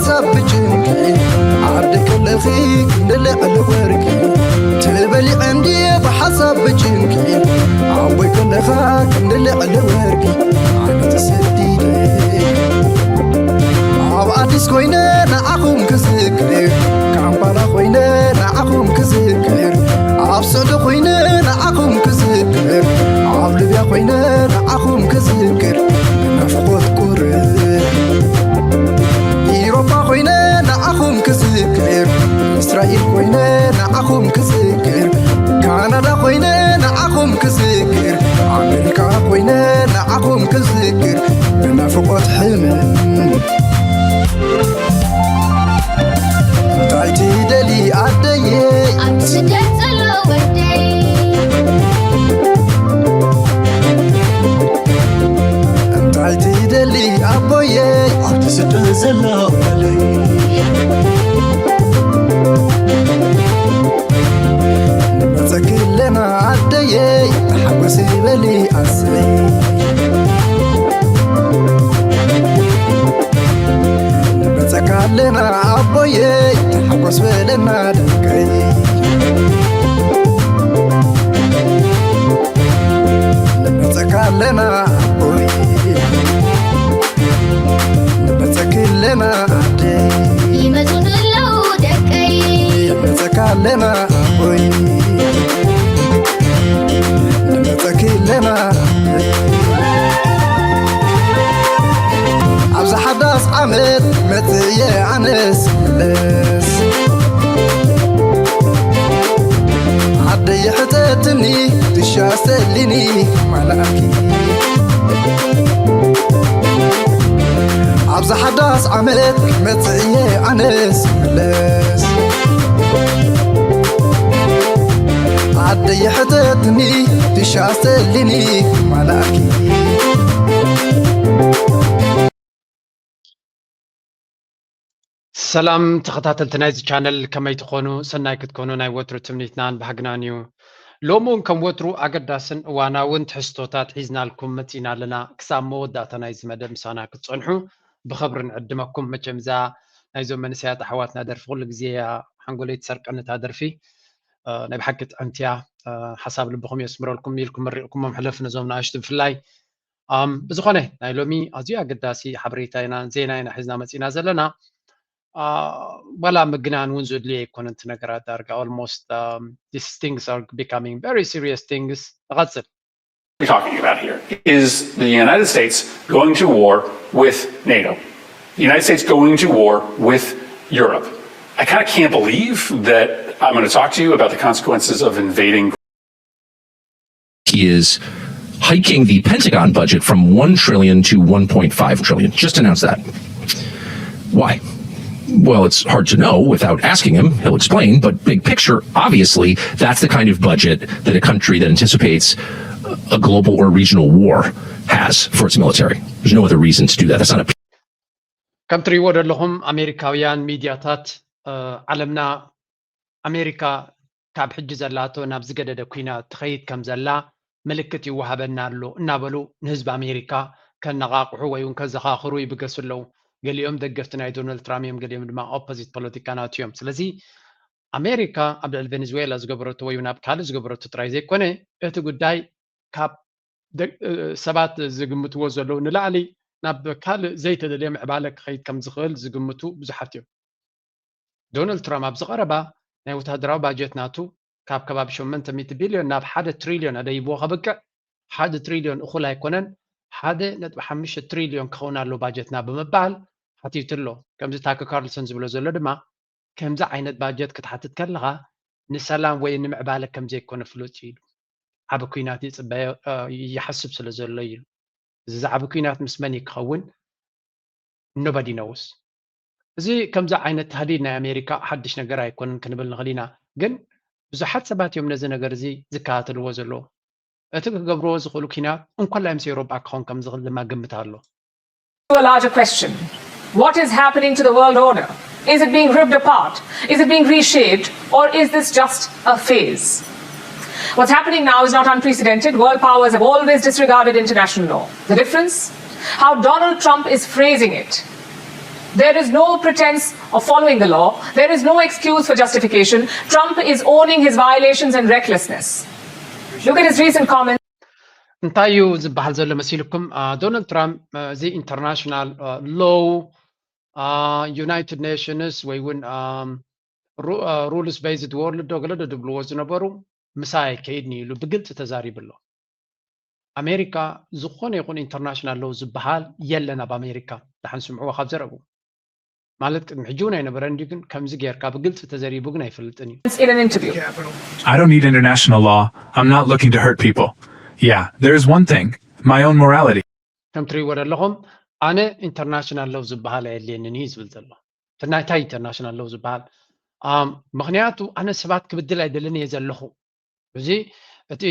ሓሳብ ብጭንቂ ዓዲ ከለኺ ክንዲ ልዕሊ ወርቂ ትበሊዐ እንዲ ብሓሳብ ብጭንቂ ኣቦይ ከለኻ ክንዲ ልዕሊ ወርቂ ዓዲ ተሰዲደ ኣብ ኣዲስ ኮይነ ንዓኹም ክዝክር ካምፓላ ኮይነ ንዓኹም ክዝክር ኣብ ስዑዲ ኮይነ ንዓኹም ክዝክር ኣብ ሊብያ ኮይነ ንዓኹም ክዝክር ብናፍቆት ቁርብ ኢሮፓ ኮይነ ንዓኹም ክዝክር እስራኤል ኮይነ ንዓኹም ክዝክር ካናዳ ኮይነ ንዓኹም ክዝክር ኣሜሪካ ኮይነ ንዓኹም ክዝክር ብናፍቆት ሕምም እንታይ ትደሊ ኣደየ ኣብ ስደት ዘሎ ወደይ እንታይ ትደሊ ኣቦየ ኣብቲ ስደት ዘሎ ወደይ ንመፀኪ ኣለና ኣደየ ተሓጎሲ በሊ ኣሰይ ንመፀካ ኣለና ኣቦየ ተሓጎስ በለና ደቀይ ንመፀካ ኣለና ኣቦይ ንመፀኪ ኣለና ኣደይ ይመፁ ዘለዉ ደቀይ ንመፀካ ኣለና ኣቦይ ንመፀኪ ኣለና ኣደይ ኣብዚ ሓዳስ ዓመት መፅየ ኣነስ መለስ ዓደይ ሕተትኒ ትሻ ሰሊኒ ማላኪ ኣብዚ ሓዳስ ዓመት መፅእየ ኣነስ መለስ ዓደይ ሕተትኒ ትሻ ሰሊኒ ማላኪ ሰላም ተኸታተልቲ ናይዚ ቻነል ከመይ ትኾኑ? ሰናይ ክትኮኑ ናይ ወትሩ ትምኒትናን ባህግናን እዩ። ሎሚ እውን ከም ወትሩ ኣገዳስን እዋናውን ትሕዝቶታት ሒዝናልኩም መፂና ኣለና። ክሳብ መወዳእታ ናይዚ መደብ ምሳና ክትፀንሑ ብኽብሪ ንዕድመኩም። መቸም እዛ ናይዞም መንእሰያት ኣሕዋትና ደርፊ ኩሉ ግዜ እያ ሓንጎለይ ትሰርቀኒ እታ ደርፊ። ናይ ብሓቂ ጥዕምቲ እያ። ሓሳብ ልብኹም የስምረልኩም ኢልኩም መሪቕኩሞም ሕለፍ ነዞም ንኣሽቱ ብፍላይ ኣም ብዝኾነ ናይ ሎሚ ኣዝዩ ኣገዳሲ ሓበሬታ ኢና ዜና ኢና ሒዝና መፂና ዘለና። ዋላ ምግናን እውን ዘድልዮ ኣይኮነን እቲ ነገራት ዳርጋ almost these things are becoming very serious things። ንቐፅል። We're talking about here is the United States going to war with NATO. The United States going to war with Europe. I kind of can't believe that I'm going to talk to you about the consequences of invading He is hiking the Pentagon budget from one trillion to one point five trillion. Just announce that. Why? Well, it's hard to know without asking him. He'll explain, but big picture, obviously, that's the kind of budget that a country that anticipates a global or regional war has for its military. There's no other reason to do that. That's not a ከም ትሪእዎ ዘለኹም ኣሜሪካውያን ሚድያታት ዓለምና ኣሜሪካ ካብ ሕጂ ዘላቶ ናብ ዝገደደ ኲናት ትኸይድ ከም ዘላ ምልክት ይወሃበና ኣሎ እናበሉ ንህዝቢ ኣሜሪካ ከነቓቕሑ ወይ እውን ከዘኻኽሩ ይብገሱ ኣለዉ። ገሊኦም ደገፍቲ ናይ ዶናልድ ትራምፕ እዮም፣ ገሊኦም ድማ ኦፖዚት ፖለቲካ ናቱ እዮም። ስለዚ ኣሜሪካ ኣብ ልዕሊ ቬኔዙዌላ ዝገበረቶ ወይ እውን ኣብ ካልእ ዝገበረቶ ጥራይ ዘይኮነ እቲ ጉዳይ ካብ ሰባት ዝግምትዎ ዘለዉ ንላዕሊ ናብ ካልእ ዘይተደልየ ምዕባለ ክኸይድ ከም ዝኽእል ዝግምቱ ብዙሓት እዮም። ዶናልድ ትራምፕ ኣብዚ ቀረባ ናይ ወታደራዊ ባጀት ናቱ ካብ ከባቢ ሸሞንተ ሚእቲ ቢልዮን ናብ ሓደ ትሪልዮን ኣደይብዎ ከብቅዕ ሓደ ትሪልዮን እኹል ኣይኮነን ሓደ ነጥቢ ሓሙሽተ ትሪልዮን ክኸውን ኣለዎ ባጀትና ብምባል ሓቲቱ ኣሎ። ከምዚ ታከር ካርልሰን ዝብሎ ዘሎ ድማ ከምዚ ዓይነት ባጀት ክትሓትት ከለኻ ንሰላም ወይ ንምዕባለ ከም ዘይኮነ ፍሉጥ እዩ ኢሉ። ዓቢ ኲናት ይጽበዮ ይሓስብ ስለ ዘሎ እዩ። እዚ ዓቢ ኲናት ምስ መን እዩ ክኸውን? Nobody knows። እዚ ከምዚ ዓይነት ታህዲድ ናይ ኣሜሪካ ሓድሽ ነገር ኣይኮነን ክንብል ንኽእል ኢና። ግን ብዙሓት ሰባት እዮም ነዚ ነገር እዚ ዝከታተልዎ ዘለዉ። እቲ ክገብርዎ ዝኽእሉ ኲናት እንኮላይ ምስ ኤውሮጳ ክኸውን ከም ዝኽእል ድማ ግምት ኣሎ። A larger question. What is happening to the world order? Is it being ripped apart? Is it being reshaped? Or is this just a phase? What's happening now is not unprecedented. World powers have always disregarded international law. The difference? How Donald Trump is phrasing it. There is no pretense of following the law. There is no excuse for justification. Trump is owning his violations and recklessness. Look at his recent comments. እንታይ እዩ ዝበሃል ዘሎ መሲልኩም? ዶናልድ ትራምፕ እዚ ኢንተርናሽናል ሎው፣ ዩናይትድ ኔሽንስ ወይ እውን ሩልስ ቤዝድ ወርልድ ዶ ገለ ዶ ድብልዎ ዝነበሩ ምሳይ ከይድኒ ኢሉ ብግልፂ ተዛሪቡ ኣሎ። ኣሜሪካ ዝኾነ ይኹን ኢንተርናሽናል ሎው ዝበሃል የለን ኣብ ኣሜሪካ። ደሓን ስምዕዎ ካብ ዘረቡ ማለት ቅድሚ ሕጂ እውን ኣይነበረን ድዩ? ግን ከምዚ ጌርካ ብግልፂ ተዘሪቡ ግን ኣይፈልጥን እዩ። In an interview. I don't need international law. I'm not looking to hurt people. Yeah, there is one thing, my own morality. ከም ትሪእዎ ዘለኹም ኣነ ኢንተርናሽናል ሎው ዝበሃል ኣየድልየንን እዩ ዝብል ዘሎ። እንታይ ኢንተርናሽናል ሎው ዝበሃል? ምክንያቱ ኣነ ሰባት ክብድል ኣይደልን እየ ዘለኹ። እዚ እቲ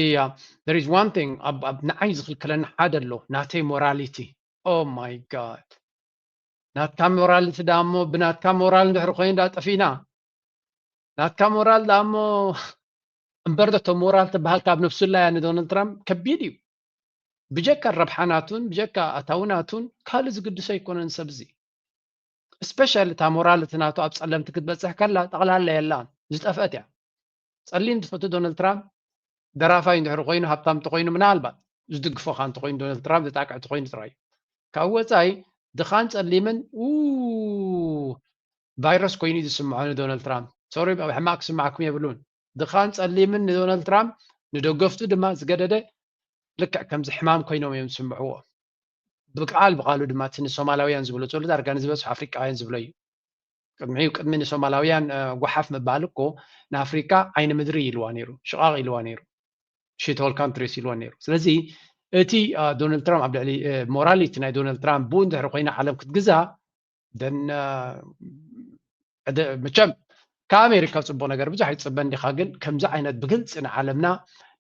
there is one thing ንዓይ ዝኽልክለኒ ሓደ ኣሎ፣ ናተይ ሞራሊቲ። Oh my God፣ ናትካ ሞራሊቲ ዳሞ ብናትካ ሞራል እንድሕር ኮይኑ ዳ ጠፊና ናትካ ሞራል ዳሞ እምበር ዶ ሞራል ትበሃል ካብ ነብሱላ እያ ንዶናልድ ትራምፕ ከቢድ እዩ። ብጀካ ረብሓ ናቱን ብጀካ ኣታዊ ናቱን ካልእ ዝግድሶ ኣይኮነን ሰብ እዚ። ስፔሻሊ እታ ሞራል እቲ ናቱ ኣብ ጸለምቲ ክትበጽሕ ከላ ጠቕላላ የላን፣ ዝጠፍአት እያ። ጸሊም ትፈቱ ዶናልድ ትራምፕ ደራፋይ እንድሕር ኮይኑ ሃብታም እንተኮይኑ ምናልባት ዝድግፎ ካ እንተኮይኑ ዶናልድ ትራምፕ ዝጣቅዕ እንተኮይኑ ጥራይ ካብኡ ወፃኢ ድኻን ጸሊምን ቫይረስ ኮይኑ እዩ ዝስምዖ ንዶናልድ ትራምፕ። ሶሪ ሕማቅ ክስማዕኩም የብሉን። ድኻን ጸሊምን ንዶናልድ ትራምፕ ንደገፍቱ ድማ ዝገደደ ልክዕ ከምዚ ሕማም ኮይኖም እዮም ዝስምዕዎ። ብቃል ብቃሉ ድማ እቲ ንሶማላውያን ዝብሎ ዘሎ ዳርጋ ንዝበዝሑ ኣፍሪቃውያን ዝብሎ እዩ። ቅድሚኡ ቅድሚ ንሶማላውያን ጓሓፍ ምባል እኮ ንኣፍሪቃ ዓይኒ ምድሪ ኢልዋ ነይሩ፣ ሽቃቅ ኢልዋ ነይሩ፣ ሺትሆል ካንትሪስ ኢልዋ ነይሩ። ስለዚ እቲ ዶናልድ ትራምፕ ኣብ ልዕሊ ሞራሊቲ ናይ ዶናልድ ትራምፕ ብኡ እንድሕር ኮይና ዓለም ክትግዛ ደን መቸም ካብ ኣሜሪካ ፅቡቅ ነገር ብዙሕ ኣይትፅበን ዲካ፣ ግን ከምዚ ዓይነት ብግልፂ ንዓለምና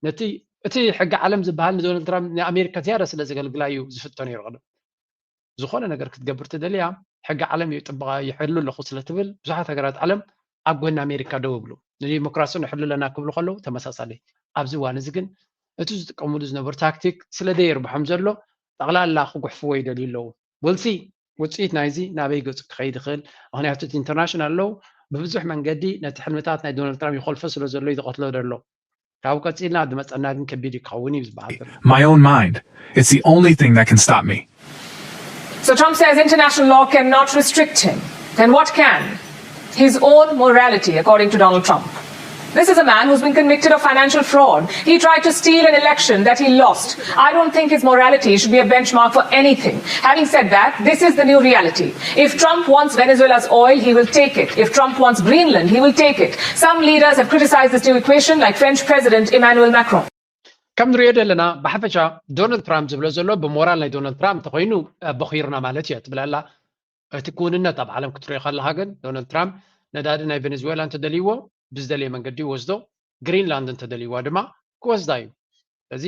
ነቲ እቲ ሕጊ ዓለም ዝበሃል ንዶናልድ ትራምፕ ንኣሜሪካ ዝያዳ ስለ ዘገልግላ እዩ ዝፍቶ ነይሩ ቅድም ዝኾነ ነገር ክትገብር ትደልያ ሕጊ ዓለም ይጥበቃ ይሕሉ ኣለኹ ስለ ትብል ብዙሓት ሃገራት ዓለም ኣብ ጎኒ ኣሜሪካ ደው ይብሉ። ንዲሞክራሲ ንሕሉ ኣለና ክብሉ ከለዉ ተመሳሳሊ። ኣብዚ እዋን እዚ ግን እቲ ዝጥቀምሉ ዝነበሩ ታክቲክ ስለ ደየርብሖም ዘሎ ጠቕላላ ክጉሕፍዎ ይደልዩ ኣለዉ። ወልሲ ውፅኢት ናይዚ ናበይ ገፁ ክኸይድ ይኽእል? ምክንያቱ እቲ ኢንተርናሽናል ሎው ብብዙሕ መንገዲ ነቲ ሕልምታት ናይ ዶናልድ ትራምፕ ይኾልፎ ስለ ዘሎ እዩ ዝቐትሎ ዘሎ። ካብኡ ቀፂልና ዝመፀና ግን ከቢድ እዩ ክኸውን እዩ ዝበሃል ዘሎ። My own mind. It's the only thing that can stop me. So Trump says international law cannot restrict him. Then what can? His own morality, according to Donald Trump. This is a man who's been convicted of financial fraud. He tried to steal an election that he lost. I don't think his morality should be a benchmark for anything. Having said that, this is the new reality. If Trump wants Venezuela's oil, he will take it. If Trump wants Greenland, he will take it. Some leaders have criticized this new equation, like French President Emmanuel Macron. ከም ንሪኦ ዘለና ብሓፈሻ ዶናልድ ትራምፕ ዝብሎ ዘሎ ብሞራል ናይ ዶናልድ ትራምፕ እንተኮይኑ ቦኺርና ማለት እዩ ትብል ኣላ። እቲ ክውንነት ኣብ ዓለም ክትሪኦ ከለካ ግን ዶናልድ ትራምፕ ነዳዲ ናይ ቬኔዙዌላ እንተደልይዎ ብዝደለየ መንገዲ ይወስዶ፣ ግሪንላንድ እንተደልይዋ ድማ ክወስዳ እዩ። ስለዚ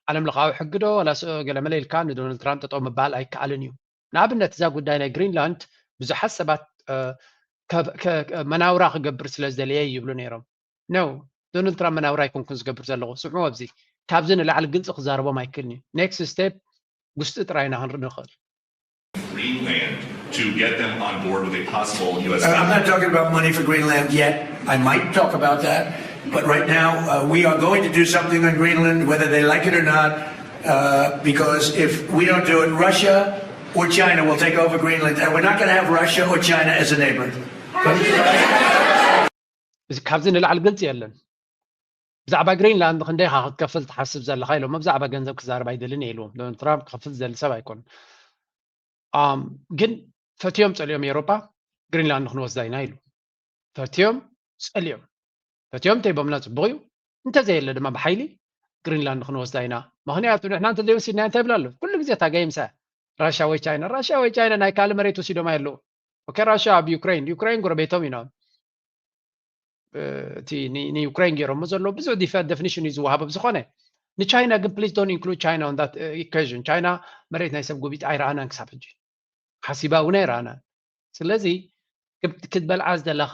ዓለም ለኻዊ ሕጊ ዶ ዋላ ገለመለ ኢልካ ንዶናልድ ትራምፕ ጠጠው ምባል ኣይከኣልን እዩ። ንኣብነት እዛ ጉዳይ ናይ ግሪንላንድ ብዙሓት ሰባት መናውራ ክገብር ስለ ዝደለየ ይብሉ ነይሮም። ነው ዶናልድ ትራምፕ መናውራ ኣይኮንኩን ዝገብር ዘለኹ። ስምዑ ኣብዚ ካብዚ ንላዕሊ ግልፂ ክዛረቦም ኣይክእልን እዩ። ኔክስት ስቴፕ ውስጢ ጥራይ ኢና ክንርኢ ንኽእል። Greenland to get them on board with a possible U S Uh, I'm not talking about money for Greenland yet. I might talk about that. But right now, uh, we are going to do something on Greenland, whether they like it or not. Uh, because if we don't do it, Russia or China will take over Greenland. And we're not going to have Russia or China as a neighbor. እዚ ካብዚ ንላዕሊ ግልፂ የለን። ብዛዕባ ግሪንላንድ ክንደይ ኢኻ ክትከፍል ትሓስብ ዘለኻ ኢሎሞ ብዛዕባ ገንዘብ ክዛረብ ኣይደልን እየ ኢልዎም። ዶናልድ ትራምፕ ክኸፍል ዝደሊ ሰብ ኣይኮነን። ግን ፈትዮም ፀልዮም ኤውሮጳ ግሪንላንድ ክንወስዳ ኢና ኢሉ። ፈትዮም ፀልዮም ፈትዮም እንተይቦምና ፅቡቅ እዩ። እንተዘየለ ድማ ብሓይሊ ግሪንላንድ ክንወስዳ ኢና። ምክንያቱ ንሕና እንተዘይወሲድና እንታይ ይብላ ኣሎ? ኩሉ ግዜ እታ ገይምሳ ራሽያ ወይ ቻይና ራሽያ ወይ ቻይና ናይ ካልእ መሬት ወሲዶም ኣየለዉ። ኦኬ ራሽያ ኣብ ዩክሬን ዩክሬን ጎረቤቶም ኢና እቲ ንዩክሬን ገይሮሞ ዘሎ ብዙሕ ዲፈ- ዴፊኒሽን እዩ ዝወሃቦ ብዝኾነ ንቻይና ግን please don't include China on that equation። ቻይና መሬት ናይ ሰብ ጎቢጣ ኣይረኣናን ክሳብ ሕጂ ሓሲባ እውን ኣይረኣናን። ስለዚ ክትበልዓ ዝደለኻ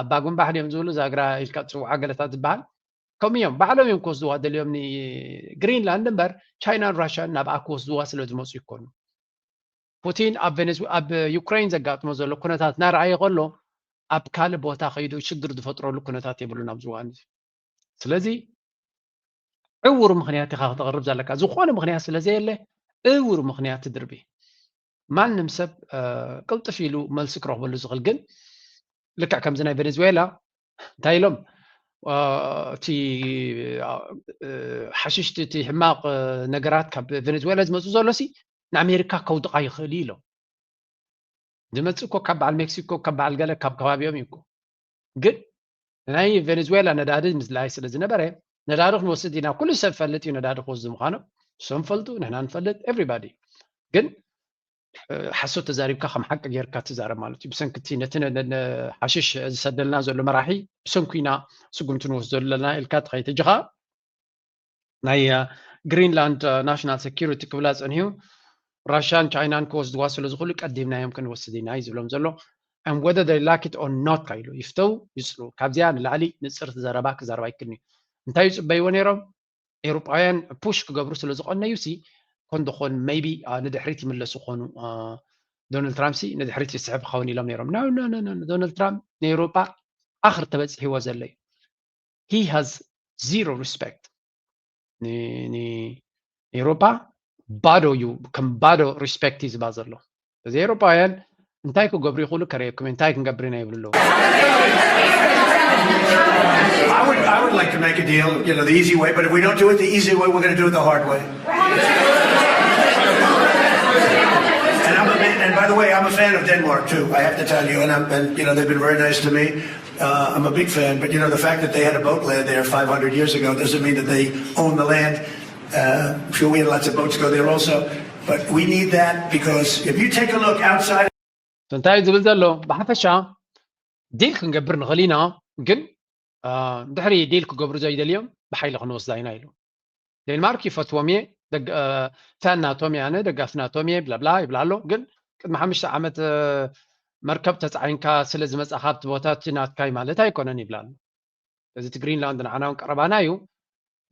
ባጉንባሕ ድዮም ዝብሉ ዛግራ ኢልካ ትፅውዓ ገለታት ዝበሃል ከምኡ እዮም ባዕሎም እዮም ክወስድዋ ደልዮም ንግሪንላንድ እምበር ቻይናን ራሽያን ናብኣ ክወስድዋ ስለ ዝመፁ ይኮኑ። ፑቲን ኣብ ቬኔዙ ኣብ ዩክሬን ዘጋጥሞ ዘሎ ኩነታት እናረኣየ ከሎ ኣብ ካልእ ቦታ ከይዱ ሽግር ዝፈጥረሉ ኩነታት የብሉን ኣብዚ እዋን እዚ። ስለዚ ዕውር ምኽንያት ኢኻ ክተቕርብ ዘለካ። ዝኾነ ምኽንያት ስለ ዘየለ ዕውር ምኽንያት ትድርቢ። ማንም ሰብ ቅልጥፍ ኢሉ መልሲ ክረኽበሉ ዝኽእል ግን ልክዕ ከምዚ ናይ ቬኔዙዌላ እንታይ ኢሎም እቲ ሓሽሽቲ እቲ ሕማቕ ነገራት ካብ ቬኔዙዌላ ዝመፁ ዘሎ ሲ ንኣሜሪካ ከውድቓ ይኽእል እዩ ኢሎም። ዝመፅእ እኮ ካብ በዓል ሜክሲኮ ካብ በዓል ገለ ካብ ከባቢኦም እዩ እኮ። ግን ናይ ቬኔዙዌላ ነዳዲ ምድላይ ስለ ዝነበረ ነዳዲ ክንወስድ ኢና፣ ኩሉ ሰብ ፈልጥ እዩ ነዳዲ ክወስዱ ምዃኖም። እሶም ፈልጡ፣ ንሕና ንፈልጥ፣ ኤቭሪባዲ። ግን ሓሶት ተዛሪብካ ከም ሓቂ ጌርካ ትዛረብ ማለት እዩ። ብሰንኪ እቲ ነቲ ሓሽሽ ዝሰደልና ዘሎ መራሒ ብሰንኩ ኢና ስጉምቲ ንወስዶ ዘለና ኢልካ ተኸይትጅኻ ናይ ግሪንላንድ ናሽናል ሴኪሪቲ ክብላ ፀንዩ ራሽያን ቻይናን ክወስድዋ ስለ ዝኽእሉ ቀዲምናዮም ክንወስድ ኢና እዩ ዝብሎም ዘሎ። And whether they like it or not ኢሉ ይፍተው ይፅልኡ። ካብዚኣ ንላዕሊ ንፅርቲ ዘረባ ክዛረብ ኣይክእልን እዩ። እንታይ ይፅበይዎ ነይሮም? ኤውሮጳውያን ፑሽ ክገብሩ ስለ ዝቐነዩ ሲ ኮን ደኾን maybe ንድሕሪት ይምለሱ ኾኑ። ዶናልድ ትራምፕ ሲ ንድሕሪት ይስሕብ ክኸውን ኢሎም ነይሮም። No, no, no, no. ዶናልድ ትራምፕ ንኤውሮጳ ኣኽር ተበፂሕዎ ዘሎ እዩ። He has zero respect ንኤውሮጳ። ባዶ እዩ፣ ከም ባዶ ሪስፔክት እዩ ዝባ ዘሎ። እዚ ኤውሮጳውያን እንታይ ክገብሩ ይኽእሉ ከርእየኩም፣ እንታይ ክንገብር ኢና ይብሉ ኣለዉ። I would, I would like to make a deal, you know, the easy way, but if we don't do it the easy way, we're going to do it the hard way. And, I'm a, and by the way, I'm a fan of Denmark too. I have to tell you, and, I'm, and you know, they've been very nice to me. Uh, I'm a big fan, but you know, the fact that they had a boat land there five hundred years ago doesn't mean that they own the land. Uh, I'm sure we had lots of boats go there also, but we need that because if you take a look outside. እንታይ ዝብል ዘሎ ብሓፈሻ ዲል ክንገብር ንኽእል ኢና፣ ግን ድሕሪ ዲል ክገብሩ ዘይደልዮም ብሓይሊ ክንወስዳ ኢና ኢሉ። ዴንማርክ ይፈትዎም እየ፣ ፈን ናቶም እየ፣ ኣነ ደጋፊ ናቶም እየ ብላብላ ይብላ ኣሎ። ግን ቅድሚ ሓሙሽተ ዓመት መርከብ ተፃዒንካ ስለ ዝመፃኻ ኣብቲ ቦታ እቲ ናትካይ ማለት ኣይኮነን ይብላ ኣሎ። እዚ እቲ ግሪንላንድ ንዓና እውን ቀረባና እዩ።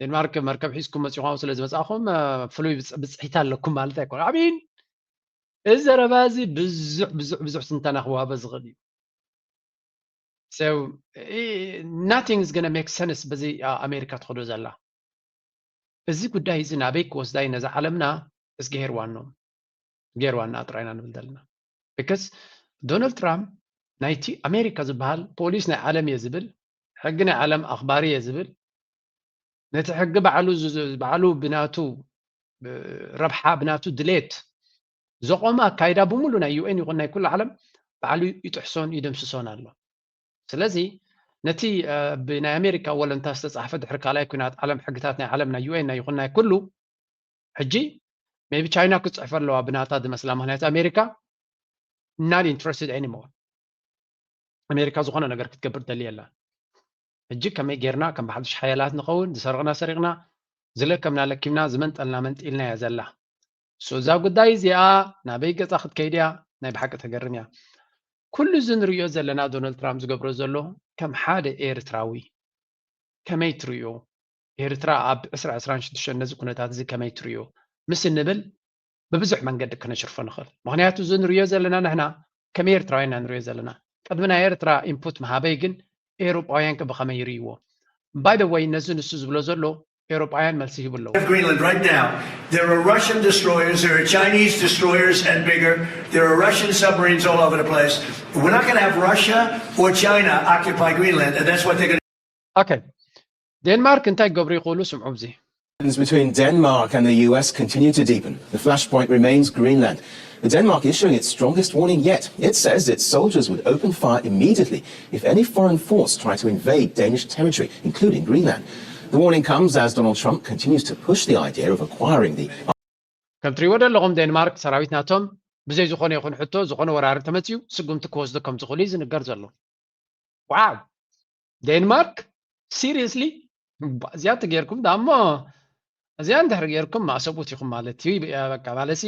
ዴንማርክ መርከብ ሒዝኩም መፂኹም ስለ ዝመፃኹም ፍሉይ ብፅሒት ኣለኩም ማለት ኣይኮነ። ኣሚን እዚ ዘረባ እዚ ብዙሕ ብዙሕ ብዙሕ ትንተና ክወሃበ ዝኽእል እዩ። So nothing is gonna make sense በዚ ኣሜሪካ ትኸዶ ዘላ። እዚ ጉዳይ እዚ ናበይ ክወስዳ እዩ ነዛ ዓለምና? እስግሄር ዋኖም ገይርዋና ጥራይና ንብል ዘለና። Because ዶናልድ ትራምፕ ናይቲ ኣሜሪካ ዝበሃል ፖሊስ ናይ ዓለም እየ ዝብል፣ ሕጊ ናይ ዓለም ኣኽባሪ እየ ዝብል፣ ነቲ ሕጊ ባዕሉ ባዕሉ ብናቱ ረብሓ ብናቱ ድሌት ዘቆመ ኣካይዳ ብምሉ ናይ ዩኤን ይኹን ናይ ኩሉ ዓለም ባዕሉ ይጥሕሶን ይደምስሶን ኣሎ። ስለዚ ነቲ ብናይ ኣሜሪካ ወለንታ ዝተፃሕፈ ድሕሪ ካልኣይ ኩናት ዓለም ሕግታት ናይ ዓለምና ዩኤን ናይ ይኹን ናይ ኩሉ ሕጂ maybe ቻይና ክትፅሕፈ ኣለዋ ብናታ ዝመስላ፣ ምክንያቱ ኣሜሪካ not interested anymore። ኣሜሪካ ዝኾነ ነገር ክትገብር ደሊ የላ። ሕጂ ከመይ ጌርና ከም ሓዱሽ ሓያላት ንኸውን፣ ዝሰረቕና ሰሪቕና፣ ዝለከምና ለኪምና፣ ዝመንጠልና መንጢልና እያ ዘላ። So እዛ ጉዳይ እዚኣ ናበይ ገፃ ክትከይድ እያ? ናይ ብሓቂ ተገርም እያ። ኩሉ እዚ ንሪኦ ዘለና ዶናልድ ትራምፕ ዝገብሮ ዘሎ ከም ሓደ ኤርትራዊ ከመይ ትሪኦ? ኤርትራ ኣብ ዕስራ ዕስራን ሽዱሽተን ነዚ ኩነታት እዚ ከመይ ትሪኦ ምስ እንብል ብብዙሕ መንገዲ ከነሽርፎ ንኽእል። ምኽንያቱ እዚ ንሪኦ ዘለና ንሕና ከም ኤርትራውያን ኢና ንሪኦ ዘለና። ቅድሚ ናይ ኤርትራ ኢንፑት ምሃበይ ግን ኤውሮጳውያን ከ ብኸመይ ይርእይዎ? By the way ነዚ ንሱ ዝብሎ ዘሎ ኤውሮጳውያን መልሲ ሂቡ ኣለዉ። Greenland right now. There are Russian destroyers, there are Chinese destroyers and bigger. There are Russian submarines all over the place. We're not going to have Russia or China occupy Greenland, and that's what they're going to Okay. ዴንማርክ እንታይ ክገብሩ ይኽእሉ? ስምዑ ኣብዚ። Tensions between Denmark and the U S continue to deepen. The flashpoint remains Greenland. With Denmark issuing its strongest warning yet, it says its soldiers would open fire immediately if any foreign force tried to invade Danish territory, including Greenland. The warning comes as Donald Trump continues to push the idea of acquiring the ከም ትሪእዎ ዘለኹም ዴንማርክ ሰራዊት ናቶም ብዘይ ዝኾነ ይኹን ሕቶ ዝኾነ ወራሪ ተመፅዩ ስጉምቲ ክወስዱ ከም ዝኽእሉ እዩ ዝንገር ዘሎ። ዋው! ዴንማርክ ሲሪየስሊ እዚኣ ተጌርኩም ዳሞ እዚኣ እንድሕር ጌርኩም ማእሰቡት ኢኹም ማለት እዩ። በቃ ማለሲ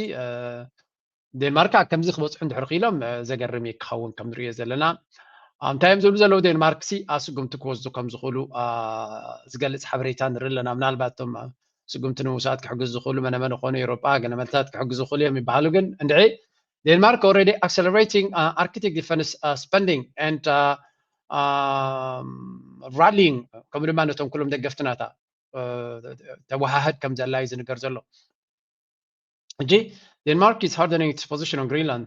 ዴንማርክ ከምዚ ክበፅሑ እንድሕር ክኢሎም ዘገርም እዩ ክኸውን ከም ንሪኦ ዘለና። እንታይ እዮም ዝብሉ ዘለዉ? ዴንማርክ ሲ ኣስጉምቲ ክወስዱ ከም ዝኽእሉ ዝገልፅ ሓበሬታ ንርኢ ኣለና። ምናልባት እቶም ስጉምቲ ንምውሳድ ክሕግዙ ዝኽእሉ መነመን ይኾኑ? ኤውሮጳ ገለ መልታት ክሕግዙ ይኽእሉ እዮም ይበሃሉ። ግን እንድዒ Denmark already accelerating uh, architect defense uh, spending and uh, um, rallying ከምኡ ድማ ነቶም ኩሎም ደገፍትናታ ተወሃህድ ከም ዘላ እዩ ዝንገር ዘሎ። ሕጂ Denmark is hardening its position on Greenland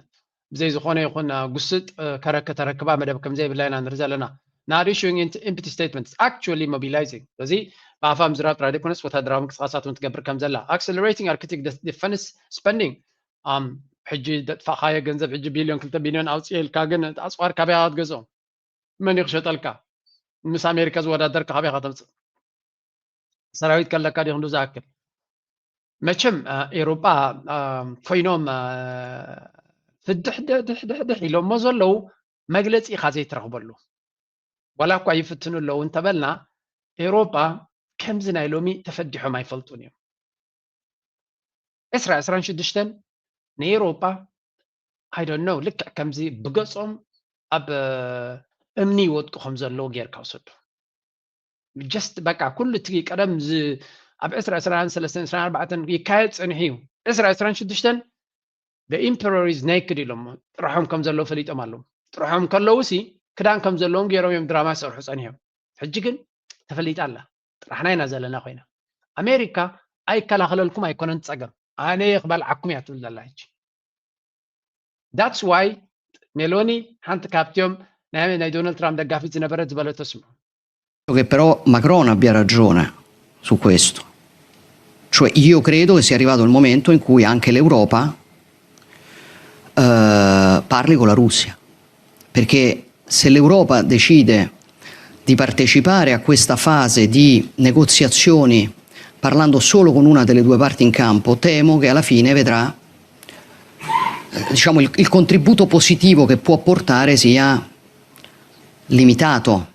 ብዘይ ዝኾነ ይኹን ጉስጥ ከረክ ተረክባ መደብ ከም ዘይብላ ኢና ንርኢ ዘለና። Not issuing empty statements, actually mobilizing. ስለዚ ብኣፋ ምዝራብ ጥራይ ዘይኮነስ ወታደራዊ ምንቅስቃሳት እውን ትገብር ከም ዘላ። Accelerating architect defense spending. ሕጂ ዘጥፋእኻዮ ገንዘብ ሕጂ ቢልዮን ክልተ ቢልዮን ኣውፅኤ ኢልካ ግን ኣፅዋር ካበይ ክትገዝኦም? መን ይኽሸጠልካ? ምስ ኣሜሪካ ዝወዳደር ካበይ ከተምፅእ? ሰራዊት ከለካ ዲኹ ዝኣክል? መቸም ኤሮጳ ኮይኖም ፍድሕ ድሕድሕድሕ ኢሎሞ ዘለዉ መግለፂ ኢኻ ዘይትረኽበሉ። ዋላ እኳ ይፍትኑ ኣለዉ እንተበልና ኤሮጳ ከምዚ ናይ ሎሚ ተፈዲሖም ኣይፈልጡን እዮም። ዕስራ ዕስራን ሽዱሽተን ንኤሮጳ I don't know ልክዕ ከምዚ ብገጾም ኣብ እምኒ ይወድቁ ከም ዘለዉ ጌርካ ውሰዱ። Just በቃ ኩሉ እቲ ቀደም ኣብ ዕስራ ዕስራን ሰለስተን ዕስራን ኣርባዕተን ይካየድ ጸኒሑ እዩ። ዕስራ ዕስራን ሽዱሽተን the emperor is naked ኢሎም ጥራሖም ከም ዘለዉ ፈሊጦም ኣለዉ። ጥራሖም ከለዉ ሲ ክዳን ከም ዘለዎም ገይሮም እዮም ድራማ ይሰርሑ ጸኒሖም። ሕጂ ግን ተፈሊጣ ኣላ። ጥራሕና ኢና ዘለና ኮይና ኣሜሪካ ኣይከላኸለልኩም ኣይኮነን ጸገም ኣነ ክበልዓኩም እያ ትብል ዘላ ሕጂ። That's why ሜሎኒ ሓንቲ ካብቲኦም ናይ ዶናልድ ትራምፕ ደጋፊት ዝነበረት ዝበለቶ ስምዑ። Che però Macron abbia ragione su questo, cioè io credo che sia arrivato il momento in cui anche l'Europa eh, parli con la Russia, perché se l'Europa decide di partecipare a questa fase di negoziazioni parlando solo con una delle due parti in campo, temo che alla fine vedrà diciamo, il, il contributo positivo che può portare sia limitato.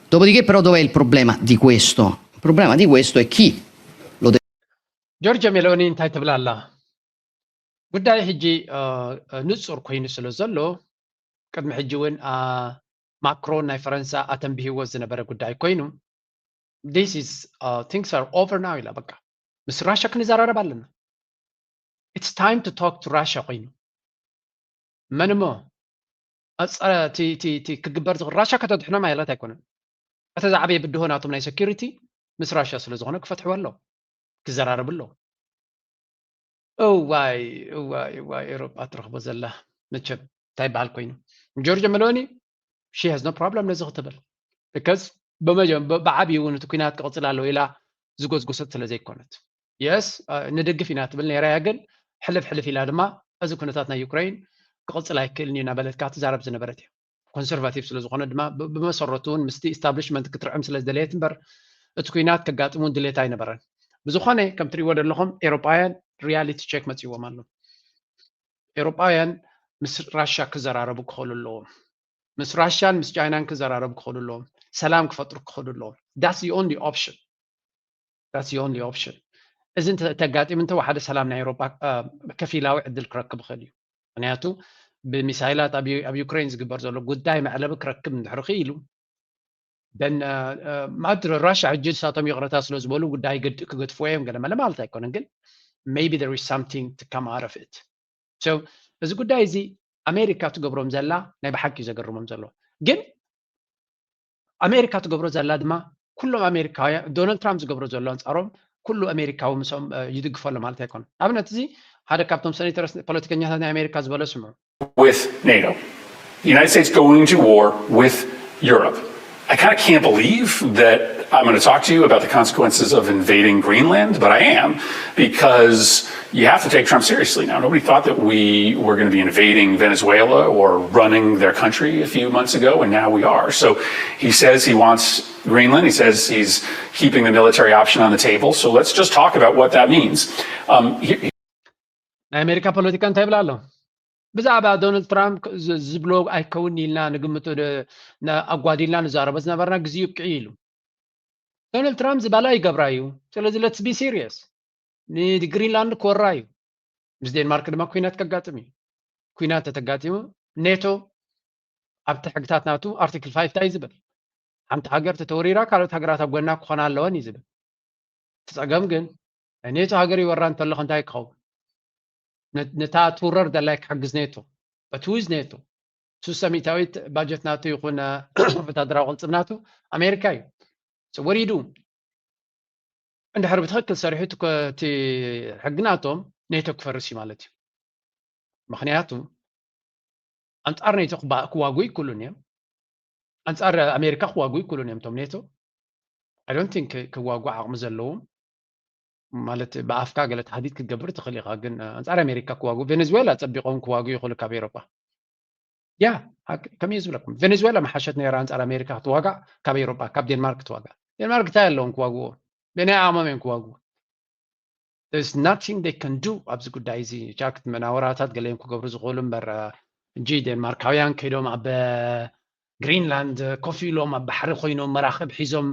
Dopodiché però dov'è il problema di questo? Il problema di questo è chi lo deve... ጆርጅ ሜሎኒ እንታይ ትብል ኣላ? ጉዳይ ሕጂ ንፁር ኮይኑ ስለ ዘሎ ቅድሚ ሕጂ እውን ማክሮን ናይ ፈረንሳ ኣተንቢህዎ ዝነበረ ጉዳይ ኮይኑ this is uh, things are over now ኢላ በቃ ምስ ራሻ ክንዘራረብ ኣለና። It's time to talk to Russia ኮይኑ መን እሞ ክግበር ዝኽእል ራሻ ከተድሕኖ ማይላት ኣይኮነን። እቲ ዝዓበየ ብድሆ ናቶም ናይ security ምስ ራሻ ስለ ዝኾነ ክፈትሕዎ ኣለዎ ክዘራረቡ ኣለዎ። እዋይ እዋይ እዋይ ኤሮጳ ትረኽቦ ዘላ መቸም እንታይ ይበሃል ኮይኑ ጆርጆ መሎኒ she has no problem ነዚ ክትብል because ብዓብዩ እውን እቲ ኩናት ክቕፅል ኣለዎ ኢላ ዝጎዝጎሰት ስለ ዘይኮነት yes ንድግፍ ኢና ትብል ነይራ እያ ግን ሕልፍ ሕልፍ ኢላ ድማ እዚ ኩነታት ናይ ዩክሬን ክቕፅል ኣይክእልን እዩ እናበለትካ ትዛረብ ዝነበረት እያ። ኮንሰርቫቲቭ ስለ ዝኾነ ድማ ብመሰረቱ እውን ምስቲ ኢስታብሊሽመንት ክትርዕም ስለ ዝደለየት እምበር እቲ ኩናት ከጋጥም እውን ድሌት ኣይነበረን። ብዝኾነ ከም ትሪእዎ ዘለኹም ኤሮጳውያን ሪያሊቲ ቼክ መፂዎም ኣሎ። ኤሮጳውያን ምስ ራሻ ክዘራረቡ ክኽእሉ ኣለዎም። ምስ ራሻን ምስ ቻይናን ክዘራረቡ ክኽእሉ ኣለዎም። ሰላም ክፈጥሩ ክኽእሉ ኣለዎም። That's the only option. That's the only option. እዚ ተጋጢሙ እንተ ሓደ ሰላም ናይ ኤሮጳ ከፊላዊ ዕድል ክረክብ ይኽእል እዩ። ምክንያቱ ብሚሳይላት ኣብ ዩክሬን ዝግበር ዘሎ ጉዳይ መዕለቢ ክረክብ እንድሕር ክኢሉ ማድሪ ራሻ ሕጂ ንሳቶም ይቕረታ ስለ ዝበሉ ጉዳይ ክገድፍዎ እዮም ገለ መለ ማለት ኣይኮነን ግን maybe there is something to come out of it. So እዚ ጉዳይ እዚ ኣሜሪካ ትገብሮም ዘላ ናይ ብሓቂ እዩ ዘገርሞም ዘሎ ግን ኣሜሪካ ትገብሮ ዘላ ድማ ኩሎም ኣሜሪካውያን ዶናልድ ትራምፕ ዝገብሮ ዘሎ ኣንፃሮም ኩሉ ኣሜሪካዊ ምስኦም ይድግፎ ኣሎ ማለት ኣይኮነን። ኣብነት እዚ ሓደ ካብቶም ሰኔተርስ ፖለቲከኛታት ናይ ኣሜሪካ ዝበሎ ስምዑ። With NATO. The United States going to war with Europe. I kind of can't believe that I'm going to talk to you about the consequences of invading Greenland, but I am because you have to take Trump seriously now. Nobody thought that we were going to be invading Venezuela or running their country a few months ago, and now we are. So he says he wants Greenland. He says he's keeping the military option on the table. So let's just talk about what that means. Um, he, ናይ ኣሜሪካ ፖለቲካ እንታይ ይብል ኣሎ? ብዛዕባ ዶናልድ ትራምፕ ዝብሎ ኣይከውን ኢልና ንግምቶ ኣጓዲልና ንዛረቦ ዝነበርና ግዜ ይብቅዕ ኢሉ። ዶናልድ ትራምፕ ዝባላ ይገብራ እዩ። ስለዚ let's be serious ንግሪንላንድ ክወራ እዩ። ምስ ዴንማርክ ድማ ኩናት ከጋጥም እዩ። ኩናት ተተጋጢሙ ኔቶ ኣብቲ ሕግታት ናቱ ኣርቲክል ፋይቭ እንታይ እዩ ዝብል? ሓንቲ ሃገር ተተወሪራ ካልኦት ሃገራት ኣብ ጎና ክኾና ኣለወን እዩ ዝብል። እቲ ፀገም ግን ናይ ኔቶ ሃገር ይወራ እንተለኹ እንታይ ክኸውን? ነታ ትውረር ዘላይ ክሕግዝ ኔቶ። But who is ኔቶ? ሱሰ ሚእታዊት ባጀት ናቱ ይኹን ወታደራዊ ቅልፅም ናቱ ኣሜሪካ እዩ። ወሪዱ እንድሕር ብትክክል ሰሪሑ እቲ ሕጊ ናቶም ኔቶ ክፈርስ እዩ ማለት እዩ። ምክንያቱ ኣንፃር ኔቶ ክዋግኡ ይክእሉን እዮም። ኣንፃር ኣሜሪካ ክዋግኡ ይክእሉን እዮም እቶም ኔቶ። I don't think ክዋግኡ ዓቕሚ ዘለዎም ማለት ብኣፍካ ገለ ተሃዲድ ክትገብር ትኽእል ኢኻ፣ ግን ኣንፃር ኣሜሪካ ክዋግኡ ቬኔዙዌላ ፀቢቆም ክዋግኡ ይኽእሉ ካብ ኤሮጳ። ያ ከምየ ዝብለኩም ቬኔዙዌላ መሓሸት ነራ ኣንፃር ኣሜሪካ ክትዋጋእ ካብ ኤሮጳ ካብ ዴንማርክ ክትዋጋእ። ዴንማርክ እንታይ ኣለዎም ክዋግዎ? በናይ ዓቕሞም እዮም ክዋግዎ። There's nothing they can do ኣብዚ ጉዳይ እዚ። ቻክት መናወራታት ገለዮም ክገብሩ ዝኽእሉ እምበር እንጂ ዴንማርካውያን ከይዶም ኣብ ግሪንላንድ ኮፍ ኢሎም ኣብ ባሕሪ ኮይኖም መራኽብ ሒዞም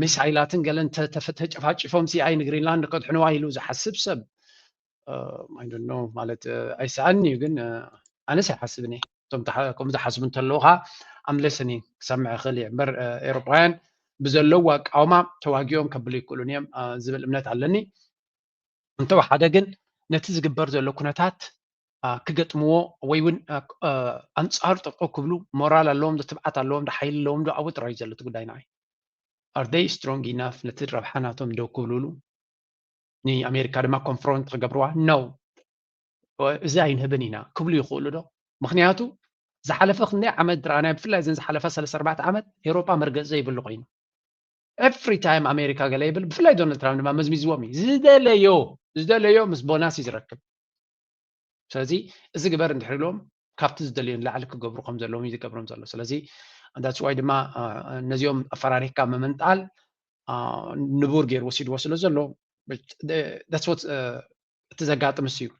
ሚሳይላትን ገለን ተጨፋጭፎም ሲ ኣይ ንግሪንላንድ ከድሕንዋ ኢሉ ዝሓስብ ሰብ I don't know ማለት ኣይሰኣን እዩ፣ ግን ኣነስ ኣይሓስብን እየ። እቶም ከም ዝሓስቡ እንተለዉ ከዓ I'm listening ክሰምዕ ይኽእል እየ እምበር ኤሮፓውያን ብዘለዉ ኣቃውማ ተዋጊኦም ከብሉ ይክእሉን እዮም ዝብል እምነት ኣለኒ። እንተወሓደ ግን ነቲ ዝግበር ዘሎ ኩነታት ክገጥምዎ ወይ እውን ኣንፃሩ ጠጠው ክብሉ ሞራል ኣለዎም ዶ ትብዓት ኣለዎም ዶ ሓይሊ ኣለዎም ዶ ኣብኡ ጥራይ ዘሎ እቲ ጉዳይ ንዓይ። Are they strong enough ነቲ ረብሓ ናቶም ደው ክብልሉ ንኣሜሪካ ድማ confront ክገብርዋ? No። እዚ ኣይንህብን ኢና ክብሉ ይኽእሉ ዶ? ምክንያቱ ዝሓለፈ ክንደይ ዓመት ዝረኣናዮ ብፍላይ እዘን ዝሓለፈ ሰለስተ ኣርባዕተ ዓመት ኤሮጳ መርገፂ ዘይብሉ ኮይኑ every time ኣሜሪካ ገለ ይብል ብፍላይ ዶናልድ ትራምፕ ድማ መዝሚዝዎም እዩ ዝደለዮ ዝደለዮ ምስ ቦናስ እዩ ዝረክብ። ስለዚ እዚ ግበር እንድሕር ኢሎም ካብቲ ዝደልዮ ንላዕሊ ክገብሩ ከም ዘለዎም እዩ ዝገብሮም ዘሎ። ስለዚ that's why ድማ ነዚኦም ኣፈራሪካ ምምንጣል ንቡር ገይሩ ወሲድዎ ስለ ዘሎ እቲ ዘጋጥም እሱ እዩ።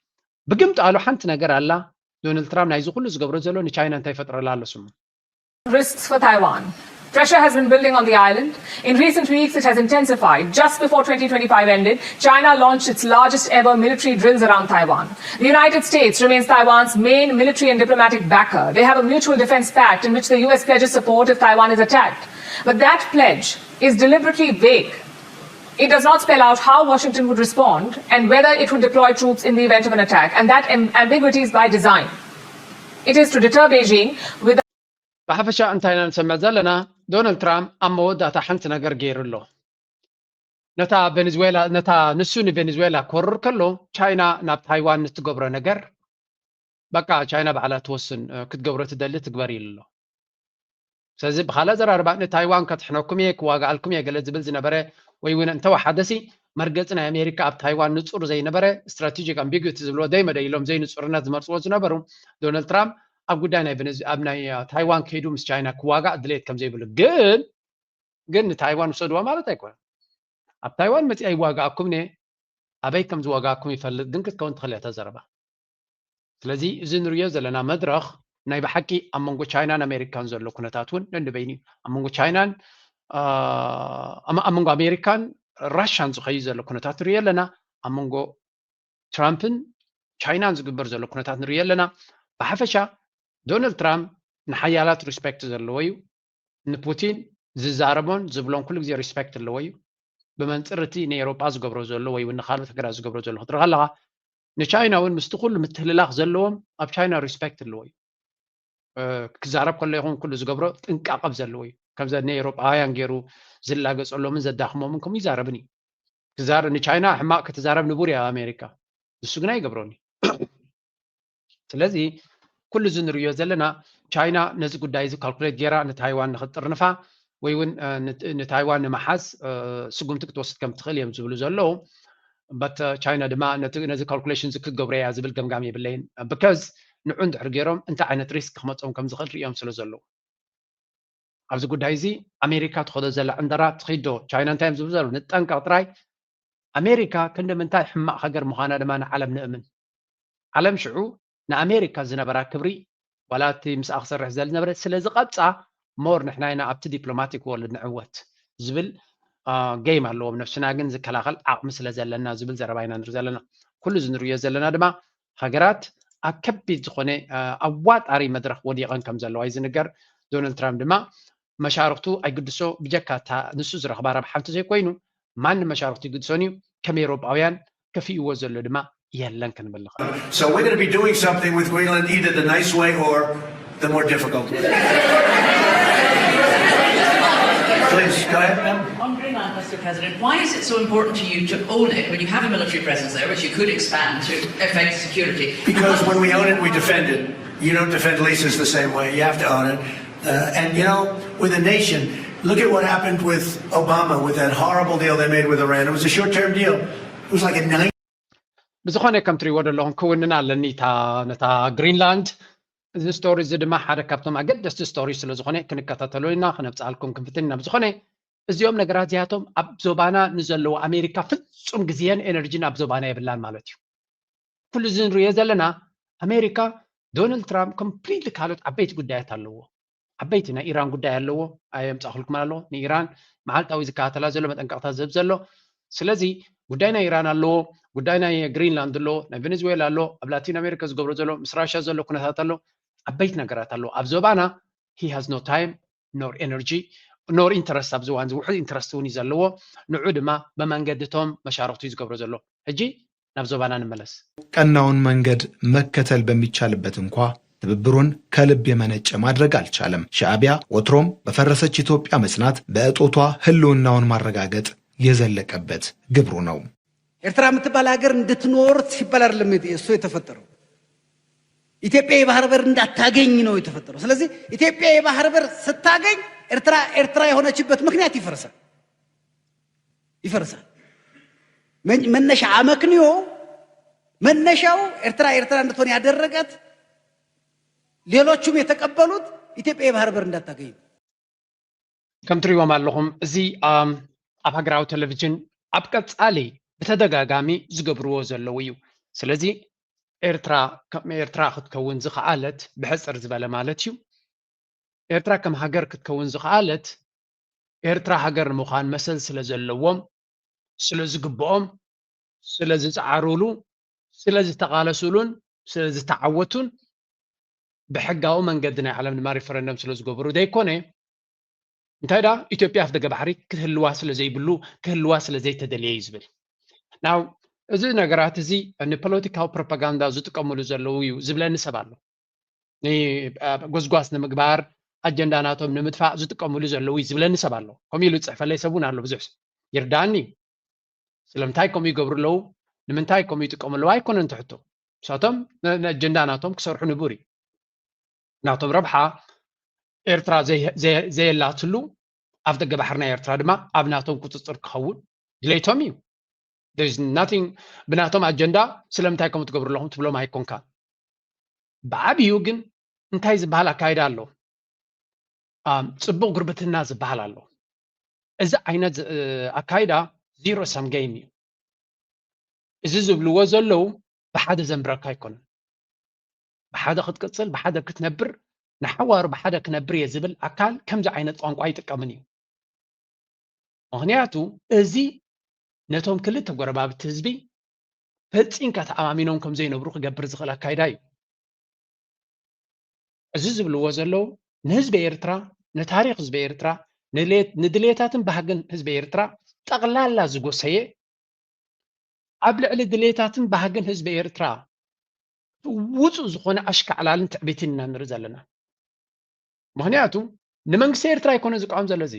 ብግምጣሉ ሓንቲ ነገር ኣላ። ዶናልድ ትራምፕ ናይዚ ኩሉ ዝገብሮ ዘሎ ንቻይና እንታይ ይፈጥረላ ኣሎ ስሙ risks for Taiwan. Pressure has been building on the island. In recent weeks, it has intensified. Just before twenty twenty-five ended, China launched its largest ever military drills around Taiwan. The United States remains Taiwan's main military and diplomatic backer. They have a mutual defense pact in which the U S pledges support if Taiwan is attacked. But that pledge is deliberately vague. It does not spell out how Washington would respond and whether it would deploy troops in the event of an attack. And that ambiguity is by design. It is to deter Beijing with ብሓፈሻ እንታይ ኢና ንሰምዕ ዘለና? ዶናልድ ትራምፕ ኣብ መወዳእታ ሓንቲ ነገር ገይሩ ኣሎ። ነታ ቬኔዙዌላ ነታ ንሱ ንቬኔዙዌላ ክወርር ከሎ ቻይና ናብ ታይዋን ንትገብሮ ነገር በቃ ቻይና ባዕላ ትወስን ክትገብሮ ትደሊ ትግበር ኢሉ ኣሎ። ስለዚ ብካልእ ኣዘራርባ ንታይዋን ከጥሕነኩም እየ ክዋግኣልኩም እየ ገለ ዝብል ዝነበረ ወይ እውን እንተወሓደሲ መርገፂ ናይ ኣሜሪካ ኣብ ታይዋን ንፁር ዘይነበረ strategic ambiguity ዝብልዎ ደይመደይ ኢሎም ዘይንፁርነት ዝመርፅዎ ዝነበሩ ዶናልድ ትራምፕ ኣብ ጉዳይ ናይ ቬኔዙ ኣብ ናይ ታይዋን ከይዱ ምስ ቻይና ክዋጋእ ድሌት ከም ዘይብሉ ግን ግን ንታይዋን ውሰድዋ ማለት ኣይኮነን። ኣብ ታይዋን መፂኣ ይዋጋኣኩም እየ ኣበይ ከም ዝዋጋኣኩም ይፈልጥ ግን ክትከውን ትኽእል እያ እታ ዘረባ። ስለዚ እዚ ንሪኦ ዘለና መድረኽ ናይ ብሓቂ ኣብ መንጎ ቻይናን ኣሜሪካን ዘሎ ኩነታት እውን ነንበይኑ እዩ። ኣብ መንጎ ቻይናን ኣብ መንጎ ኣሜሪካን ራሻን ዝኸዩ ዘሎ ኩነታት ንሪኦ ኣለና። ኣብ መንጎ ትራምፕን ቻይናን ዝግበር ዘሎ ኩነታት ንሪኦ ኣለና። ብሓፈሻ ዶናልድ ትራምፕ ንሓያላት ሪስፔክት ዘለዎ እዩ። ንፑቲን ዝዛረቦን ዝብሎን ኩሉ ግዜ ሪስፔክት ኣለዎ እዩ። ብመንፅር እቲ ንኤሮጳ ዝገብሮ ዘሎ ወይ እውን ንካልኦት ሃገራት ዝገብሮ ዘሎ ክትርኢ ከለካ ንቻይና እውን ምስቲ ኩሉ ምትህልላክ ዘለዎም ኣብ ቻይና ሪስፔክት ኣለዎ እዩ። ክዛረብ ከሎ ይኹን ኩሉ ዝገብሮ ጥንቃቐብ ዘለዎ እዩ። ከምዚ ንኤሮጳውያን ገይሩ ዝላገፀሎምን ዘዳኽሞምን ከምኡ ይዛረብን እዩ። ክዛረብ ንቻይና ሕማቕ ክትዛረብ ንቡር እያ ኣሜሪካ። ንሱ ግና ይገብሮን እዩ። ስለዚ ኩሉ እዚ ንርእዮ ዘለና ቻይና ነዚ ጉዳይ እዚ ካልኩሌት ገይራ ንታይዋን ንክትጥርንፋ ወይ እውን ንታይዋን ንምሓዝ ስጉምቲ ክትወስድ ከም ትኽእል እዮም ዝብሉ ዘለዉ። በት ቻይና ድማ ነዚ ካልኩሌሽን እዚ ክትገብሮ እያ ዝብል ገምጋም የብለይን። ብከዝ ንዑ እንድሕር ገይሮም እንታይ ዓይነት ሪስክ ክመፆም ከም ዝኽእል ርእዮም ስለ ዘለዉ ኣብዚ ጉዳይ እዚ ኣሜሪካ ትኸዶ ዘላ ዕንደራ ትኺዶ ቻይና እንታይ እዮም ዝብሉ ዘለዉ ንጠንቀቕ ጥራይ። ኣሜሪካ ክንዲ ምንታይ ሕማቕ ሃገር ምዃና ድማ ንዓለም ንእምን። ዓለም ሽዑ ንኣሜሪካ ዝነበራ ክብሪ ዋላ እቲ ምስኣ ክሰርሕ ዝደሊ ዝነበረ ስለ ዝቐብፃ ሞር ንሕና ኢና ኣብቲ ዲፕሎማቲክ ወርልድ ንዕወት ዝብል ጌም ኣለዎም። ነብስና ግን ዝከላኸል ዓቕሚ ስለ ዘለና ዝብል ዘረባ ኢና ንርኢ ዘለና። ኩሉ እዚ ንርእዮ ዘለና ድማ ሃገራት ኣብ ከቢድ ዝኾነ ኣዋጣሪ መድረኽ ወዲቐን ከም ዘለዋ እዩ ዝንገር። ዶናልድ ትራምፕ ድማ መሻርክቱ ኣይግድሶ ብጀካ እታ ንሱ ዝረኽባ ረብሓ እንተዘይኮይኑ ማንም መሻርክቱ ይግድሶን እዩ። ከም ኤውሮጳውያን ከፊእዎ ዘሎ ድማ የለን ክንብል ንኽእል። So we're going to be doing something with Greenland, either the nice way or the more difficult way. Please, go ahead, ma'am. On Greenland, Mister President, why is it so important to you to own it when you have a military presence there, which you could expand to effect security? Because when we own it, we defend it. You don't defend leases the same way. You have to own it. Uh, and you know, with a nation, look at what happened with Obama with that horrible deal they made with Iran. It was a short-term deal. It was like a nine. ብዝኾነ ከም ትሪእዎ ዘለኹም ክውንን ኣለኒ እታ ነታ ግሪንላንድ። እዚ ስቶሪ እዚ ድማ ሓደ ካብቶም ኣገደስቲ ስቶሪ ስለ ዝኾነ ክንከታተሎ ኢና፣ ክነብፅኣልኩም ክንፍትን ኢና። ብዝኾነ እዚኦም ነገራት እዚኣቶም ኣብ ዞባና ንዘለዉ ኣሜሪካ ፍጹም ግዜን ኤነርጂን ኣብ ዞባና የብላን ማለት እዩ። ኩሉ እዚ ንሪኦ ዘለና ኣሜሪካ ዶናልድ ትራምፕ ኮምፕሊትሊ ካልኦት ዓበይቲ ጉዳያት ኣለዎ። ዓበይቲ ናይ ኢራን ጉዳይ ኣለዎ፣ ኣየምፃእኩልኩም ኣሎ። ንኢራን መዓልታዊ ዝከታተላ ዘሎ መጠንቀቕታ ዝህብ ዘሎ። ስለዚ ጉዳይ ናይ ኢራን ኣለዎ፣ ጉዳይ ናይ ግሪንላንድ ኣሎ፣ ናይ ቬኔዙዌላ ኣሎ፣ ኣብ ላቲን ኣሜሪካ ዝገብሮ ዘሎ ምስ ራሽያ ዘሎ ኩነታት ኣሎ፣ ዓበይቲ ነገራት ኣለዎ። ኣብ ዞባና he has no time nor energy nor interest ኣብዚ እዋን እዚ ውሑድ ኢንትረስት እውን እዩ ዘለዎ። ንዑ ድማ ብመንገድቶም መሻርክቱ እዩ ዝገብሮ ዘሎ። ሕጂ ናብ ዞባና ንመለስ። ቀናውን መንገድ መከተል በሚቻልበት እንኳ ትብብሩን ከልብ የመነጨ ማድረግ አልቻለም። ሻዕቢያ ወትሮም በፈረሰች ኢትዮጵያ መጽናት፣ በእጦቷ ህልውናውን ማረጋገጥ የዘለቀበት ግብሩ ነው። ኤርትራ የምትባል ሀገር እንድትኖር ሲባል አይደለም እሱ የተፈጠረው። ኢትዮጵያ የባህር በር እንዳታገኝ ነው የተፈጠረው። ስለዚህ ኢትዮጵያ የባህር በር ስታገኝ ኤርትራ ኤርትራ የሆነችበት ምክንያት ይፈርሳል ይፈርሳል። መን- መነሻ አመክንዮ መነሻው ኤርትራ ኤርትራ እንድትሆን ያደረጋት ሌሎቹም የተቀበሉት ኢትዮጵያ የባህር በር እንዳታገኝ። ከም ትሪእዎም ኣለኹም እዚ ኣም፣ ኣብ ሃገራዊ ቴሌቪዥን ኣብ ቀጻሊ ብተደጋጋሚ ዝገብርዎ ዘለዉ እዩ። ስለዚ ኤርትራ ከም ኤርትራ ክትከውን ዝኸኣለት ብሕጽር ዝበለ ማለት እዩ። ኤርትራ ከም ሃገር ክትከውን ዝኸኣለት ኤርትራ ሃገር ንምዃን መሰል ስለ ዘለዎም፣ ስለ ዝግብኦም፣ ስለ ዝጸዓሩሉ፣ ስለ ዝተቓለሱሉን ስለ ዝተዓወቱን ብሕጋዊ መንገዲ ናይ ዓለም ድማ ሪፈረንደም ስለ ዝገበሩ ዘይኮነ እንታይ ዳ ኢትዮጵያ ኣፍ ደገ ባሕሪ ክህልዋ ስለ ዘይብሉ ክህልዋ ስለ ዘይተደልየ እዩ ዝብል ናው እዚ ነገራት እዚ ንፖለቲካዊ ፕሮፓጋንዳ ዝጥቀምሉ ዘለዉ እዩ ዝብለኒ ሰብ ኣሎ። ጎዝጓዝ ንምግባር ኣጀንዳ ናቶም ንምጥፋእ ዝጥቀምሉ ዘለዉ እዩ ዝብለኒ ሰብ ኣሎ። ከምኡ ኢሉ ዝፅሕፈለይ ሰብ እውን ኣሎ። ብዙሕ ይርዳእኒ እዩ። ስለምንታይ ከምኡ ይገብሩ ኣለዉ? ንምንታይ ከምኡ ይጥቀሙ ኣለዉ? ኣይኮነን ትሕቶ። ንሳቶም ነጀንዳ ናቶም ክሰርሑ ንቡር እዩ። ናቶም ረብሓ ኤርትራ ዘየላትሉ ኣፍ ደገ ባሕሪ ናይ ኤርትራ ድማ ኣብ ናቶም ቁፅፅር ክኸውን ድሌቶም እዩ። ናቲንግ ብናቶም ኣጀንዳ ስለምንታይ ከምኡ ትገብሩ ኣለኹም ትብሎም ኣይኮንካ። ብዓብዩ ግን እንታይ ዝበሃል ኣካይዳ ኣሎ? ፅቡቕ ጉርብትና ዝበሃል ኣሎ። እዚ ዓይነት ኣካይዳ ዚሮ ሰም ገይም እዩ። እዚ ዝብልዎ ዘለዉ ብሓደ ዘንብረካ ኣይኮነን። ብሓደ ክትቅፅል ብሓደ ክትነብር ንሓዋሩ ብሓደ ክነብር እየ ዝብል ኣካል ከምዚ ዓይነት ቋንቋ ኣይጥቀምን እዩ። ምኽንያቱ እዚ ነቶም ክልተ ጎረባብቲ ህዝቢ ፈፂምካ ተኣማሚኖም ከም ዘይነብሩ ክገብር ዝኽእል ኣካይዳ እዩ። እዚ ዝብልዎ ዘለዉ ንህዝቢ ኤርትራ፣ ንታሪኽ ህዝቢ ኤርትራ፣ ንድሌታትን ባህግን ህዝቢ ኤርትራ ጠቕላላ ዝጎሰየ ኣብ ልዕሊ ድሌታትን ባህግን ህዝቢ ኤርትራ ውፁእ ዝኾነ ኣሽካዕላልን ትዕቢትን ኢና ንርኢ ዘለና። ምኽንያቱ ንመንግስቲ ኤርትራ ኣይኮነ ዝቃወም ዘሎ እዚ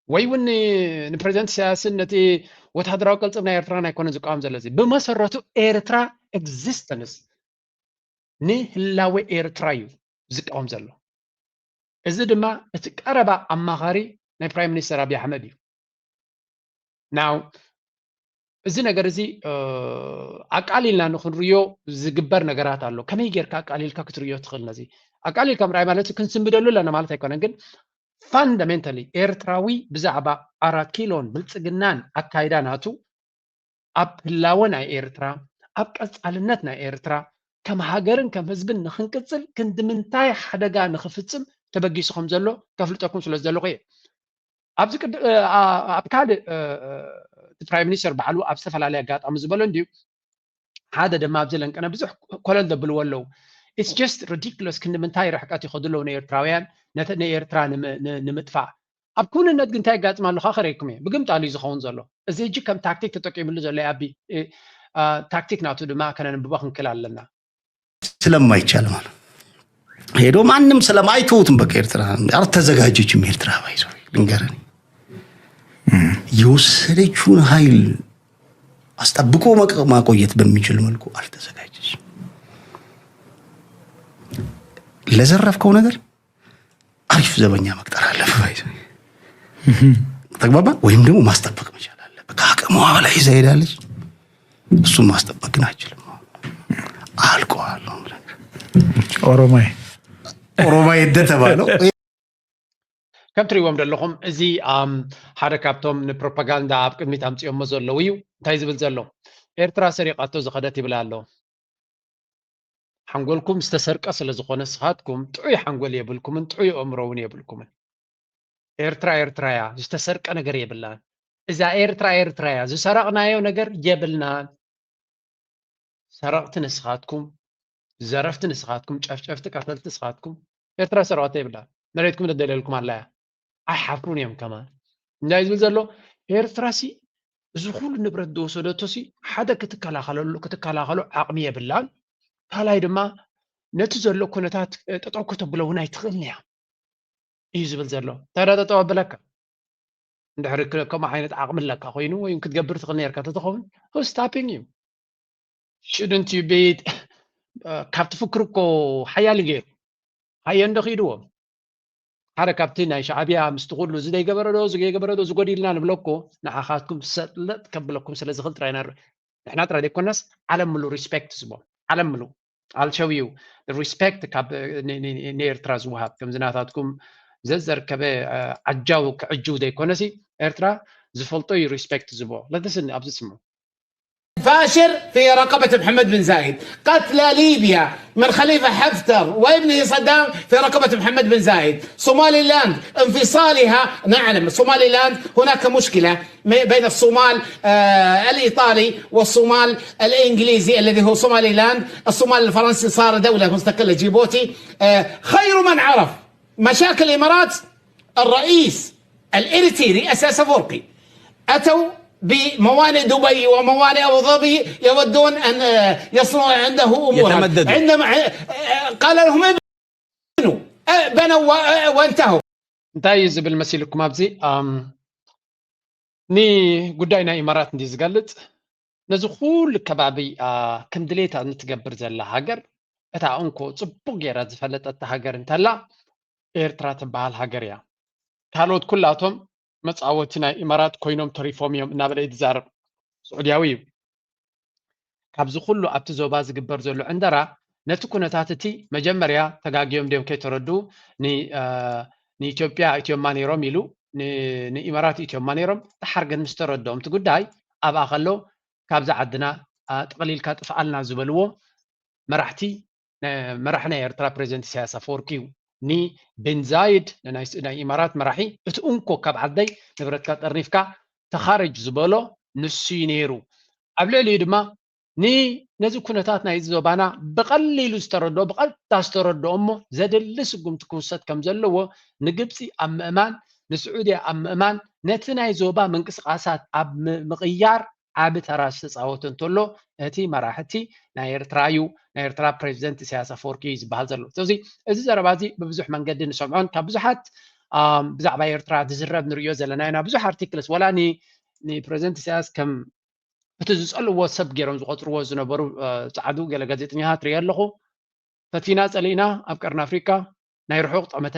ወይ እውን ንፕሬዚደንት ኢሳያስን ነቲ ወታደራዊ ቅልፅም ናይ ኤርትራን ኣይኮነ ዝቃወም ዘሎ እዚ ብመሰረቱ ኤርትራ ኤግዚስተንስ ንህላወ ኤርትራ እዩ ዝቃወም ዘሎ። እዚ ድማ እቲ ቀረባ ኣማኻሪ ናይ ፕራይም ሚኒስተር ኣብይ ኣሕመድ እዩ። ናው እዚ ነገር እዚ ኣቃሊልና ንክንርዮ ዝግበር ነገራት ኣሎ። ከመይ ጌርካ ኣቃሊልካ ክትርዮ ትኽእል? ነዚ ኣቃሊልካ ምርኣይ ማለት ክንስምደሉ ኣለና ማለት ኣይኮነን፣ ግን ፋንዳሜንታሊ ኤርትራዊ ብዛዕባ ኣራት ኪሎን ብልፅግናን ኣካይዳ ናቱ ኣብ ህላወ ናይ ኤርትራ ኣብ ቀፃልነት ናይ ኤርትራ ከም ሃገርን ከም ህዝብን ንክንቅፅል ክንዲ ምንታይ ሓደጋ ንክፍፅም ተበጊሱ ከም ዘሎ ከፍልጠኩም ስለ ዝደለኹ እየ። ኣብዚ ኣብ ካልእ እቲ ፕራይም ሚኒስተር ባዕሉ ኣብ ዝተፈላለየ ኣጋጣሚ ዝበሎ እንድዩ ሓደ ድማ ኣብዚ ለንቀነ ብዙሕ ኮለል ዘብልዎ ኣለዉ። It's just ridiculous ክንዲ ምንታይ ርሕቀት ይኸዱ ኣለዉ ንኤርትራውያን ነቲ ንኤርትራ ንምጥፋእ ኣብ ክውንነት ግን እንታይ የጋጥም ኣለካ ከረይኩም እየ ብግምጣሉ እዩ ዝኸውን ዘሎ። እዚ ሕጂ ከም ታክቲክ ተጠቂምሉ ዘሎ ኣቢ ታክቲክ ናቱ ድማ ከነንብቦ ክንክል ኣለና። ስለማይቻል ማለት ሄዶ ማንም ስለማይተውትም በቃ ኤርትራ አልተዘጋጀችም። ኤርትራ ባይዞ ልንገረን የወሰደችውን ኃይል አስጠብቆ ማቆየት በሚችል መልኩ አልተዘጋጀችም። ለዘረፍከው ነገር አሪፍ ዘበኛ መቅጠር አለብህ። ባይዘ ተግባባ ወይም ደግሞ ማስጠበቅ መቻል አለብህ። ከአቅሟ በላይ ይዛ ሄዳለች። እሱን ማስጠበቅ ግን አይችልም። አልቀዋል ነው ኦሮማይ ኦሮማይ እንደተባለው ከም ትሪእዎም ዘለኹም እዚ ሓደ ካብቶም ንፕሮፓጋንዳ ኣብ ቅድሚት ኣምፅኦሞ ዘለዉ እዩ። እንታይ ዝብል ዘሎ? ኤርትራ ሰሪቓቶ ዝኸደት ይብል ኣሎ። ሓንጎልኩም ዝተሰርቀ ስለ ዝኾነ ንስኻትኩም ጥዑይ ሓንጎል የብልኩምን ጥዑይ ኣእምሮ እውን የብልኩምን። ኤርትራ ኤርትራ እያ፣ ዝተሰርቀ ነገር የብላን። እዛ ኤርትራ ኤርትራ እያ፣ ዝሰረቕናዮ ነገር የብልናን። ሰረቕቲ ንስኻትኩም፣ ዘረፍቲ ንስኻትኩም፣ ጨፍጨፍቲ ቀተልቲ ንስኻትኩም። ኤርትራ ሰረቐቶ የብላን። መሬትኩም ተደልየልኩም ኣላ እያ። ኣይሓፍሩን እዮም ከማን። እንታይ ዝብል ዘሎ? ኤርትራ ሲ እዚ ኩሉ ንብረት ዝወሰደቶ ሲ ሓደ ክትከላኸለሉ ክትከላኸሎ ዓቕሚ የብላን። ካልኣይ ድማ ነቲ ዘሎ ኩነታት ጠጠው ከተብሎ እውን ኣይትኽእልን እያ እዩ ዝብል ዘሎ። እንታይ ዳ ጠጠው ኣብለካ? እንድሕሪ ከምኡ ዓይነት ዓቕሚ ኣለካ ኮይኑ ወይ ክትገብር ትኽእል ነርካ ተተኸውን ስታፒንግ እዩ። ሽድንት ዩ ቤት ካብቲ ፍክር እኮ ሓያል ገይሩ ሃየ እንዶ ክኢድዎም ሓደ ካብቲ ናይ ሻዕብያ ምስቲ ኩሉ እዚ ዘይገበረ ዶ እዚ ዘይገበረ ዶ ዝጎዲልና ንብለኮ ንዓኻትኩም ሰጥለጥ ከብለኩም ስለ ዝኽእል ጥራይ ኢና ንሕና ጥራይ ዘይኮነስ ዓለም ምሉ ሪስፔክት ዝቦ ዓለም ምሉ ኣልሸው እዩ ሪስፔክት ካብ ንኤርትራ ዝወሃብ ከምዚ ናታትኩም ዘዘርከበ ዓጃው ክዕጅው ዘይኮነሲ ኤርትራ ዝፈልጦ እዩ ሪስፔክት ዝቦ ለትስኒ ኣብዚ ስምዑ فاشر في رقبة محمد بن زايد، قتل ليبيا من خليفة حفتر وابنه صدام في رقبة محمد بن زايد، صومالي لاند انفصالها، نعلم صومالي لاند هناك مشكلة بين الصومال آه الإيطالي والصومال الإنجليزي الذي هو صومالي لاند. الصومال الفرنسي صار دولة مستقلة، جيبوتي. آه خير من عرف مشاكل الإمارات الرئيس الإريتري إسياس أفورقي. أتوا بموانئ دبي وموانئ أبو ظبي يودون أن يصنعوا عنده أمورا. يتمددوا. عندما قال لهم ابنوا، بنوا وانتهوا. እንታይ እዩ ዝብል መሲልኩም ኣብዚ ንጉዳይ ናይ ኢማራት እንዲ ዝገልፅ ነዚ ኩሉ ከባቢ ከም ድሌታ ንትገብር ዘላ ሃገር እታ እንኮ ፅቡቅ ገይራ ዝፈለጠት ሃገር እንተላ ኤርትራ ትበሃል ሃገር እያ። ካልኦት ኩላቶም መፃወቲ ናይ ኢማራት ኮይኖም ተሪፎም እዮም እናበለ እዩ ዝዛረብ። ስዑድያዊ እዩ። ካብዚ ኩሉ ኣብቲ ዞባ ዝግበር ዘሎ ዕንደራ ነቲ ኩነታት እቲ መጀመርያ ተጋግዮም ድዮም ከይተረዱ ንኢትዮጵያ እትዮማ ነይሮም ኢሉ ንኢማራት እትዮማ ነይሮም። ደሓር ግን ምስ ተረድኦም እቲ ጉዳይ ኣብኣ ከሎ ካብዛ ዓድና ጠቕሊልካ ጥፍኣልና ዝበልዎ መራሕቲ መራሕ ናይ ኤርትራ ፕሬዚደንት ኢሳያስ ኣፈወርቂ እዩ። ንቤን ዛይድ ናይ ኢማራት መራሒ እቲ እንኮ ካብ ዓደይ ንብረትካ ጠርኒፍካ ተኻረጅ ዝበሎ ንሱ እዩ ነይሩ። ኣብ ልዕሊኡ ድማ ነዚ ኩነታት ናይዚ ዞባና ብቐሊሉ ዝተረድኦ ብቐጥታ ዝተረድኦ እሞ ዘድሊ ስጉምቲ ክውሰድ ከም ዘለዎ ንግብፂ ኣብ ምእማን ንስዑድያ ኣብ ምእማን ነቲ ናይ ዞባ ምንቅስቃሳት ኣብ ምቕያር ዓቢ ተራ ዝተፃወተ እንተሎ እቲ መራሕቲ ናይ ኤርትራ እዩ ናይ ኤርትራ ፕሬዚደንት ኢሳያስ ኣፈወርቂ እዩ ዝበሃል ዘሎ። ስለዚ እዚ ዘረባ እዚ ብብዙሕ መንገዲ ንሰምዖን ካብ ብዙሓት ብዛዕባ ኤርትራ ዝዝረብ ንርእዮ ዘለና ኢና። ብዙሕ ኣርቲክልስ ወላ ንፕሬዚደንት ኢሳያስ ከም እቲ ዝጸልዎ ሰብ ገይሮም ዝቆጽርዎ ዝነበሩ ጻዕዱ ገለ ጋዜጠኛታት ርእየ ኣለኹ። ፈቲና ጸሊእና ኣብ ቀርኒ ኣፍሪቃ ናይ ርሑቕ ጠመተ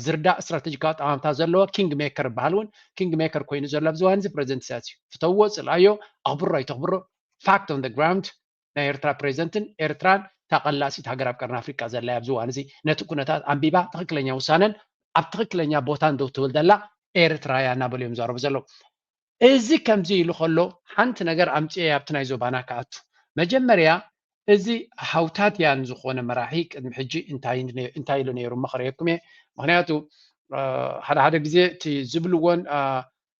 ዝርዳእ ስትራቴጂካዊ ጠማምታ ዘለዎ ኪንግ ሜከር ይበሃል እውን ኪንግ ሜከር ኮይኑ ዘሎ ኣብዚ ዋን እዚ ፕሬዚደንት ኢሳያስ እዩ። ፍተዎ ጽልኣዮ ኣኽብሮ ኣይተኽብሮ fact on the ground ናይ ኤርትራ ፕሬዚደንትን ኤርትራን እታ ቀላሲት ሃገር ኣብ ቀርኒ ኣፍሪቃ ዘላ ኣብዚ ዋን እዚ ነቲ ኩነታት ኣንቢባ ትኽክለኛ ውሳነን ኣብ ትኽክለኛ ቦታን ደው ትብል ዘላ ኤርትራ እያ እናበሉ እዮም ዛረቡ ዘለዉ። እዚ ከምዚ ኢሉ ከሎ ሓንቲ ነገር ኣምፅኤ ኣብቲ ናይ ዞባና ክኣቱ መጀመርያ እዚ ሃውታትያን ዝኾነ መራሒ ቅድሚ ሕጂ እንታይ ኢሉ ነይሩ እሞ ክርእየኩም እየ። ምክንያቱ ሓደ ሓደ ግዜ እቲ ዝብልዎን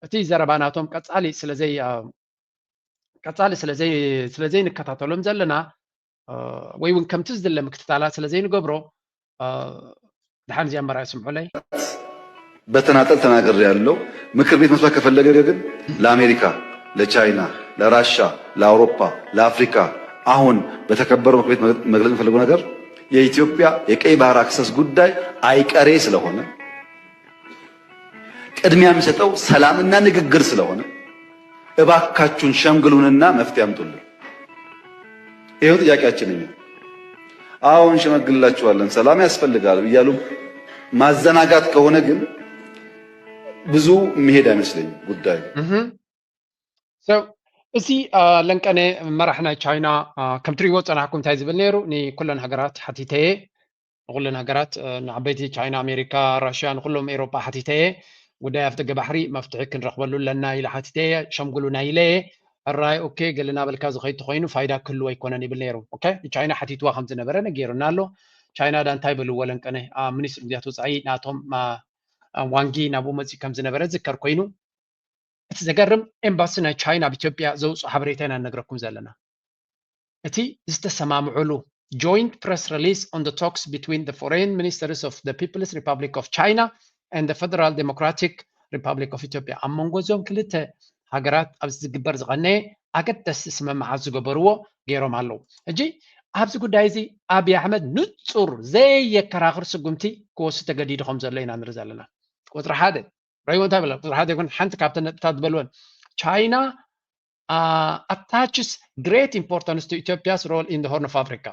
እቲ ዘረባ ናቶም ቀፃሊ ስለዘይ ቀፃሊ ስለዘይ ስለዘይንከታተሎም ዘለና ወይ እውን ከምቲ ዝድለ ምክትታላት ስለዘይንገብሮ ድሓን እዚኣ መርኣይ ስምዑለይ። በተናጠል ተናገር ያለው ምክር ቤት መስማት ከፈለገ ግን ለአሜሪካ፣ ለቻይና፣ ለራሻ፣ ለአውሮፓ፣ ለአፍሪካ አሁን በተከበረው ምክር ቤት መግለጽ የምፈልገው ነገር የኢትዮጵያ የቀይ ባህር አክሰስ ጉዳይ አይቀሬ ስለሆነ ቅድሚያ የሚሰጠው ሰላምና ንግግር ስለሆነ እባካችሁን ሸምግሉንና መፍትሄ አምጡልን። ይኸው ጥያቄያችን እኛ አሁን እንሸመግልላችኋለን፣ ሰላም ያስፈልጋል እያሉ ማዘናጋት ከሆነ ግን ብዙ የሚሄድ አይመስለኝም ጉዳዩ። እዚ ለንቀነ መራሕ ናይ ቻይና ከም ትሪእዎ ፀናሕኩም እንታይ ዝብል ነይሩ? ንኩለን ሃገራት ሓቲተየ፣ ንኩለን ሃገራት ንዓበይቲ ቻይና፣ ኣሜሪካ፣ ራሽያ፣ ንኩሎም ኤሮጳ ሓቲተየ፣ ጉዳይ ኣፍደገ ባሕሪ መፍትሒ ክንረኽበሉ ኣለና ኢለ ሓቲተየ፣ ሸምግሉና ኢለየ። ሕራይ ኦኬ ገለ ናበልካ ዝኸይድ ተኾይኑ ፋይዳ ክህልዎ ኣይኮነን ይብል ነይሩ። ኦኬ ንቻይና ሓቲትዋ ከም ዝነበረ ነጊሩና ኣሎ። ቻይና ዳ እንታይ በልዎ ለንቀነ? ሚኒስትሪ ጉዳያት ወፃኢ ናቶም ዋንጊ ናብኡ መፂኡ ከም ዝነበረ ዝከር ኮይኑ እቲ ዘገርም ኤምባሲ ናይ ቻይና ኣብ ኢትዮጵያ ዘውፅኦ ሓበሬታ ኢና ንነግረኩም ዘለና። እቲ ዝተሰማምዑሉ joint press release on the talks between the foreign ministers of the People's Republic of China and the Federal Democratic Republic of Ethiopia ኣብ መንጎ እዞም ክልተ ሃገራት ኣብዚ ዝግበር ዝቐነየ ኣገደስቲ ስምምዓት ዝገበርዎ ገይሮም ኣለዉ። ሕጂ ኣብዚ ጉዳይ እዚ ኣብይ ኣሕመድ ንፁር ዘየከራኽር ስጉምቲ ክወስድ ተገዲዱ ከም ዘሎ ኢና ንርኢ ዘለና። ቁፅሪ ሓደ ረይዎ እንታይ ብላ ቁፅሪ ሓደ ይኹን ሓንቲ ካብተን ነጥብታት ዝበልወን ቻይና uh, attaches great importance to Ethiopia's role in the Horn of Africa.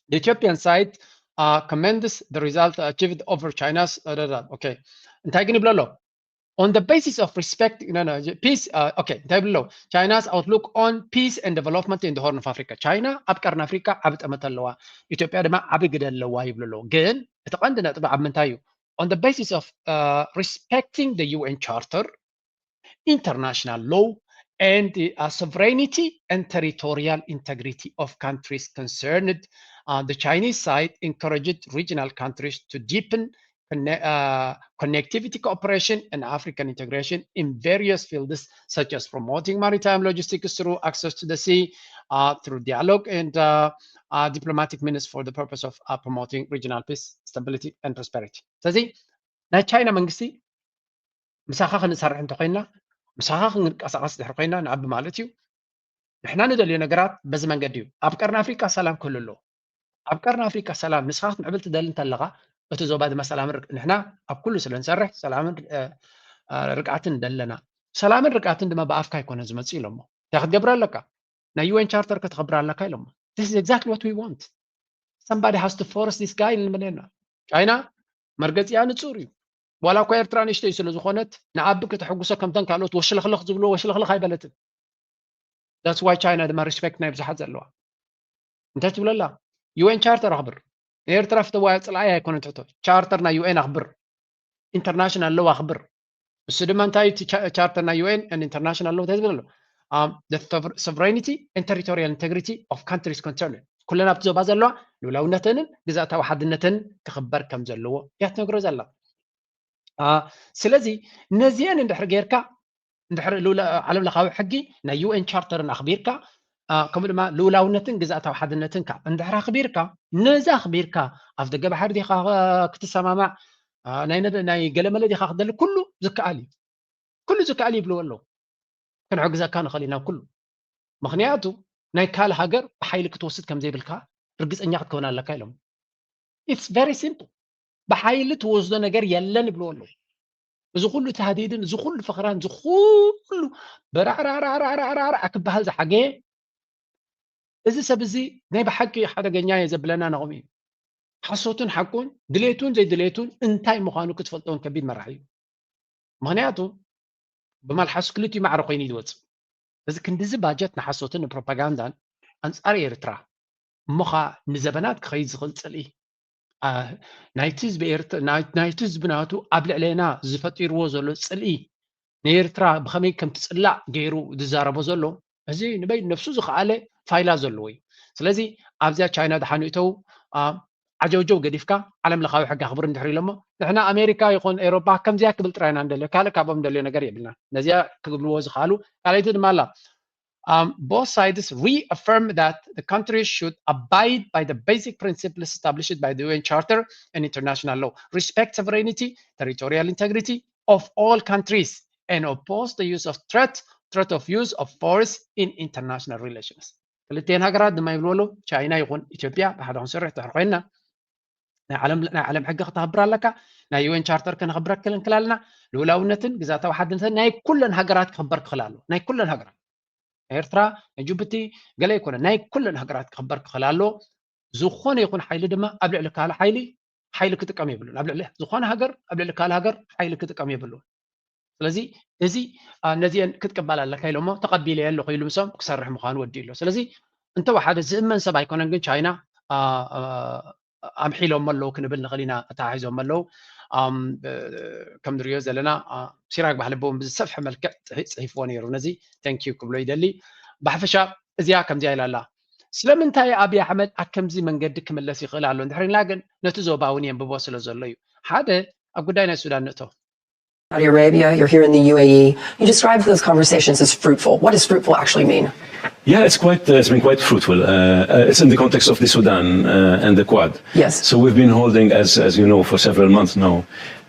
The Ethiopian side uh, commends the result achieved over China's. Uh, okay. እንታይ ግን ይብሎ ኣሎ? On the basis of respect, no, no, peace, uh, okay, እንታይ ይብሎ? China's outlook on peace and development in the Horn of Africa. ቻይና ኣብ ቀርኒ ኣፍሪካ ዓቢ ጠመተ ኣለዋ። ኢትዮጵያ ድማ ዓቢ ግደ ኣለዋ ይብሉ ኣለዉ። ግን እቲ ቀንዲ ነጥቢ ኣብ ምንታይ እዩ? On the basis of uh, respecting the U N Charter, international law, and the uh, sovereignty and territorial integrity of countries concerned. Uh, the Chinese side encouraged regional countries to deepen conne- uh, connectivity cooperation and African integration in various fields, such as promoting maritime logistics through access to the sea, uh, through dialogue and uh, uh, diplomatic means for the purpose of uh, promoting regional peace, stability, and prosperity. ስለዚ ናይ ቻይና መንግስቲ ምሳኻ ክንሰርሕ እንተኮይና ምሳኻ ክንቀሳቀስ ድሕር ኮይና ንዓቢ ማለት እዩ። ንሕና ንደልዮ ነገራት በዚ መንገዲ እዩ። ኣብ ቀርኒ ኣፍሪካ ሰላም ክህሉ ኣለዎ። ኣብ ቀርኒ ኣፍሪካ ሰላም ንስኻ ክትምዕብል ትደሊ እንተለኻ እቲ ዞባ ድማ ሰላም ንሕና ኣብ ኩሉ ስለ ንሰርሕ ሰላምን ርግኣትን ደለና። ሰላምን ርግኣትን ድማ ብኣፍካ ኣይኮነ ዝመፅእ ኢሎሞ። እንታይ ክትገብር ኣለካ? ናይ ዩኤን ቻርተር ከተኽብር ኣለካ ኢሎሞ። This is exactly what we want. Somebody has to force this guy ንመለና። ቻይና መርገፂኣ ንፁር እዩ። ዋላ እኳ ኤርትራ ንእሽተይ ስለ ዝኾነት ንኣቢ ከተሐጉሰ ከምተን ካልኦት ወሽለኽለኽ ዝብሎ ወሽለኽለኽ ኣይበለትን። That's why ቻይና ድማ ሪስፔክት ናይ ብዙሓት ዘለዋ። እንታይ ትብለላ? ዩኤን ቻርተር ኣኽብር። ንኤርትራ ፍተዋ ፅልኣይ ኣይኮነ ትሕቶ ቻርተር ናይ ዩኤን ኣኽብር። ኢንተርናሽናል ሎው ኣኽብር። እሱ ድማ እንታይ እቲ ቻርተር ናይ ዩኤን ኢንተርናሽናል ሎው እንታይ ዝብል ኣሎ? Sovereignty and territorial integrity of countries concerned ኩለን ኣብቲ ዞባ ዘለዋ ልውላውነተንን ግዛእታዊ ሓድነተንን ክኽበር ከም ዘለዎ እያ ትነግሮ ዘላ። ስለዚ ነዚአን እንድሕር ጌርካ እንድሕር ዓለም ለኻዊ ሕጊ ናይ ዩኤን ቻርተርን ኣኽቢርካ ከምኡ ድማ ልውላውነትን ግዛእታዊ ሓድነትን ካ እንድሕር ኣኽቢርካ ነዚ ኣኽቢርካ ኣብ ደገ ባሕሪ ዲኻ ክትሰማማዕ ናይ ገለመለ ዲኻ ክደሊ ኩሉ ዝከኣል እዩ። ኩሉ ዝከኣል ይብልዎ ኣለዉ። ክንሕግዘካ ንኽእል ኢና ኩሉ። ምኽንያቱ ናይ ካልእ ሃገር ብሓይሊ ክትወስድ ከም ዘይብልካ ርግፀኛ ክትከውን ኣለካ ኢሎም። It's very simple። ብሓይሊ ትወስዶ ነገር የለን ይብልዎ ኣለዉ። እዚ ኩሉ ታህዲድን እዚ ኩሉ ፈኸራን እዚ ኩሉ በራዕራዕራዕራዕ ክበሃል ዝሓገየ እዚ ሰብ እዚ ናይ ብሓቂ ሓደገኛ እየ ዘብለና ናቕም እዩ። ሓሶትን ሓቁን ድሌቱን ዘይድሌቱን እንታይ ምዃኑ ክትፈልጦን ከቢድ መራሕ እዩ። ምኽንያቱ ብማልሓሱ ክልቲኡ ማዕረ ኮይኑ እዩ ዝወፅእ። እዚ ክንዲዚ ባጀት ንሓሶትን ንፕሮፓጋንዳን ኣንፃር ኤርትራ እሞኻ ንዘበናት ክኸይድ ዝኽእል ፅልኢ ናይቲ ህዝቢ ናቱ ኣብ ልዕሌና ዝፈጢርዎ ዘሎ ፅልኢ ንኤርትራ ብኸመይ ከም ትፅላእ ገይሩ ዝዛረቦ ዘሎ እዚ ንበይ ነፍሱ ዝኸኣለ ፋይላ ዘለዎ እዩ። ስለዚ ኣብዚኣ ቻይና ድሓን ይእተው ዓጀውጀው ገዲፍካ ዓለም ለኻዊ ሕጊ ኣኽብር እንድሕር ኢሎሞ ንሕና ኣሜሪካ ይኹን ኤሮፓ ከምዚኣ ክብል ጥራይና ንደልዮ ካልእ ካብኦም ንደልዮ ነገር የብልና። ነዚኣ ክብልዎ ዝኽኣሉ ካልኣይቲ ድማ ኣላ Um, both sides reaffirm that the countries should abide by the basic principles established by the U N Charter and international law, respect sovereignty, territorial integrity of all countries, and oppose the use of threats threat of use of force in international relations። ክልቲኤን ሃገራት ድማ ይብልዎ ኣለዉ፣ ቻይና ይኹን ኢትዮጵያ ብሓደ ክንሰርሕ ድሕሪ ኮይንና ናይ ዓለም ናይ ዓለም ሕጊ ክተኽብር ኣለካ። ናይ ዩኤን ቻርተር ከነኽብረክል እንክል ኣለና። ልኡላውነትን ግዛታዊ ሓድነትን ናይ ኩለን ሃገራት ክኽበር ክኽእል ኣለዎ። ናይ ኩለን ሃገራት፣ ኤርትራ፣ ናይ ጅቡቲ፣ ገለ ኣይኮነ፣ ናይ ኩለን ሃገራት ክኽበር ክኽእል ኣለዎ። ዝኾነ ይኹን ሓይሊ ድማ ኣብ ልዕሊ ካልእ ሓይሊ ሓይሊ ክጥቀም የብሉን። ኣብ ልዕሊ ዝኾነ ሃገር ኣብ ልዕሊ ካልእ ሃገር ሓይሊ ክጥቀም የብሉን። ስለዚ እዚ ነዚአን ክትቅበል ኣለካ ኢሎሞ ተቐቢለ ኣለኹ ኢሉ ምሶም ክሰርሕ ምዃኑ ወዲኡ ኣሎ። ስለዚ እንተወሓደ ዝእመን ሰብ ኣይኮነን፣ ግን ቻይና ኣምሒሎሞ ኣለዉ ክንብል ንኽእል ኢና፣ ኣተሓሒዞሞ ኣለዉ። ከም ንሪኦ ዘለና ሲራክ ባህልቢ እውን ብዝሰፍሐ መልክዕ ፅሒፍዎ ነይሩ። ነዚ thank you ክብሎ ይደሊ። ብሓፈሻ እዚኣ ከምዚኣ ኢላ ኣላ። ስለምንታይ ኣብይ ኣሕመድ ኣብ ከምዚ መንገዲ ክምለስ ይኽእል ኣሎ? እንድሕር ኢልና ግን ነቲ ዞባ እውን የንብቦ ስለ ዘሎ እዩ። ሓደ ኣብ ጉዳይ ናይ ሱዳን ንእቶ። Saudi Arabia, you're here in the U A E. You described those conversations as fruitful. What does fruitful actually mean? Yeah, it's quite uh, it's been quite fruitful. Uh, uh, it's in the context of the Sudan uh, and the Quad. Yes. So we've been holding, as as you know, for several months now,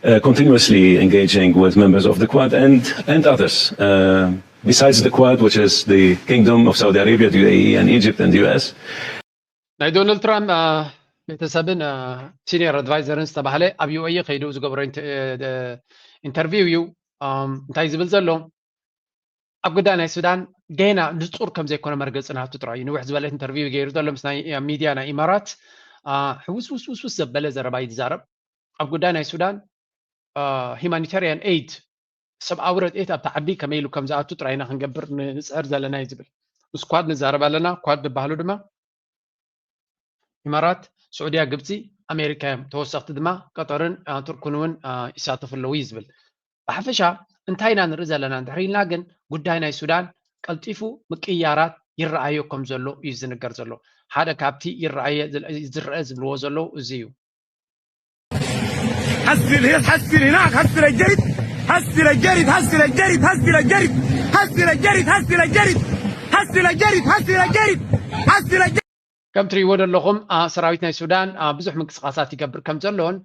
uh, continuously engaging with members of the Quad and and others. Uh, besides the Quad, which is the Kingdom of Saudi Arabia, the U A E, and Egypt and the U S. ናይ ዶናልድ ትራምፕ ቤተሰብን ሲኒየር ኣድቫይዘርን ዝተባህለ ኣብ ዩ ኤ ኢ ከይዱ ዝገብሮ ኢንተርቪው እዩ። እንታይ ዝብል ዘሎ ኣብ ጉዳይ ናይ ሱዳን ገና ንጹር ከም ዘይኮነ መርገጺ ናቱ ጥራይ እዩ። ንውሕ ዝበለ ኢንተርቪው ገይሩ ዘሎ ምስ ናይ ሚድያ ናይ ኢማራት ሕውስ ውስ ውስ ውስ ዘበለ ዘረባ እዩ ዝዛረብ። ኣብ ጉዳይ ናይ ሱዳን ሂማኒታሪያን ኤይድ ሰብኣዊ ረድኤት ኣብቲ ዓዲ ከመይ ኢሉ ከም ዝኣቱ ጥራይና ክንገብር ንፅዕር ዘለና እዩ ዝብል። ምስ ኳድ ንዛረብ ኣለና። ኳድ ዝበሃሉ ድማ ኢማራት፣ ስዑድያ፣ ግብፂ፣ ኣሜሪካ እዮም። ተወሰኽቲ ድማ ቀጠርን ቱርክን እውን ይሳተፉ ኣለዉ እዩ ዝብል። ብሓፈሻ እንታይ ኢና ንርኢ ዘለና እንድሕር ኢልና ግን ጉዳይ ናይ ሱዳን ቀልጢፉ ምቅያራት ይረኣዮ ከም ዘሎ እዩ ዝንገር ዘሎ። ሓደ ካብቲ ይረኣየ ዝረአ ዝብልዎ ዘለዉ እዚ እዩ። حسي الهيص حسي الهناك حسي للجرد حسي للجرد حسي للجرد حسي للجرد حسي للجرد حسي للجرد حسي للجرد حسي للجرد حسي للجرد ከም ትሪእዎ ዘለኹም ሰራዊት ናይ ሱዳን ብዙሕ ምንቅስቃሳት ይገብር ከም ዘሎን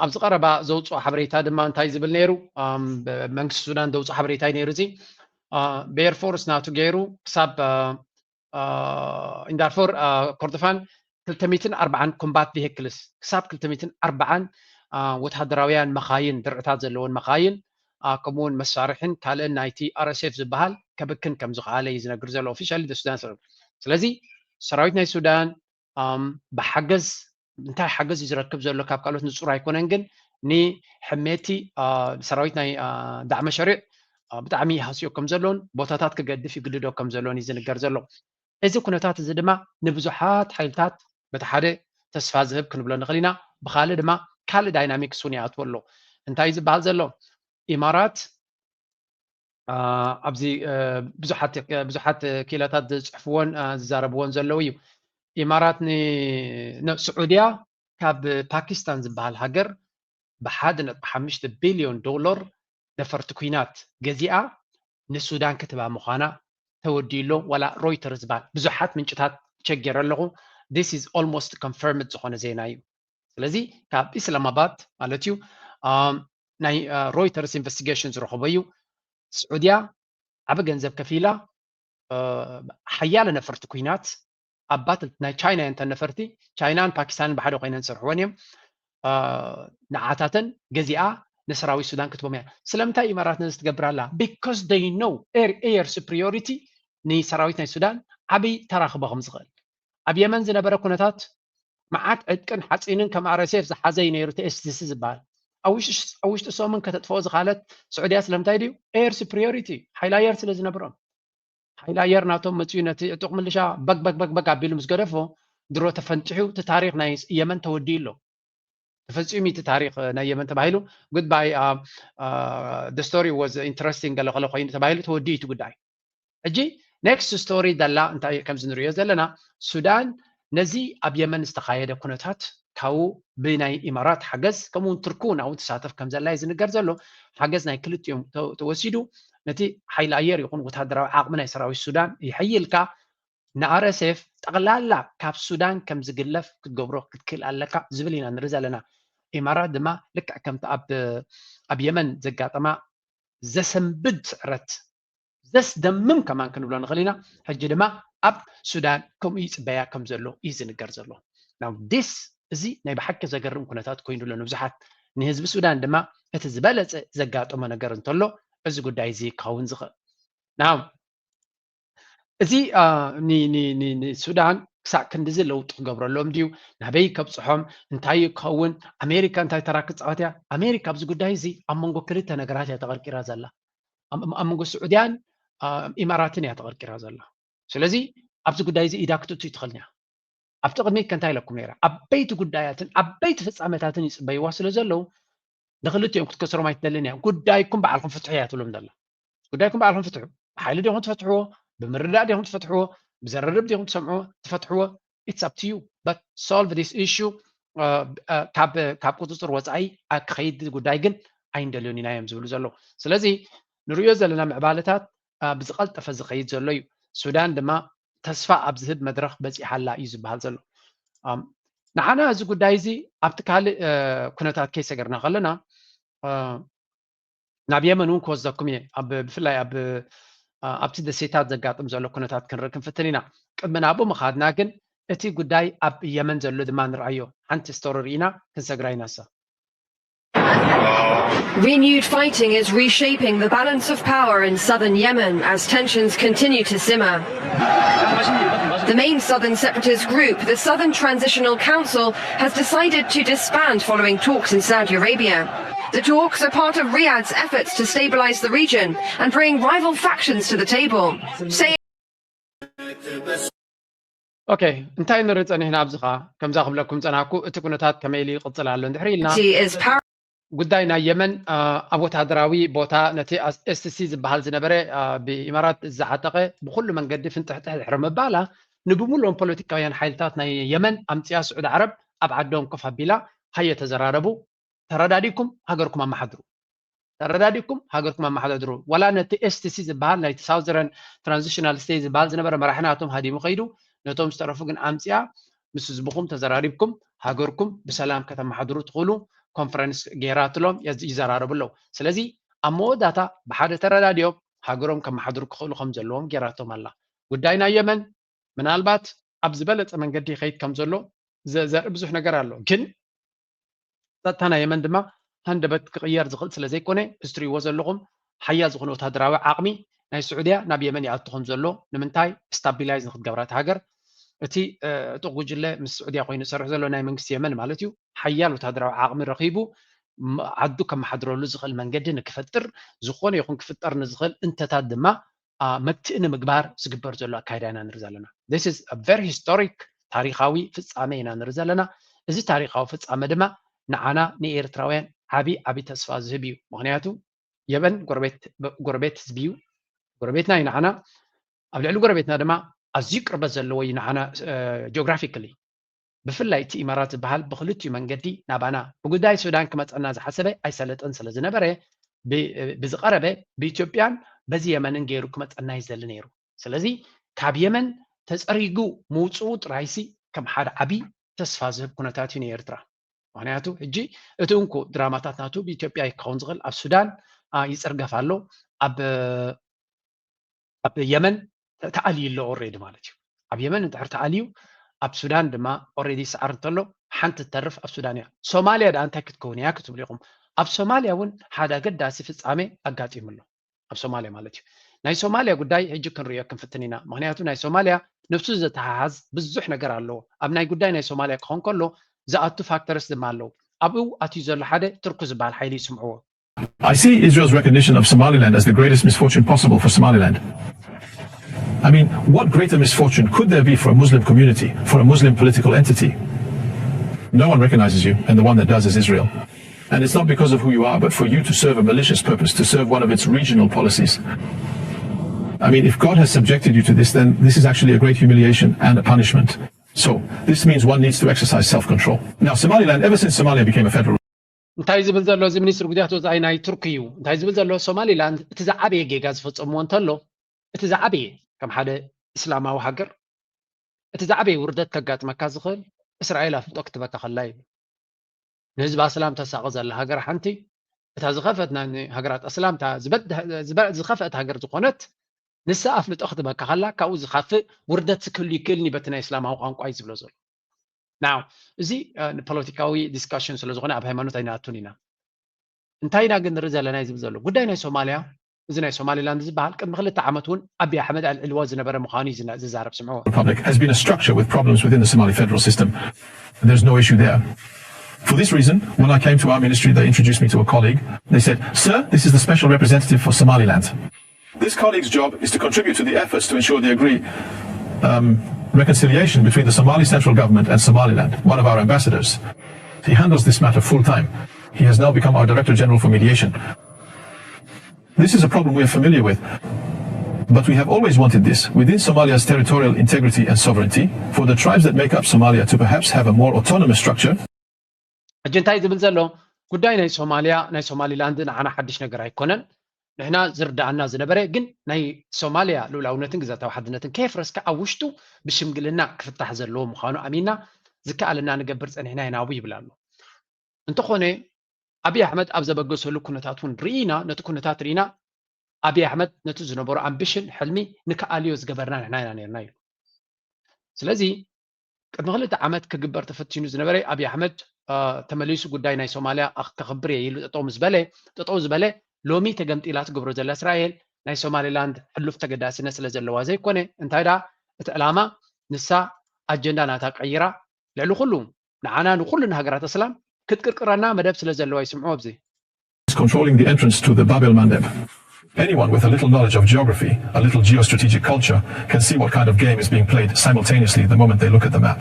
ኣብዚ ቀረባ ዘውፅኦ ሓበሬታ ድማ እንታይ ዝብል ነይሩ? መንግስቲ ሱዳን ዘውፅኦ ሓበሬታ እዩ ነይሩ። እዚ ብኤርፎርስ ናቱ ገይሩ ክሳብ ኢንዳርፎር ኮርዶፋን ክልተ ሚእትን ኣርባዓን ኮምባት ቪሄክልስ ክሳብ ክልተ ሚእትን ኣርባዓን ወታደራውያን መኻይን ድርዕታት ዘለዎን መኻይን ከምኡውን መሳርሕን ካልእን ናይቲ ኣር ኤስ ኤፍ ዝበሃል ከብክን ከም ዝኸኣለ እዩ ዝነግር ዘሎ ኦፊሻሊ ሱዳን ሰራዊት። ስለዚ ሰራዊት ናይ ሱዳን ብሓገዝ እንታይ ሓገዝ እዩ ዝረክብ ዘሎ ካብ ካልኦት ንፁር ኣይኮነን፣ ግን ንሕሜቲ ሰራዊት ናይ ዳዕመ ሸሪዕ ብጣዕሚ ይሃስዮ ከም ዘሎን ቦታታት ክገድፍ ይግድዶ ከም ዘሎን እዩ ዝንገር ዘሎ። እዚ ኩነታት እዚ ድማ ንብዙሓት ሓይልታት በቲ ሓደ ተስፋ ዝህብ ክንብሎ ንኽእል ኢና፣ ብኻልእ ድማ ካልእ ዳይናሚክስ እውን ይኣትዎ ኣሎ። እንታይ ዝበሃል ዘሎ ኢማራት ኣብዚ ብዙሓት ብዙሓት ክኢላታት ዝፅሕፍዎን ዝዛረብዎን ዘለዉ እዩ። ኢማራት ንስዑድያ ካብ ፓኪስታን ዝበሃል ሃገር ብሓደ ነጥቢ ሓሙሽተ ቢልዮን ዶላር ነፈርቲ ኩናት ገዚኣ ንሱዳን ክትባ ምዃና ተወዲኡ ኣሎ። ዋላ ሮይተርስ ዝበሃል ብዙሓት ምንጭታት ቸገረ ኣለኹ። This is almost confirmed ዝኾነ ዜና እዩ። ስለዚ ካብ ኢስላማባድ ማለት እዩ ናይ ሮይተርስ ኢንቨስቲጌሽን ዝረኸቦ እዩ። ስዑድያ ዓቢ ገንዘብ ከፊላ ሓያለ ነፈርቲ ኩናት ኣብ ባትል ናይ ቻይና እየን እተን ነፈርቲ። ቻይናን ፓኪስታንን ብሓደ ኮይነን ዝሰርሕወን እዮም። ንዓታተን ገዚኣ ንሰራዊት ሱዳን ክትቦም እያ። ስለምንታይ ኢማራት ነዚ ትገብር ኣላ? Because they know air air superiority ንሰራዊት ናይ ሱዳን ዓብይ ተራ ክቦ ከም ዝኽእል። ኣብ የመን ዝነበረ ኩነታት መዓት ዕጥቅን ሓፂንን ከም ኣር ኤስ ኤፍ ዝሓዘ እዩ ነይሩ እቲ ኤስ ዲ ሲ ዝበሃል። ኣብ ውሽጢ ሰሙን ከተጥፍኦ ዝኻለት ስዑድያ ስለምንታይ ድዩ? air superiority ሓይሊ ኣየር ስለ ዝነብሮም። ሓይሊ ኣየር ናቶም መፅኡ ነቲ ዕጡቕ ምልሻ በግ በግ በግ በግ ኣቢሉ ምስ ገደፎ ድሮ ተፈንጢሑ እቲ ታሪክ ናይ የመን ተወዲኡ ኣሎ። ተፈፂሙ እቲ ታሪክ ናይ የመን ተባሂሉ good bye the story was interesting ገለ ከለ ኮይኑ ተባሂሉ ተወዲኡ እቲ ጉዳይ። ሕጂ next story ደላ እንታይ ከምዚ ንሪኦ ዘለና ሱዳን ነዚ ኣብ የመን ዝተኻየደ ኩነታት ካብኡ ብናይ ኢማራት ሓገዝ ከምኡውን ቱርኪ እውን ኣብኡ ትሳተፍ ከም ዘላ እዩ ዝንገር ዘሎ። ሓገዝ ናይ ክልቲኦም ተወሲዱ ነቲ ሓይሊ ኣየር ይኹን ወታደራዊ ዓቕሚ ናይ ሰራዊት ሱዳን ይሕይልካ ንኣር ኤስ ኤፍ ጠቕላላ ካብ ሱዳን ከም ዝግለፍ ክትገብሮ ክትክእል ኣለካ ዝብል ኢና ንርኢ ዘለና። ኢማራት ድማ ልክዕ ከምቲ ኣብ የመን ዘጋጠማ ዘሰንብድ ስዕረት ዘስደምም ከማን ክንብሎ ንኽእል ኢና። ሕጂ ድማ ኣብ ሱዳን ከምኡ ይፅበያ ከም ዘሎ እዩ ዝንገር ዘሎ። ናው ዲስ እዚ ናይ ብሓቂ ዘገርም ኩነታት ኮይኑ ኣሎ። ንብዙሓት ንህዝቢ ሱዳን ድማ እቲ ዝበለፀ ዘጋጠሞ ነገር እንተሎ እዚ ጉዳይ እዚ ክኸውን ዝኽእል ናው እዚ ንሱዳን ክሳዕ ክንድዚ ለውጢ ክገብረሎም ድዩ? ናበይ ከብፅሖም? እንታይ ክኸውን? ኣሜሪካ እንታይ ተራ ክፃወት እያ? ኣሜሪካ ኣብዚ ጉዳይ እዚ ኣብ መንጎ ክልተ ነገራት እያ ተቐርቂራ ዘላ። ኣብ መንጎ ስዑድያን ኢማራትን እያ ተቐርቂራ ዘላ። ስለዚ ኣብዚ ጉዳይ እዚ ኢዳ ክትእቱ ይትኽእል እያ። ኣብቲ ቅድሚት ከ እንታይ ኢለኩም ነይረ? ዓበይቲ ጉዳያትን ዓበይቲ ፍፃመታትን ይፅበይዋ ስለ ዘለዉ ንክልቲኦም ክትከስሮም ኣይትደልን እያ። ጉዳይኩም ባዕልኩም ፍትሑ እያ ትብሎም ዘላ። ጉዳይኩም ባዕልኩም ፍትሑ። ብሓይሊ ዲኹም ትፈትሕዎ? ብምርዳእ ዲኹም ትፈትሕዎ? ብዘረርብ ዲኹም ትሰምዕዎ ትፈትሕዎ? It's up to you, but solve this issue። ካብ ቁፅፅር ወፃኢ ክኸይድ ጉዳይ ግን ኣይንደልዮን ኢና እዮም ዝብሉ ዘለዉ። ስለዚ ንሪኦ ዘለና ምዕባለታት ብዝቐልጠፈ ዝኸይድ ዘሎ እዩ። ሱዳን ድማ ተስፋ ኣብ ዝህብ መድረኽ በፂሓ ኣላ እዩ ዝበሃል ዘሎ። ንዓና እዚ ጉዳይ እዚ ኣብቲ ካልእ ኩነታት ከይሰገርና ከለና ናብ የመን እውን ክወስደኩም እየ። ብፍላይ ኣብቲ ደሴታት ዘጋጥም ዘሎ ኩነታት ክንርኢ ክንፍትን ኢና። ቅድሚ ናብኡ ምኻድና ግን እቲ ጉዳይ ኣብ የመን ዘሎ ድማ ንርኣዮ። ሓንቲ ስቶሪ ርኢና ክንሰግራ ኢና። እሳ Renewed fighting is reshaping the balance of power in southern Yemen as tensions continue to simmer. The main southern separatist group, the Southern Transitional Council, has decided to disband following talks in Saudi Arabia. The talks are part of Riyadh's efforts to stabilize the region and bring rival factions to the table. Say ኦኬ፣ እንታይ ንርኢ ጸኒሕና ኣብዚ ኸኣ? ከምዛ ክብለኩም ጸናሕኩ፣ እቲ ኩነታት ከመይ ኢሉ ይቕጽል ኣሎ እንድሕር ኢልና፣ ጉዳይ ናይ የመን ኣብ ወተሃደራዊ ቦታ ነቲ ኤስቲሲ ዝበሃል ዝነበረ ብኢማራት ዝዓጠቐ ብኹሉ መንገዲ ፍንጥሕጥሕ ድሕሪ ምባላ፣ ንብሙሉኦም ፖለቲካውያን ሓይልታት ናይ የመን ኣምጺኣ ስዑዲ ዓረብ ኣብ ዓዶም ኮፍ ኣቢላ ሃየ ተዘራረቡ፣ ተረዳዲኩም ሃገርኩም ኣመሓድሩ። ተረዳዲኩም ሃገርኩም ኣመሓዳድሩ። ዋላ ነቲ ኤስቲሲ ዝበሃል ናይቲ ሳውዘረን ትራንዚሽናል ስቴት ዝበሃል ዝነበረ መራሒ ናቶም ሃዲሙ ከይዱ፣ ነቶም ዝተረፉ ግን ኣምፂኣ ምስ ህዝብኹም ተዘራሪብኩም ሃገርኩም ብሰላም ከተመሓድሩ ትኽእሉ ኮንፈረንስ ገይራትሎም ይዘራረቡ ኣለዉ። ስለዚ ኣብ መወዳእታ ብሓደ ተረዳዲኦም ሃገሮም ከመሓድሩ ክኽእሉ ከም ዘለዎም ገይራቶም ኣላ። ጉዳይ ናይ የመን ምናልባት ኣብ ዝበለፀ መንገዲ ይኸይድ ከም ዘሎ ዘርኢ ብዙሕ ነገር ኣሎ። ግን ጸጥታ ናይ የመን ድማ ሃንደበት ክቕየር ዝኽእል ስለ ዘይኮነ፣ እዚ ትርእይዎ ዘለኹም ሓያል ዝኾነ ወታደራዊ ዓቕሚ ናይ ስዑድያ ናብ የመን ይኣቱ ከም ዘሎ፣ ንምንታይ? ስታቢላይዝ ንክትገብራ እታ ሃገር። እቲ ዕጡቕ ጉጅለ ምስ ስዑድያ ኮይኑ ዝሰርሕ ዘሎ ናይ መንግስቲ የመን ማለት እዩ፣ ሓያል ወታደራዊ ዓቕሚ ረኺቡ ዓዱ ከመሓድረሉ ዝኽእል መንገዲ ንክፈጥር፣ ዝኾነ ይኹን ክፍጠር ንዝኽእል እንተታት ድማ መትእ ንምግባር ዝግበር ዘሎ ኣካይዳ ኢና ንርኢ ዘለና። This is a very historic ታሪኻዊ ፍጻመ ኢና ንርኢ ዘለና። እዚ ታሪኻዊ ፍጻመ ድማ ንዓና ንኤርትራውያን ዓቢ ዓቢ ተስፋ ዝህብ እዩ። ምኽንያቱ የመን ጎረቤት ጎረቤት ህዝቢ እዩ። ጎረቤትና እዩ ንዓና። ኣብ ልዕሊ ጎረቤትና ድማ ኣዝዩ ቅርበት ዘለዎ እዩ ንዓና ጂኦግራፊካሊ። ብፍላይ እቲ ኢማራት ዝበሃል ብክልቲኡ መንገዲ ናባና ብጉዳይ ሱዳን ክመፀና ዝሓሰበ ኣይሰለጠን ስለ ዝነበረ ብዝቐረበ ብኢትዮጵያን በዚ የመንን ገይሩ ክመፀና ይዘሊ ነይሩ። ስለዚ ካብ የመን ተፀሪጉ ምውፅኡ ጥራይሲ ከም ሓደ ዓብዪ ተስፋ ዝህብ ኩነታት እዩ ንኤርትራ። ምክንያቱ ሕጂ እቲ እንኮ ድራማታት ናቱ ብኢትዮጵያ ክኸውን ዝኽእል ኣብ ሱዳን ይፅርገፍ ኣሎ ኣብ ኣብ የመን ተኣልዩ ኣሎ ኦሬዲ ማለት እዩ። ኣብ የመን እንድሕር ተኣልዩ ኣብ ሱዳን ድማ ኦሬዲ ይሰዓር እንተሎ ሓንቲ ትተርፍ ኣብ ሱዳን እያ። ሶማልያ ደኣ እንታይ ክትከውን እያ ክትብሉ ኢኹም? ኣብ ሶማልያ እውን ሓደ ኣገዳሲ ፍጻሜ ኣጋጢሙ ኣሎ። ኣብ ሶማልያ ማለት እዩ። ናይ ሶማልያ ጉዳይ ሕጂ ክንርእዮ ክንፍትን ኢና። ምክንያቱ ናይ ሶማልያ ነብሱ ዘተሓሓዝ ብዙሕ ነገር ኣለዎ። ኣብ ናይ ጉዳይ ናይ ሶማልያ ክኾን ከሎ ዝኣቱ ፋክተርስ ድማ ኣለዉ። ኣብኡ ኣትዩ ዘሎ ሓደ ቱርኩ ዝበሃል ሓይሊ ይስምዕዎ። I see Israel's recognition of Somaliland as the greatest misfortune possible for Somaliland. I mean, what greater misfortune could there be for a Muslim community, for a Muslim political entity? No one recognizes you, and the one that does is Israel. And it's not because of who you are, but for you to serve a malicious purpose, to serve one of its regional policies. I mean, if God has subjected you to this, then this is actually a great humiliation and a punishment. So this means one needs to exercise self-control. Now, Somaliland, ever since Somalia became a federal እንታይ ዝብል ዘሎ እዚ ሚኒስትሪ ጉዳያት ወፃኢ ናይ ቱርኪ እዩ። እንታይ ዝብል ዘሎ ሶማሊላንድ እቲ ዝዓበየ ጌጋ ዝፈፀምዎ እንተሎ እቲ ዝዓበየ ከም ሓደ እስላማዊ ሃገር እቲ ዝዓበየ ውርደት ከጋጥመካ ዝኽእል እስራኤል ኣፍልጦ ክትበካ ከላ እዩ። ንህዝቢ ኣስላም ተሳቒ ዘላ ሃገር ሓንቲ እታ ዝኸፈት ናይ ሃገራት ኣስላም እታ ዝበድ- ዝበ- ዝኸፈአት ሃገር ዝኾነት ንሳ ኣፍልጦ ክትበካ ከላ ካብኡ ዝኻፍእ ውርደት ክህሉ ይክእልኒ በቲ ናይ እስላማዊ ቋንቋ እዩ ዝብሎ ዘሎ። ናው እዚ ንፖለቲካዊ ዲስካሽን ስለ ዝኾነ ኣብ ሃይማኖት ኣይንኣቱን ኢና። እንታይ ኢና ግን ንርኢ ዘለና እዩ ዝብል ዘሎ ጉዳይ ናይ ሶማልያ፣ እዚ ናይ ሶማሊላንድ ዝበሃል ቅድሚ ክልተ ዓመት እውን ኣቢ ኣሕመድ ኣልዕልዎ ዝነበረ ምዃኑ እዩ ዝዛረብ። ስምዕዎ። Republic has been a structure with problems within the Somali federal system. There's no issue there. For this reason, when I came to our ministry, they introduced me to a colleague. They said, "Sir, this is the special representative for Somaliland." This colleague's job is to contribute to the efforts to ensure the agreed um, reconciliation between the Somali central government and Somaliland, one of our ambassadors. He handles this matter full time. He has now become our Director General for Mediation. This is a problem we are familiar with. But we have always wanted this within Somalia's territorial integrity and sovereignty for the tribes that make up Somalia to perhaps have a more autonomous structure. ሕጂ እንታይ ዝብል ዘሎ ጉዳይ ናይ ሶማልያ ናይ ሶማሊላንድ ንዓና ሓድሽ ነገር ኣይኮነን። ንሕና ዝርዳኣና ዝነበረ ግን ናይ ሶማልያ ልኡላውነትን ግዛታዊ ሓድነትን ከየፍረስካ ኣብ ውሽጡ ብሽምግልና ክፍታሕ ዘለዎ ምዃኑ ኣሚና ዝከኣለና ንገብር ጸኒሕና ኢና ኣብኡ ይብል ኣሎ። እንተኾነ ኣብይ ኣሕመድ ኣብ ዘበገሰሉ ኩነታት እውን ርኢና ነቲ ኩነታት ርኢና ኣብይ ኣሕመድ ነቲ ዝነበሮ ኣምቢሽን ሕልሚ ንክኣልዮ ዝገበርና ንሕና ኢና ነርና ኢሉ። ስለዚ ቅድሚ ክልተ ዓመት ክግበር ተፈቲኑ ዝነበረ ኣብይ ኣሕመድ ተመሊሱ ጉዳይ ናይ ሶማልያ ከኽብር እየ ኢሉ ጠጠው ምስ በለ ጠጠው ዝበለ ሎሚ ተገምጢላ ትገብሮ ዘላ እስራኤል ናይ ሶማሊላንድ ሕሉፍ ተገዳስነት ስለ ዘለዋ ዘይኮነ እንታይ ደኣ እቲ ዕላማ ንሳ ኣጀንዳ ናታ ቀይራ ልዕሊ ኩሉ ንዓና ንኩሉ ንሃገራት እስላም ክትቅርቅረና መደብ ስለ ዘለዋ ይስምዑ ኣብዚ controlling the entrance to the Bab el Mandeb. Anyone with a little knowledge of geography, a little geostrategic culture, can see what kind of game is being played simultaneously the moment they look at the map.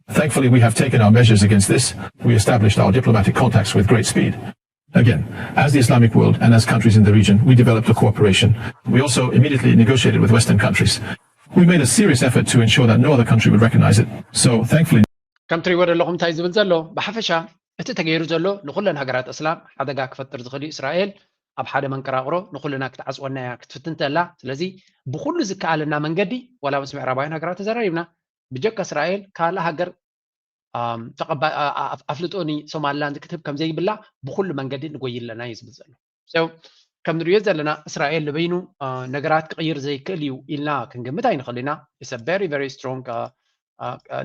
Thankfully, we have taken our measures against this. We established our diplomatic contacts with great speed. Again, as the Islamic world and as countries in the region, we developed a cooperation. We also immediately negotiated with Western countries. We made a serious effort to ensure that no other country would recognize it. So, thankfully, ከም ትሪእዎ ዘለኹም እንታይ ዝብል ዘሎ ብሓፈሻ እቲ ተገይሩ ዘሎ ንኩለን ሃገራት እስላም ሓደጋ ክፈጥር ዝኽእል እዩ። እስራኤል ኣብ ሓደ መንቀራቕሮ ንኩልና ክትዓፅወና እያ ክትፍትን ተላ። ስለዚ ብኩሉ ዝከኣለና መንገዲ ዋላ ምስ ምዕራባውያን ሃገራት ተዘራሪብና ብጀካ እስራኤል ካልእ ሃገር ኣፍልጦ ንሶማሊላንድ ክትህብ ከምዘይብላ ብኩሉ መንገዲ ንጎይ ኣለና እዩ ዝብል ዘሎ። ከም ንሪኦ ዘለና እስራኤል ንበይኑ ነገራት ክቕይር ዘይክእል እዩ ኢልና ክንግምት ኣይንኽእል ኢና። It's a very very strong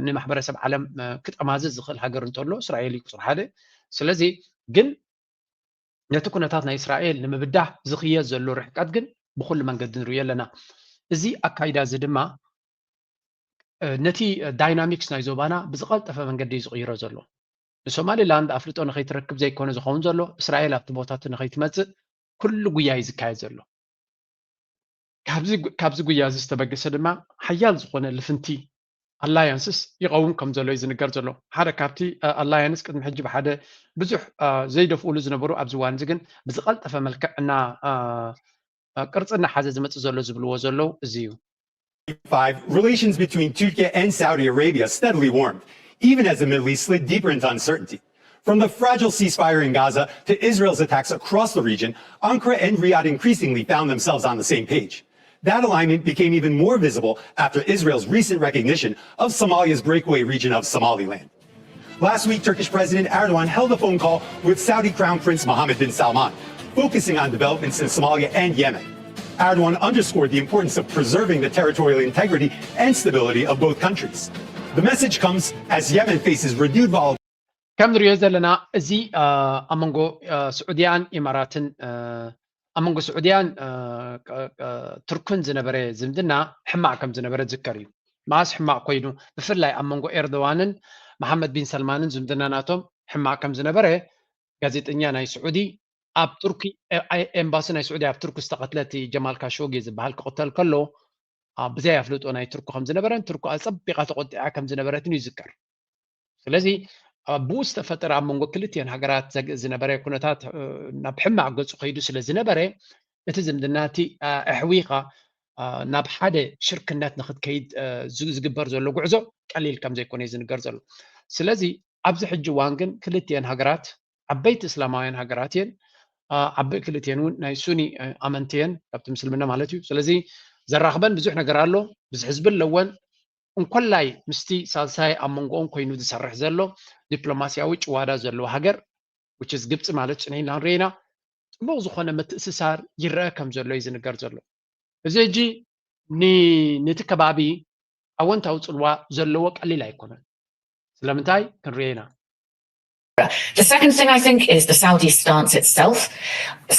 ንማሕበረሰብ ዓለም ክጠማዝዝ ዝኽእል ሃገር እንተሎ እስራኤል እዩ ቁፅሪ ሓደ። ስለዚ ግን ነቲ ኩነታት ናይ እስራኤል ንምብዳህ ዝኽየድ ዘሎ ርሕቀት ግን ብኩሉ መንገዲ ንሪኦ ኣለና። እዚ ኣካይዳ እዚ ድማ ነቲ ዳይናሚክስ ናይ ዞባና ብዝቐልጠፈ መንገዲ እዩ ዝቕይሮ ዘሎ። ንሶማሊላንድ ኣፍልጦ ንኸይትረክብ ዘይኮነ ዝኸውን ዘሎ እስራኤል ኣብቲ ቦታ እቲ ንኸይትመፅእ ኩሉ ጉያ እዩ ዝካየድ ዘሎ። ካብዚ ጉያ እዚ ዝተበገሰ ድማ ሓያል ዝኾነ ልፍንቲ ኣላያንስስ ይቐውም ከም ዘሎ እዩ ዝንገር ዘሎ። ሓደ ካብቲ ኣላያንስ ቅድሚ ሕጂ ብሓደ ብዙሕ ዘይደፍኡሉ ዝነበሩ ኣብዚ እዋን እዚ ግን ብዝቐልጠፈ መልክዕ እና ቅርፂ እናሓዘ ዝመፅእ ዘሎ ዝብልዎ ዘለዉ እዚ እዩ። Five, relations between Turkey and Saudi Arabia steadily warmed, even as the Middle East slid deeper into uncertainty. From the fragile ceasefire in Gaza to Israel's attacks across the region, Ankara and Riyadh increasingly found themselves on the same page. That alignment became even more visible after Israel's recent recognition of Somalia's breakaway region of Somaliland. Last week, Turkish President Erdogan held a phone call with Saudi Crown Prince Mohammed bin Salman, focusing on developments in Somalia and Yemen. Erdogan underscored the importance of preserving the territorial integrity and stability of both countries. The message comes as Yemen faces renewed volatility. ከም ንሪኦ ዘለና እዚ ኣብ መንጎ ስዑድያን ኢማራትን ኣብ መንጎ ስዑድያን ቱርክን ዝነበረ ዝምድና ሕማቕ ከም ዝነበረ ዝከር እዩ። መዓስ ሕማቕ ኮይኑ ብፍላይ ኣብ መንጎ ኤርዶዋንን መሓመድ ቢን ሰልማንን ዝምድና ናቶም ሕማቕ ከም ዝነበረ ጋዜጠኛ ናይ ስዑዲ ኣብ ቱርኪ ኤምባሲ ናይ ስዑዲ ኣብ ቱርኪ ዝተቐትለ እቲ ጀማል ካሾጊ ዝበሃል ክቕተል ከሎ ብዘይ ኣፍልጦ ናይ ቱርኪ ከም ዝነበረን ቱርኪ ኣጸቢቓ ተቖጢዓ ከም ዝነበረትን እዩ ዝዝከር። ስለዚ ብኡ ዝተፈጠረ ኣብ መንጎ ክልቲአን ሃገራት ዝነበረ ኩነታት ናብ ሕማቕ ገጹ ከይዱ ስለ ዝነበረ እቲ ዝምድና እቲ ኣሕዊኻ ናብ ሓደ ሽርክነት ንክትከይድ ዝግበር ዘሎ ጉዕዞ ቀሊል ከም ዘይኮነ እዩ ዝንገር ዘሎ። ስለዚ ኣብዚ ሕጂ እዋን ግን ክልቲአን ሃገራት ዓበይቲ እስላማውያን ሃገራት እየን። ዓበ ክልቲአን እውን ናይ ሱኒ ኣመንቲ እየን ካብቲ ምስልምና ማለት እዩ። ስለዚ ዘራኽበን ብዙሕ ነገር ኣሎ፣ ብዙሕ ህዝቢ ኣለወን። እንኮላይ ምስቲ ሳልሳይ ኣብ መንጎኦም ኮይኑ ዝሰርሕ ዘሎ ዲፕሎማሲያዊ ጭዋዳ ዘለዎ ሃገር which is ግብፂ ማለት ፅነ ኢልና ንሪኢና ፅቡቕ ዝኾነ ምትእስሳር ይረአ ከም ዘሎ እዩ ዝንገር ዘሎ። እዚ ሕጂ ን- ነቲ ከባቢ ኣወንታዊ ፅልዋ ዘለዎ ቀሊል ኣይኮነን። ስለምንታይ ክንሪኦ ኢና። The second thing I think is the Saudi stance itself.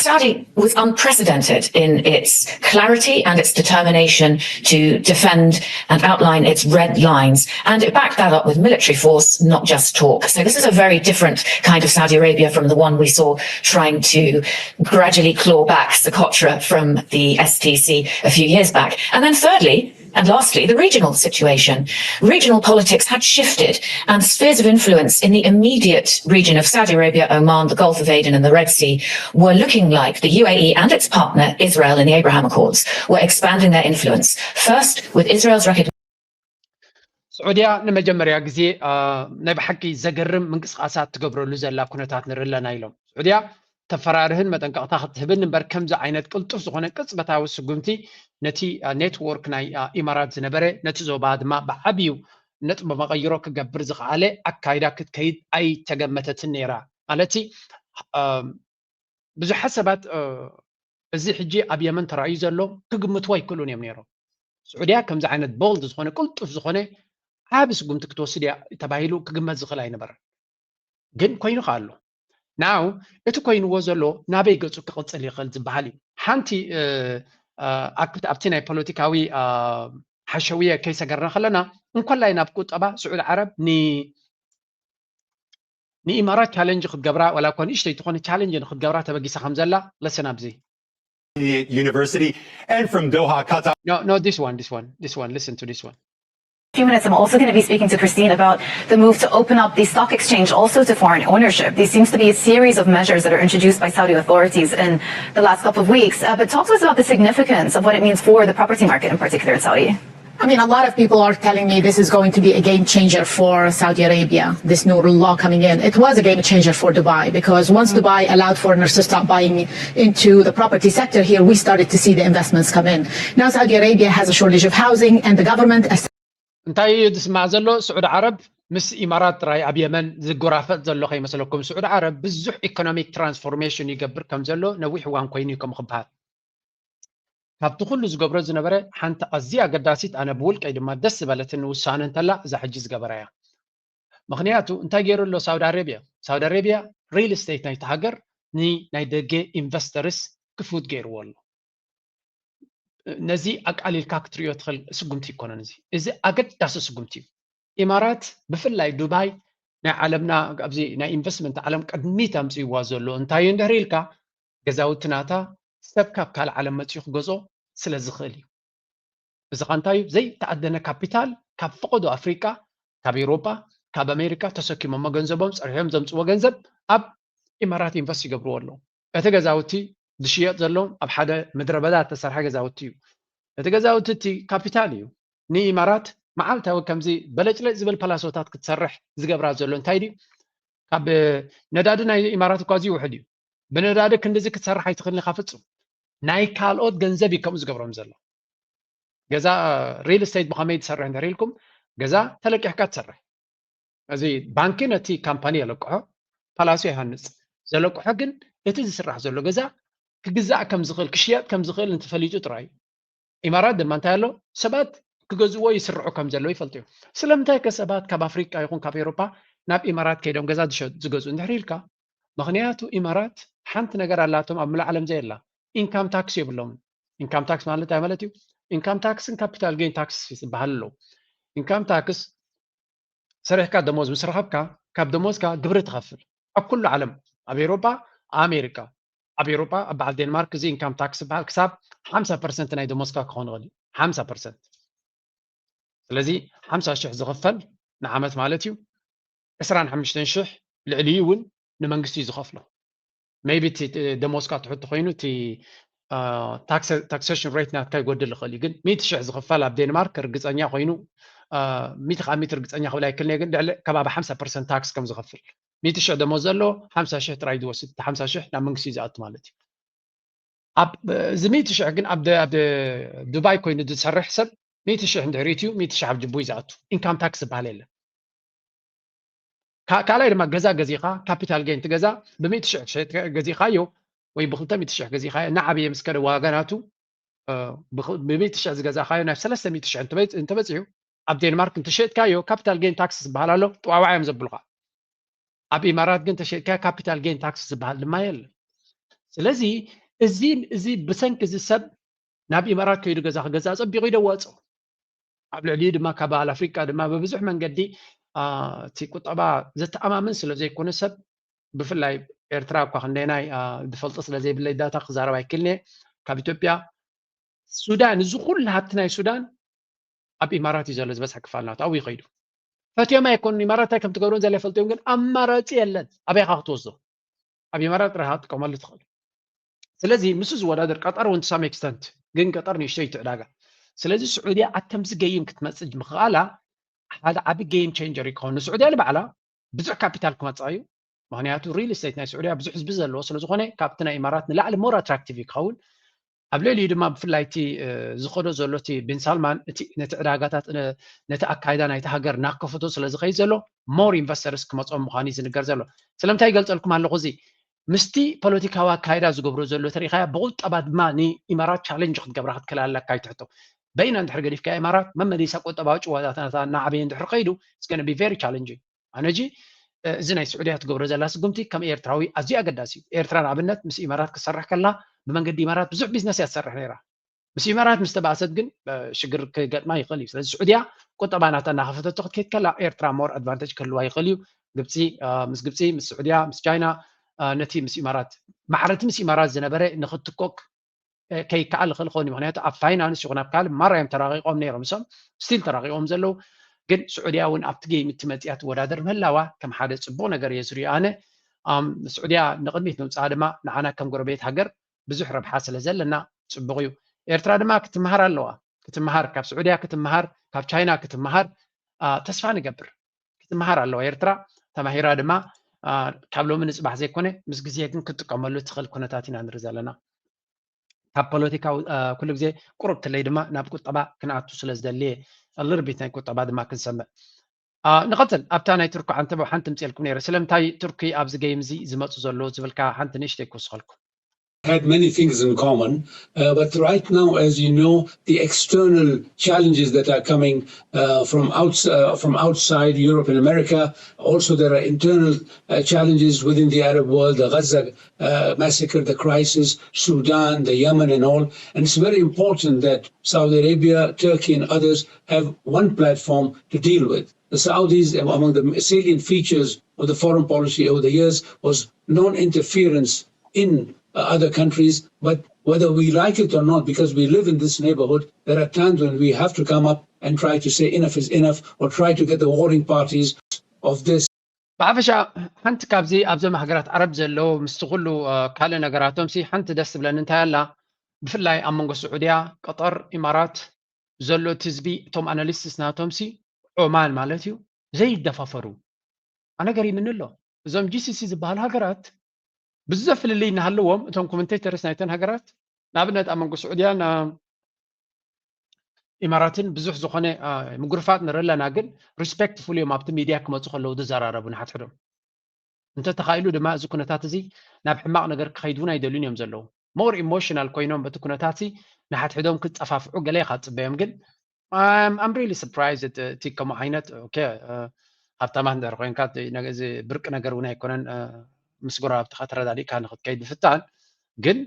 Saudi was unprecedented in its clarity and its determination to defend and outline its red lines. And it backed that up with military force, not just talk. So this is a very different kind of Saudi Arabia from the one we saw trying to gradually claw back Socotra from the S T C a few years back. And then thirdly, and lastly, the regional situation. Regional politics had shifted, and spheres of influence in the immediate region of Saudi Arabia, Oman, the Gulf of Aden, and the Red Sea were looking like the U A E and its partner Israel in the Abraham Accords were expanding their influence. First, with Israel's recognition. ስዑድያ ንመጀመርያ ግዜ ናይ ብሓቂ ዘገርም ምንቅስቃሳት ትገብረሉ ዘላ ኩነታት ንርኢ ኣለና ኢሎም። ስዑድያ ተፈራርህን መጠንቀቕታ ክትህብን እምበር ከምዚ ዓይነት ቅልጡፍ ዝኾነ ቅጽበታዊ ስጉምቲ ነቲ ኔትወርክ ናይ ኢማራት ዝነበረ ነቲ ዞባ ድማ ብዓብዩ ነጥቢ መቐይሮ ክገብር ዝኸኣለ ኣካይዳ ክትከይድ ኣይተገመተትን ነይራ። ማለት ብዙሓት ሰባት እዚ ሕጂ ኣብ የመን ተራእዩ ዘሎ ክግምትዎ ኣይክእሉን እዮም ነይሮም። ስዑድያ ከምዚ ዓይነት ቦልድ ዝኾነ ቅልጡፍ ዝኾነ ዓቢ ስጉምቲ ክትወስድ እያ ተባሂሉ ክግመት ዝኽእል ኣይነበረን። ግን ኮይኑ ከ ኣሎ። ናው እቲ ኮይንዎ ዘሎ ናበይ ገጹ ክቕጽል ይኽእል ዝበሃል እዩ። ሓንቲ ኣብቲ ናይ ፖለቲካዊ ሓሸውየ ከይሰገርና ከለና እንኮላይ ናብ ቁጠባ ስዑድ ዓረብ ንኢማራት ቻለንጅ ክትገብራ ዋላ እኳ ንእሽተይ ትኾነ ቻለንጅ ንክትገብራ ተበጊሳ ከም ዘላ ለሰን ኣብዚ University and from Doha, Qatar. No, no, this one, this one, this one. Listen to this one. few minutes, I'm also going to be speaking to Christine about the move to open up the stock exchange also to foreign ownership. These seems to be a series of measures that are introduced by Saudi authorities in the last couple of weeks. Uh, but talk to us about the significance of what it means for the property market in particular in Saudi. I mean, a lot of people are telling me this is going to be a game changer for Saudi Arabia, this new law coming in. It was a game changer for Dubai because once Dubai allowed foreigners to start buying into the property sector here, we started to see the investments come in. Now Saudi Arabia has a shortage of housing and the government እንታይ እዩ ዝስማዕ ዘሎ? ስዑድ ዓረብ ምስ ኢማራት ጥራይ ኣብ የመን ዝጎራፈጥ ዘሎ ከይመስለኩም። ስዑድ ዓረብ ብዙሕ ኢኮኖሚክ ትራንስፎርሜሽን ይገብር ከም ዘሎ ነዊሕ እዋን ኮይኑ እዩ ከም ክበሃል። ካብቲ ኩሉ ዝገብሮ ዝነበረ ሓንቲ ኣዝያ ኣገዳሲት ኣነ ብውልቀይ ድማ ደስ ዝበለትኒ ውሳነ እንተላ እዛ ሕጂ ዝገበራ እያ። ምክንያቱ እንታይ ገይሩ ኣሎ ሳውዲ ኣረብያ? ሳውዲ ኣረብያ ሪል ስቴት ናይቲ ሃገር ንናይ ደገ ኢንቨስተርስ ክፉት ገይርዎ ኣሎ። ነዚ ኣቃሊልካ ክትሪኦ ትኽእል ስጉምቲ ይኮነን። እዚ እዚ ኣገዳሲ ስጉምቲ እዩ። ኢማራት ብፍላይ ዱባይ ናይ ዓለምና ኣብዚ ናይ ኢንቨስትመንት ዓለም ቅድሚት ኣምፅእዋ ዘሎ እንታይ እዩ እንድሕር ኢልካ ገዛውቲ ናታ ሰብ ካብ ካልእ ዓለም መፅኡ ክገዝኦ ስለ ዝኽእል እዩ። እዚ ኸ እንታይ እዩ? ዘይተኣደነ ካፒታል ካብ ፈቐዶ ኣፍሪቃ፣ ካብ ኤውሮጳ፣ ካብ ኣሜሪካ ተሰኪሞሞ ገንዘቦም ፀሪሖም ዘምፅዎ ገንዘብ ኣብ ኢማራት ኢንቨስት ይገብርዎ ኣለዉ። እቲ ገዛውቲ ዝሽየጥ ዘሎ ኣብ ሓደ ምድረ በዳ እተሰርሐ ገዛውቲ እዩ። እቲ ገዛውቲ እቲ ካፒታል እዩ። ንኢማራት መዓልታዊ ከምዚ በለጭለጭ ዝብል ፓላሶታት ክትሰርሕ ዝገብራ ዘሎ እንታይ ድዩ? ካብ ነዳዲ ናይ ኢማራት እኳ እዚ ይውሕድ እዩ። ብነዳዲ ክንድዚ ክትሰርሕ ኣይትኽእልን ኢኻ ፍጹም። ናይ ካልኦት ገንዘብ እዩ ከምኡ ዝገብሮም ዘሎ። ገዛ ሪል ስቴት ብኸመይ ትሰርሕ እንድሕር ኢልኩም ገዛ ተለቂሕካ ትሰርሕ። እዚ ባንኪ ነቲ ካምፓኒ የለቅሖ፣ ፓላሶ ይሃንጽ። ዘለቅሖ ግን እቲ ዝስራሕ ዘሎ ገዛ ክግዛእ ከም ዝኽእል ክሽየጥ ከም ዝኽእል እንተፈሊጡ ጥራይ እዩ። ኢማራት ድማ እንታይ ኣሎ ሰባት ክገዝእዎ ይስርዑ ከም ዘለዉ ይፈልጡ እዮም። ስለምንታይ ከ ሰባት ካብ ኣፍሪቃ ይኹን ካብ ኤውሮፓ ናብ ኢማራት ከይዶም ገዛ ዝሸ- ዝገዝኡ እንድሕር ኢልካ ምኽንያቱ ኢማራት ሓንቲ ነገር ኣላቶም ኣብ ምሉእ ዓለም ዘየላ ኢንካም ታክስ የብሎምን። ኢንካም ታክስ ማለት እንታይ ማለት እዩ? ኢንካም ታክስን ካፒታል ጌን ታክስ ዝበሃል ኣለዉ። ኢንካም ታክስ ሰሪሕካ ደሞዝ ምስ ረኸብካ ካብ ደሞዝካ ግብሪ ትኸፍል ኣብ ኩሉ ዓለም ኣብ ኤውሮጳ ኣሜሪካ ኣብ ኤውሮጳ ኣብ በዓል ዴንማርክ እዚ ኢንካም ታክስ ዝበሃል ክሳብ ሓምሳ ፐርሰንት ናይ ደሞዝካ ክኾን ይኽእል እዩ ሓምሳ ፐርሰንት ስለዚ ሓምሳ ሽሕ ዝኽፈል ንዓመት ማለት እዩ ዕስራን ሓሙሽተን ሽሕ ልዕሊኡ እውን ንመንግስቲ እዩ ዝኸፍሎ maybe እቲ ደሞዝካ ትሕቲ ኮይኑ እቲ taxation rate ናትካ ይጎድል ይኽእል እዩ ግን ሚእቲ ሽሕ ዝኽፈል ኣብ ዴንማርክ ርግፀኛ ኮይኑ ሚእቲ ካብ ሚእቲ ርግፀኛ ክብል ኣይክልነ ግን ልዕሊ ከባቢ ሓምሳ ፐርሰንት ታክስ ከም ዝኸፍል ሚእቲ ሽሕ ደሞዝ ዘሎ ሓምሳ ሽሕ ጥራይ ዝወስድ ሓምሳ ሽሕ ናብ መንግስቲ እዩ ዝኣቱ ማለት እዩ ኣብ እዚ ሚእቲ ሽሕ ግን ኣብ ደ- ኣብ ደ- ዱባይ ኮይኑ ዝሰርሕ ሰብ ሚእቲ ሽሕ እንድሕር ኢትዩ ሚእቲ ሽሕ ኣብ ጅቡ እዩ ዝኣቱ ኢንካም ታክስ ዝበሃል የለን ካ- ካልኣይ ድማ ገዛ ገዚኻ ካፒታል ጌን ትገዛ ብሚእቲ ሽሕ ትሸጥ ገዚኻዮ ወይ ብክልተ ሚእቲ ሽሕ ገዚኻዮ እናዓበየ ምስ ከደ ዋጋ ናቱ ብሚእቲ ሽሕ ዝገዛእካዮ ናብ ሰለስተ ሚእቲ ሽሕ እንተበፂሑ ኣብ ዴንማርክ እንተሸጥካዮ ካፒታል ጌን ታክስ ዝበሃል ኣሎ። ጠዋዋዓ እዮም ዘብሉካ። ኣብ ኢማራት ግን ተሸጥካዮ ካፒታል ጌን ታክስ ዝበሃል ድማ የለን። ስለዚ እዚ እዚ ብሰንኪ እዚ ሰብ ናብ ኢማራት ከይዱ ገዛ ክገዛ ጸቢቑ ይደዋጾ። ኣብ ልዕሊኡ ድማ ካብ ኣል ኣፍሪቃ ድማ ብብዙሕ መንገዲ እቲ ቁጠባ ዘተኣማምን ስለ ዘይኮነ ሰብ ብፍላይ ኤርትራ እኳ ክንደናይ ዝፈልጦ ስለ ዘይብለይ ዳታ ክዛረብ ኣይክልኒ። ካብ ኢትዮጵያ ሱዳን እዚ ኩሉ ሃብቲ ናይ ሱዳን ኣብ ኢማራት እዩ ዘሎ ዝበዝሐ ክፋል ናቱ ኣብኡ ይኸይዱ። ፈትዮም ኣይኮኑን ኢማራት እንታይ ከም ትገብሮን ዘለ ፈልጥዮም ግን ኣማራፂ የለን። ኣበይካ ክትወስዶ ኣብ ኢማራት ጥራይ ጥቀመሉ ትኽእል። ስለዚ ምስ ዝወዳደር ቀጠር እውን to some extent ግን ቀጠር ንእሽተይ ትዕዳጋ። ስለዚ ስዑድያ ኣተምዚ ገይም ክትመፅእ ምኽኣላ ሓደ ዓቢ game changer ይኸውን። ንስዑድያ ንባዕላ ብዙሕ ካፒታል ክመፅኣ እዩ። ምክንያቱ real estate ናይ ስዑድያ ብዙሕ ህዝቢ ዘለዎ ስለዝኾነ ካብቲ ናይ ኢማራት ንላዕሊ more attractive እዩ ክኸውን። ኣብ ልዕሊኡ ድማ ብፍላይ እቲ ዝኸዶ ዘሎ እቲ ቢን ሳልማን ነቲ ዕዳጋታት ነቲ ኣካይዳ ናይቲ ሃገር እናከፈቶ ስለ ዝኸይድ ዘሎ more investors ክመፅኦም ምዃኑ እዩ ዝንገር ዘሎ። ስለምንታይ ይገልፀልኩም ኣለኹ እዚ ምስቲ ፖለቲካዊ ኣካይዳ ዝገብሮ ዘሎ ተሪኻያ ብቁጠባ ድማ ንኢማራት challenge ክትገብራ ክትክእል ኣለካ ይትሕቶ። በይና እንድሕር ገዲፍካ ኢማራት መመሊሳ ቁጠባዊ ጭዋታታታ እናዓበየ እንድሕር ከይዱ it's gonna be very challenging። ኣነ ሕጂ እዚ ናይ ስዑድያ ትገብሮ ዘላ ስጉምቲ ከም ኤርትራዊ ኣዝዩ ኣገዳሲ እዩ። ኤርትራ ንኣብነት ምስ ኢማራት ክትሰርሕ ከላ ብመንገዲ ኢማራት ብዙሕ ቢዝነስ እያ ትሰርሕ ነይራ። ምስ ኢማራት ምስ ተባእሰት ግን ሽግር ክገጥማ ይኽእል እዩ። ስለዚ ስዑድያ ቁጠባ ናታ እናኸፈተቶ ክትከይድ ከላ ኤርትራ more advantage ክህልዋ ይኽእል እዩ። ግብፂ ምስ ግብፂ ምስ ስዑድያ ምስ ቻይና ነቲ ምስ ኢማራት ማዕረቲ ምስ ኢማራት ዝነበረ ንክትኮክ ከይከኣል ይኽእል ኾን እዩ። ምክንያቱ ኣብ ፋይናንስ ይኹን ኣብ ካልእ ማራ እዮም ተራቂቆም ነይሮም። እሶም ስቲል ተራቂቆም ዘለዉ ግን ስዑድያ እውን ኣብቲ ጌም እትመፅያ ትወዳደር ምህላዋ ከም ሓደ ፅቡቅ ነገር እየ ዝሪኦ ኣነ። ስዑድያ ንቅድሚት ምምፅኣ ድማ ንዓና ከም ጎረቤት ሃገር ብዙሕ ረብሓ ስለ ዘለና ፅቡቅ እዩ። ኤርትራ ድማ ክትመሃር ኣለዋ። ክትመሃር ካብ ስዑድያ ክትመሃር ካብ ቻይና ክትመሃር ተስፋ ንገብር። ክትመሃር ኣለዋ ኤርትራ። ተማሂራ ድማ ካብ ሎሚ ንፅባሕ ዘይኮነ ምስ ግዜ ግን ክትጥቀመሉ ትኽእል ኩነታት ኢና ንርኢ ዘለና። ካብ ፖለቲካዊ ኩሉ ግዜ ቁሩብ ትለይ ድማ ናብ ቁጠባ ክንኣቱ ስለ ዝደልየ ልርቢት ናይ ቁጠባ ድማ ክንሰምዕ። ንቐፅል ኣብታ ናይ ቱርኪ ሓንቲ ሓንቲ ምፅልኩም ነይረ ስለምንታይ ቱርኪ ኣብዚ ገይም እዚ ዝመፁ ዘለዉ ዝብልካ ሓንቲ ንእሽተይ ክውስኸልኩም። Had many things in common, uh, but right now, as you know, the external challenges that are coming uh, from, outs- uh, from outside Europe and America, also there are internal uh, challenges within the Arab world, the Gaza uh, massacre, the crisis, Sudan, the Yemen, and all. And it's very important that Saudi Arabia, Turkey, and others have one platform to deal with. The Saudis, among the salient features of the foreign policy over the years, was non interference in uh, other countries. But whether we like it or not, because we live in this neighborhood, there are times when we have to come up and try to say enough is enough or try to get the warring parties of this. ብሓፈሻ ሓንቲ ካብዚ ኣብዞም ሃገራት ዓረብ ዘለዉ ምስቲ ኩሉ ካልእ ነገራቶም ሲ ሓንቲ ደስ ትብለኒ እንታይ ኣላ ብፍላይ ኣብ መንጎ ስዑድያ ቀጠር ኢማራት ዘሎ እቲ ህዝቢ እቶም ኣናሊስትስ ናቶም ሲ ዖማን ማለት እዩ ዘይደፋፈሩ ኣነ ገሪምኒ ኣሎ እዞም ጂሲሲ ዝበሃሉ ሃገራት ብዙሕ ፍልልይ እናሃለዎም እቶም ኮመንቴተርስ ናይተን ሃገራት ንኣብነት ኣብ መንጎ ስዑድያን ኢማራትን ብዙሕ ዝኾነ ምጉርፋጥ ንርኢ ኣለና ግን ሪስፔክትፉል እዮም ኣብቲ ሚድያ ክመፁ ከለዉ ዝዘራረቡ ንሓትሕዶም እንተተኻኢሉ ድማ እዚ ኩነታት እዚ ናብ ሕማቕ ነገር ክኸይድ እውን ኣይደልዩን እዮም ዘለዉ more emotional ኮይኖም በቲ ኩነታት ንሓትሕዶም ክፀፋፍዑ ገለ ኢኻ ትፅበዮም ግን I'm really surprised እቲ ከምኡ ዓይነት ሃብታማት እንድሕር ኮይንካ እዚ ብርቂ ነገር እውን ኣይኮነን ምስ ጎረባብትኻ ተረዳዲእካ ንክትከይድ ምፍታን ግን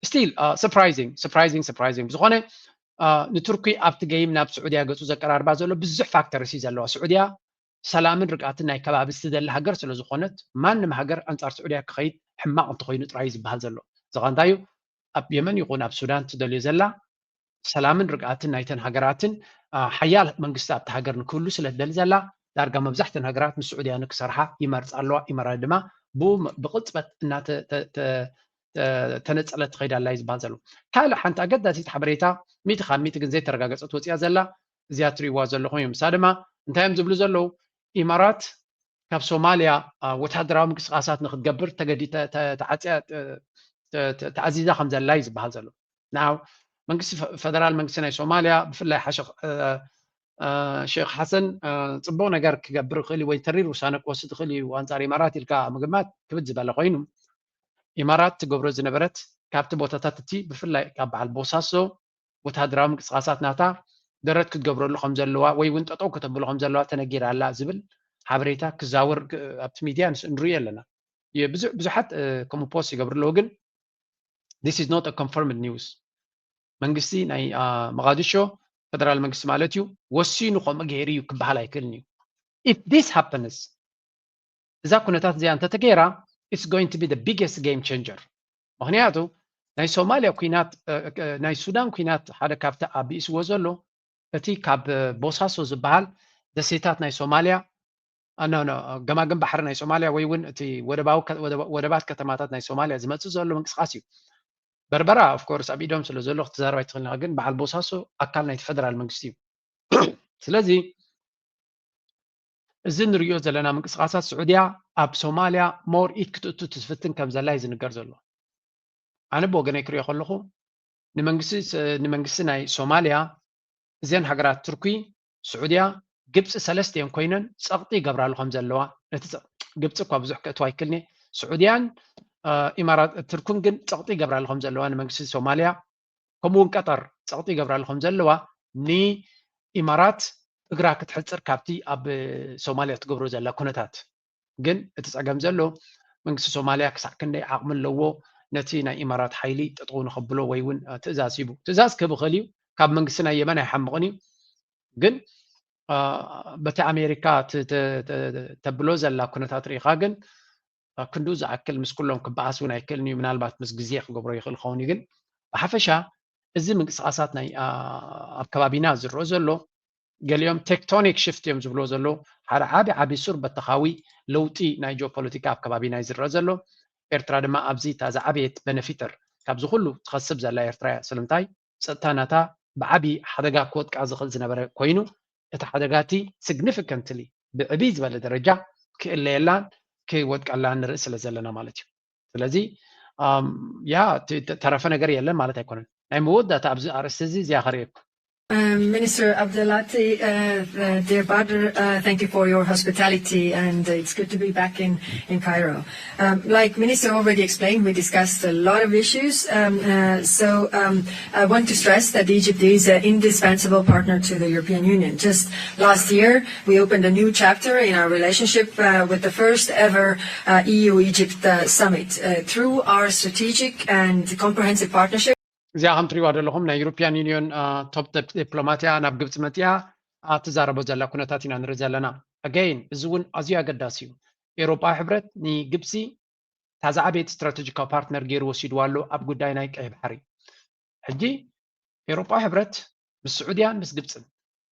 still surprising surprising surprising ብዝኾነ ንቱርኪ ኣብቲ ገይም ናብ ስዑድያ ገፁ ዘቀራርባ ዘሎ ብዙሕ ፋክተርስ እዩ ዘለዋ ስዑድያ ሰላምን ርግኣትን ናይ ከባቢ ዝትደሊ ሃገር ስለ ዝኾነት ማንም ሃገር ኣንፃር ስዑድያ ክኸይድ ሕማቕ እንተኾይኑ ጥራይ ዝበሃል ዘሎ እዚ ኸ እንታይ እዩ ኣብ የመን ይኹን ኣብ ሱዳን ትደልዮ ዘላ ሰላምን ርግኣትን ናይተን ሃገራትን ሓያል መንግስቲ ኣብቲ ሃገር ንክህሉ ስለ ትደሊ ዘላ ዳርጋ መብዛሕተን ሃገራት ምስ ስዑድያ ንክሰርሓ ይመርፃ ኣለዋ ኢማራት ድማ ብኡ ብቅፅበት እናተነፀለት ትኸይድ ኣላ እዩ ዝበሃል ዘሎ ካልእ ሓንቲ ኣገዳሲት ሓበሬታ ሚእቲ ካብ ሚእቲ ግን ዘይተረጋገፀት ወፅያ ዘላ እዚኣ ትሪእዋ ዘለኹም እዮም ንሳ ድማ እንታይ እዮም ዝብሉ ዘለዉ ኢማራት ካብ ሶማልያ ወታደራዊ ምንቅስቃሳት ንክትገብር ተገዲ ተዓፅያ ተኣዚዛ ከም ዘላ እዩ ዝበሃል ዘሎ ናው መንግስቲ ፈደራል መንግስቲ ናይ ሶማልያ ብፍላይ ሓሸክ ሼክ ሓሰን ፅቡቅ ነገር ክገብር ይኽእል ወይ ተሪር ውሳነ ክወስድ ይኽእል እዩ ኣንፃር ኢማራት ኢልካ ምግማት ክብድ ዝበለ ኮይኑ ኢማራት ትገብሮ ዝነበረት ካብቲ ቦታታት እቲ ብፍላይ ካብ በዓል ቦሳሶ ወታደራዊ ምንቅስቃሳት ናታ ደረት ክትገብረሉ ከም ዘለዋ ወይ እውን ጠጠው ከተብሎ ከም ዘለዋ ተነጊራ ኣላ ዝብል ሓበሬታ ክዛወር ኣብቲ ሚድያ ንርኢ ኣለና። ብዙሓት ከምኡ ፖስት ይገብሩ ኣለዉ፣ ግን this is not a confirmed news። መንግስቲ ናይ መቃዲሾ፣ ፈደራል መንግስቲ ማለት እዩ፣ ወሲኑ ከምኡ ገይሩ እዩ ክበሃል ኣይክእልን እዩ። If this happens፣ እዛ ኩነታት እዚኣ እንተተገይራ it's going to be the biggest game changer። ምክንያቱ ናይ ሶማልያ ኩናት፣ ናይ ሱዳን ኩናት ሓደ ካብቲ ኣቢእስዎ ዘሎ እቲ ካብ ቦሳሶ ዝበሃል ደሴታት ናይ ሶማልያ፣ ገማግም ባሕሪ ናይ ሶማልያ ወይ እውን እቲ ወደባት ከተማታት ናይ ሶማልያ ዝመፅእ ዘሎ ምንቅስቃስ እዩ። በርበራ ኦፍኮርስ ኣብ ኢዶም ስለ ዘሎ ክትዛረብ ኣይትኽእልን ኢኻ፣ ግን በዓል ቦሳሶ ኣካል ናይቲ ፈደራል መንግስቲ እዩ። ስለዚ እዚ ንሪኦ ዘለና ምንቅስቃሳት ስዑድያ ኣብ ሶማልያ more ኢድ ክትእቱ ትፍትን ከም ዘላ እዩ ዝንገር ዘሎ። ኣነ ብወገነይ ክሪኦ ከለኹ ንመንግስቲ ናይ ሶማልያ እዘን ሃገራት ቱርኪ፣ ስዑድያ፣ ግብፂ ሰለስቲአን ኮይነን ፀቕጢ ይገብራሉ ከም ዘለዋ፣ ነቲ ግብፂ እኳ ብዙሕ ክእትዋ ኣይክልኒ፣ ስዑድያን ኢማራት ቱርክን ግን ፀቕጢ ይገብራሉ ከም ዘለዋ ንመንግስቲ ሶማልያ፣ ከምኡ እውን ቀጠር ፀቕጢ ይገብራሉ ከም ዘለዋ ንኢማራት እግራ ክትሕፅር ካብቲ ኣብ ሶማልያ ትገብሮ ዘላ ኩነታት። ግን እቲ ፀገም ዘሎ መንግስቲ ሶማልያ ክሳዕ ክንደይ ዓቕሚ ኣለዎ ነቲ ናይ ኢማራት ሓይሊ ጠጠው ንኸብሎ ወይ እውን ትእዛዝ ሂቡ። ትእዛዝ ክህብ ይኽእል እዩ፣ ካብ መንግስቲ ናይ የመን ኣይሓምቕን እዩ። ግን በቲ ኣሜሪካ ተብሎ ዘላ ኩነታት ርኢኻ ግን ክንዱ ዝኣክል ምስ ኩሎም ክበኣስ እውን ኣይክእልን እዩ። ምናልባት ምስ ግዜ ክገብሮ ይኽእል ክኸውን እዩ። ግን ብሓፈሻ እዚ ምንቅስቃሳት ናይ ኣብ ከባቢና ዝረኦ ዘሎ ገሊኦም ቴክቶኒክ ሽፍት እዮም ዝብልዎ ዘለዉ። ሓደ ዓቢ ዓቢ ሱር በተኻዊ ለውጢ ናይ ጂኦፖለቲካ ኣብ ከባቢና እዩ ዝረአ ዘሎ። ኤርትራ ድማ ኣብዚ እታ ዝዓበየት በነፊተር ካብዚ ኩሉ ትኸስብ ዘላ ኤርትራ እያ። ስለምንታይ? ጸጥታ ናታ ብዓቢ ሓደጋ ክወድቃ ዝኽእል ዝነበረ ኮይኑ፣ እቲ ሓደጋ እቲ ሲግኒፊካንትሊ ብዕብይ ዝበለ ደረጃ ክእለየላን ክወድቀላን ንርኢ ስለ ዘለና ማለት እዩ። ስለዚ ያ ተረፈ ነገር የለን ማለት ኣይኮነን። ናይ መወዳእታ ኣብዚ ኣርእስቲ እዚ እዚኣ ከርእየኩም። Um, Minister Abdelati uh, Derbadr, uh, thank you for your hospitality, and it's good to be back in, in Cairo. Um, like Minister already explained, we discussed a lot of issues. Um, uh, so um, I want to stress that Egypt is an indispensable partner to the European Union. Just last year, we opened a new chapter in our relationship uh, with the first ever uh, E U-Egypt uh, summit uh, through our strategic and comprehensive partnership. እዚኣ ከም ትሪእዋ ዘለኹም ናይ ዩሮፒያን ዩኒዮን ቶፕ ዲፕሎማትያ ናብ ግብፂ መፂኣ ትዛረቦ ዘላ ኩነታት ኢና ንርኢ ዘለና። ኣገይን እዚ እውን ኣዝዩ ኣገዳሲ እዩ። ኤውሮጳዊ ሕብረት ንግብፂ እታ ዝዓበየት ስትራቴጂካዊ ፓርትነር ገይሩ ወሲድዋ ኣሎ ኣብ ጉዳይ ናይ ቀይ ባሕሪ። ሕጂ ኤውሮጳዊ ሕብረት ምስ ስዑድያን ምስ ግብፅን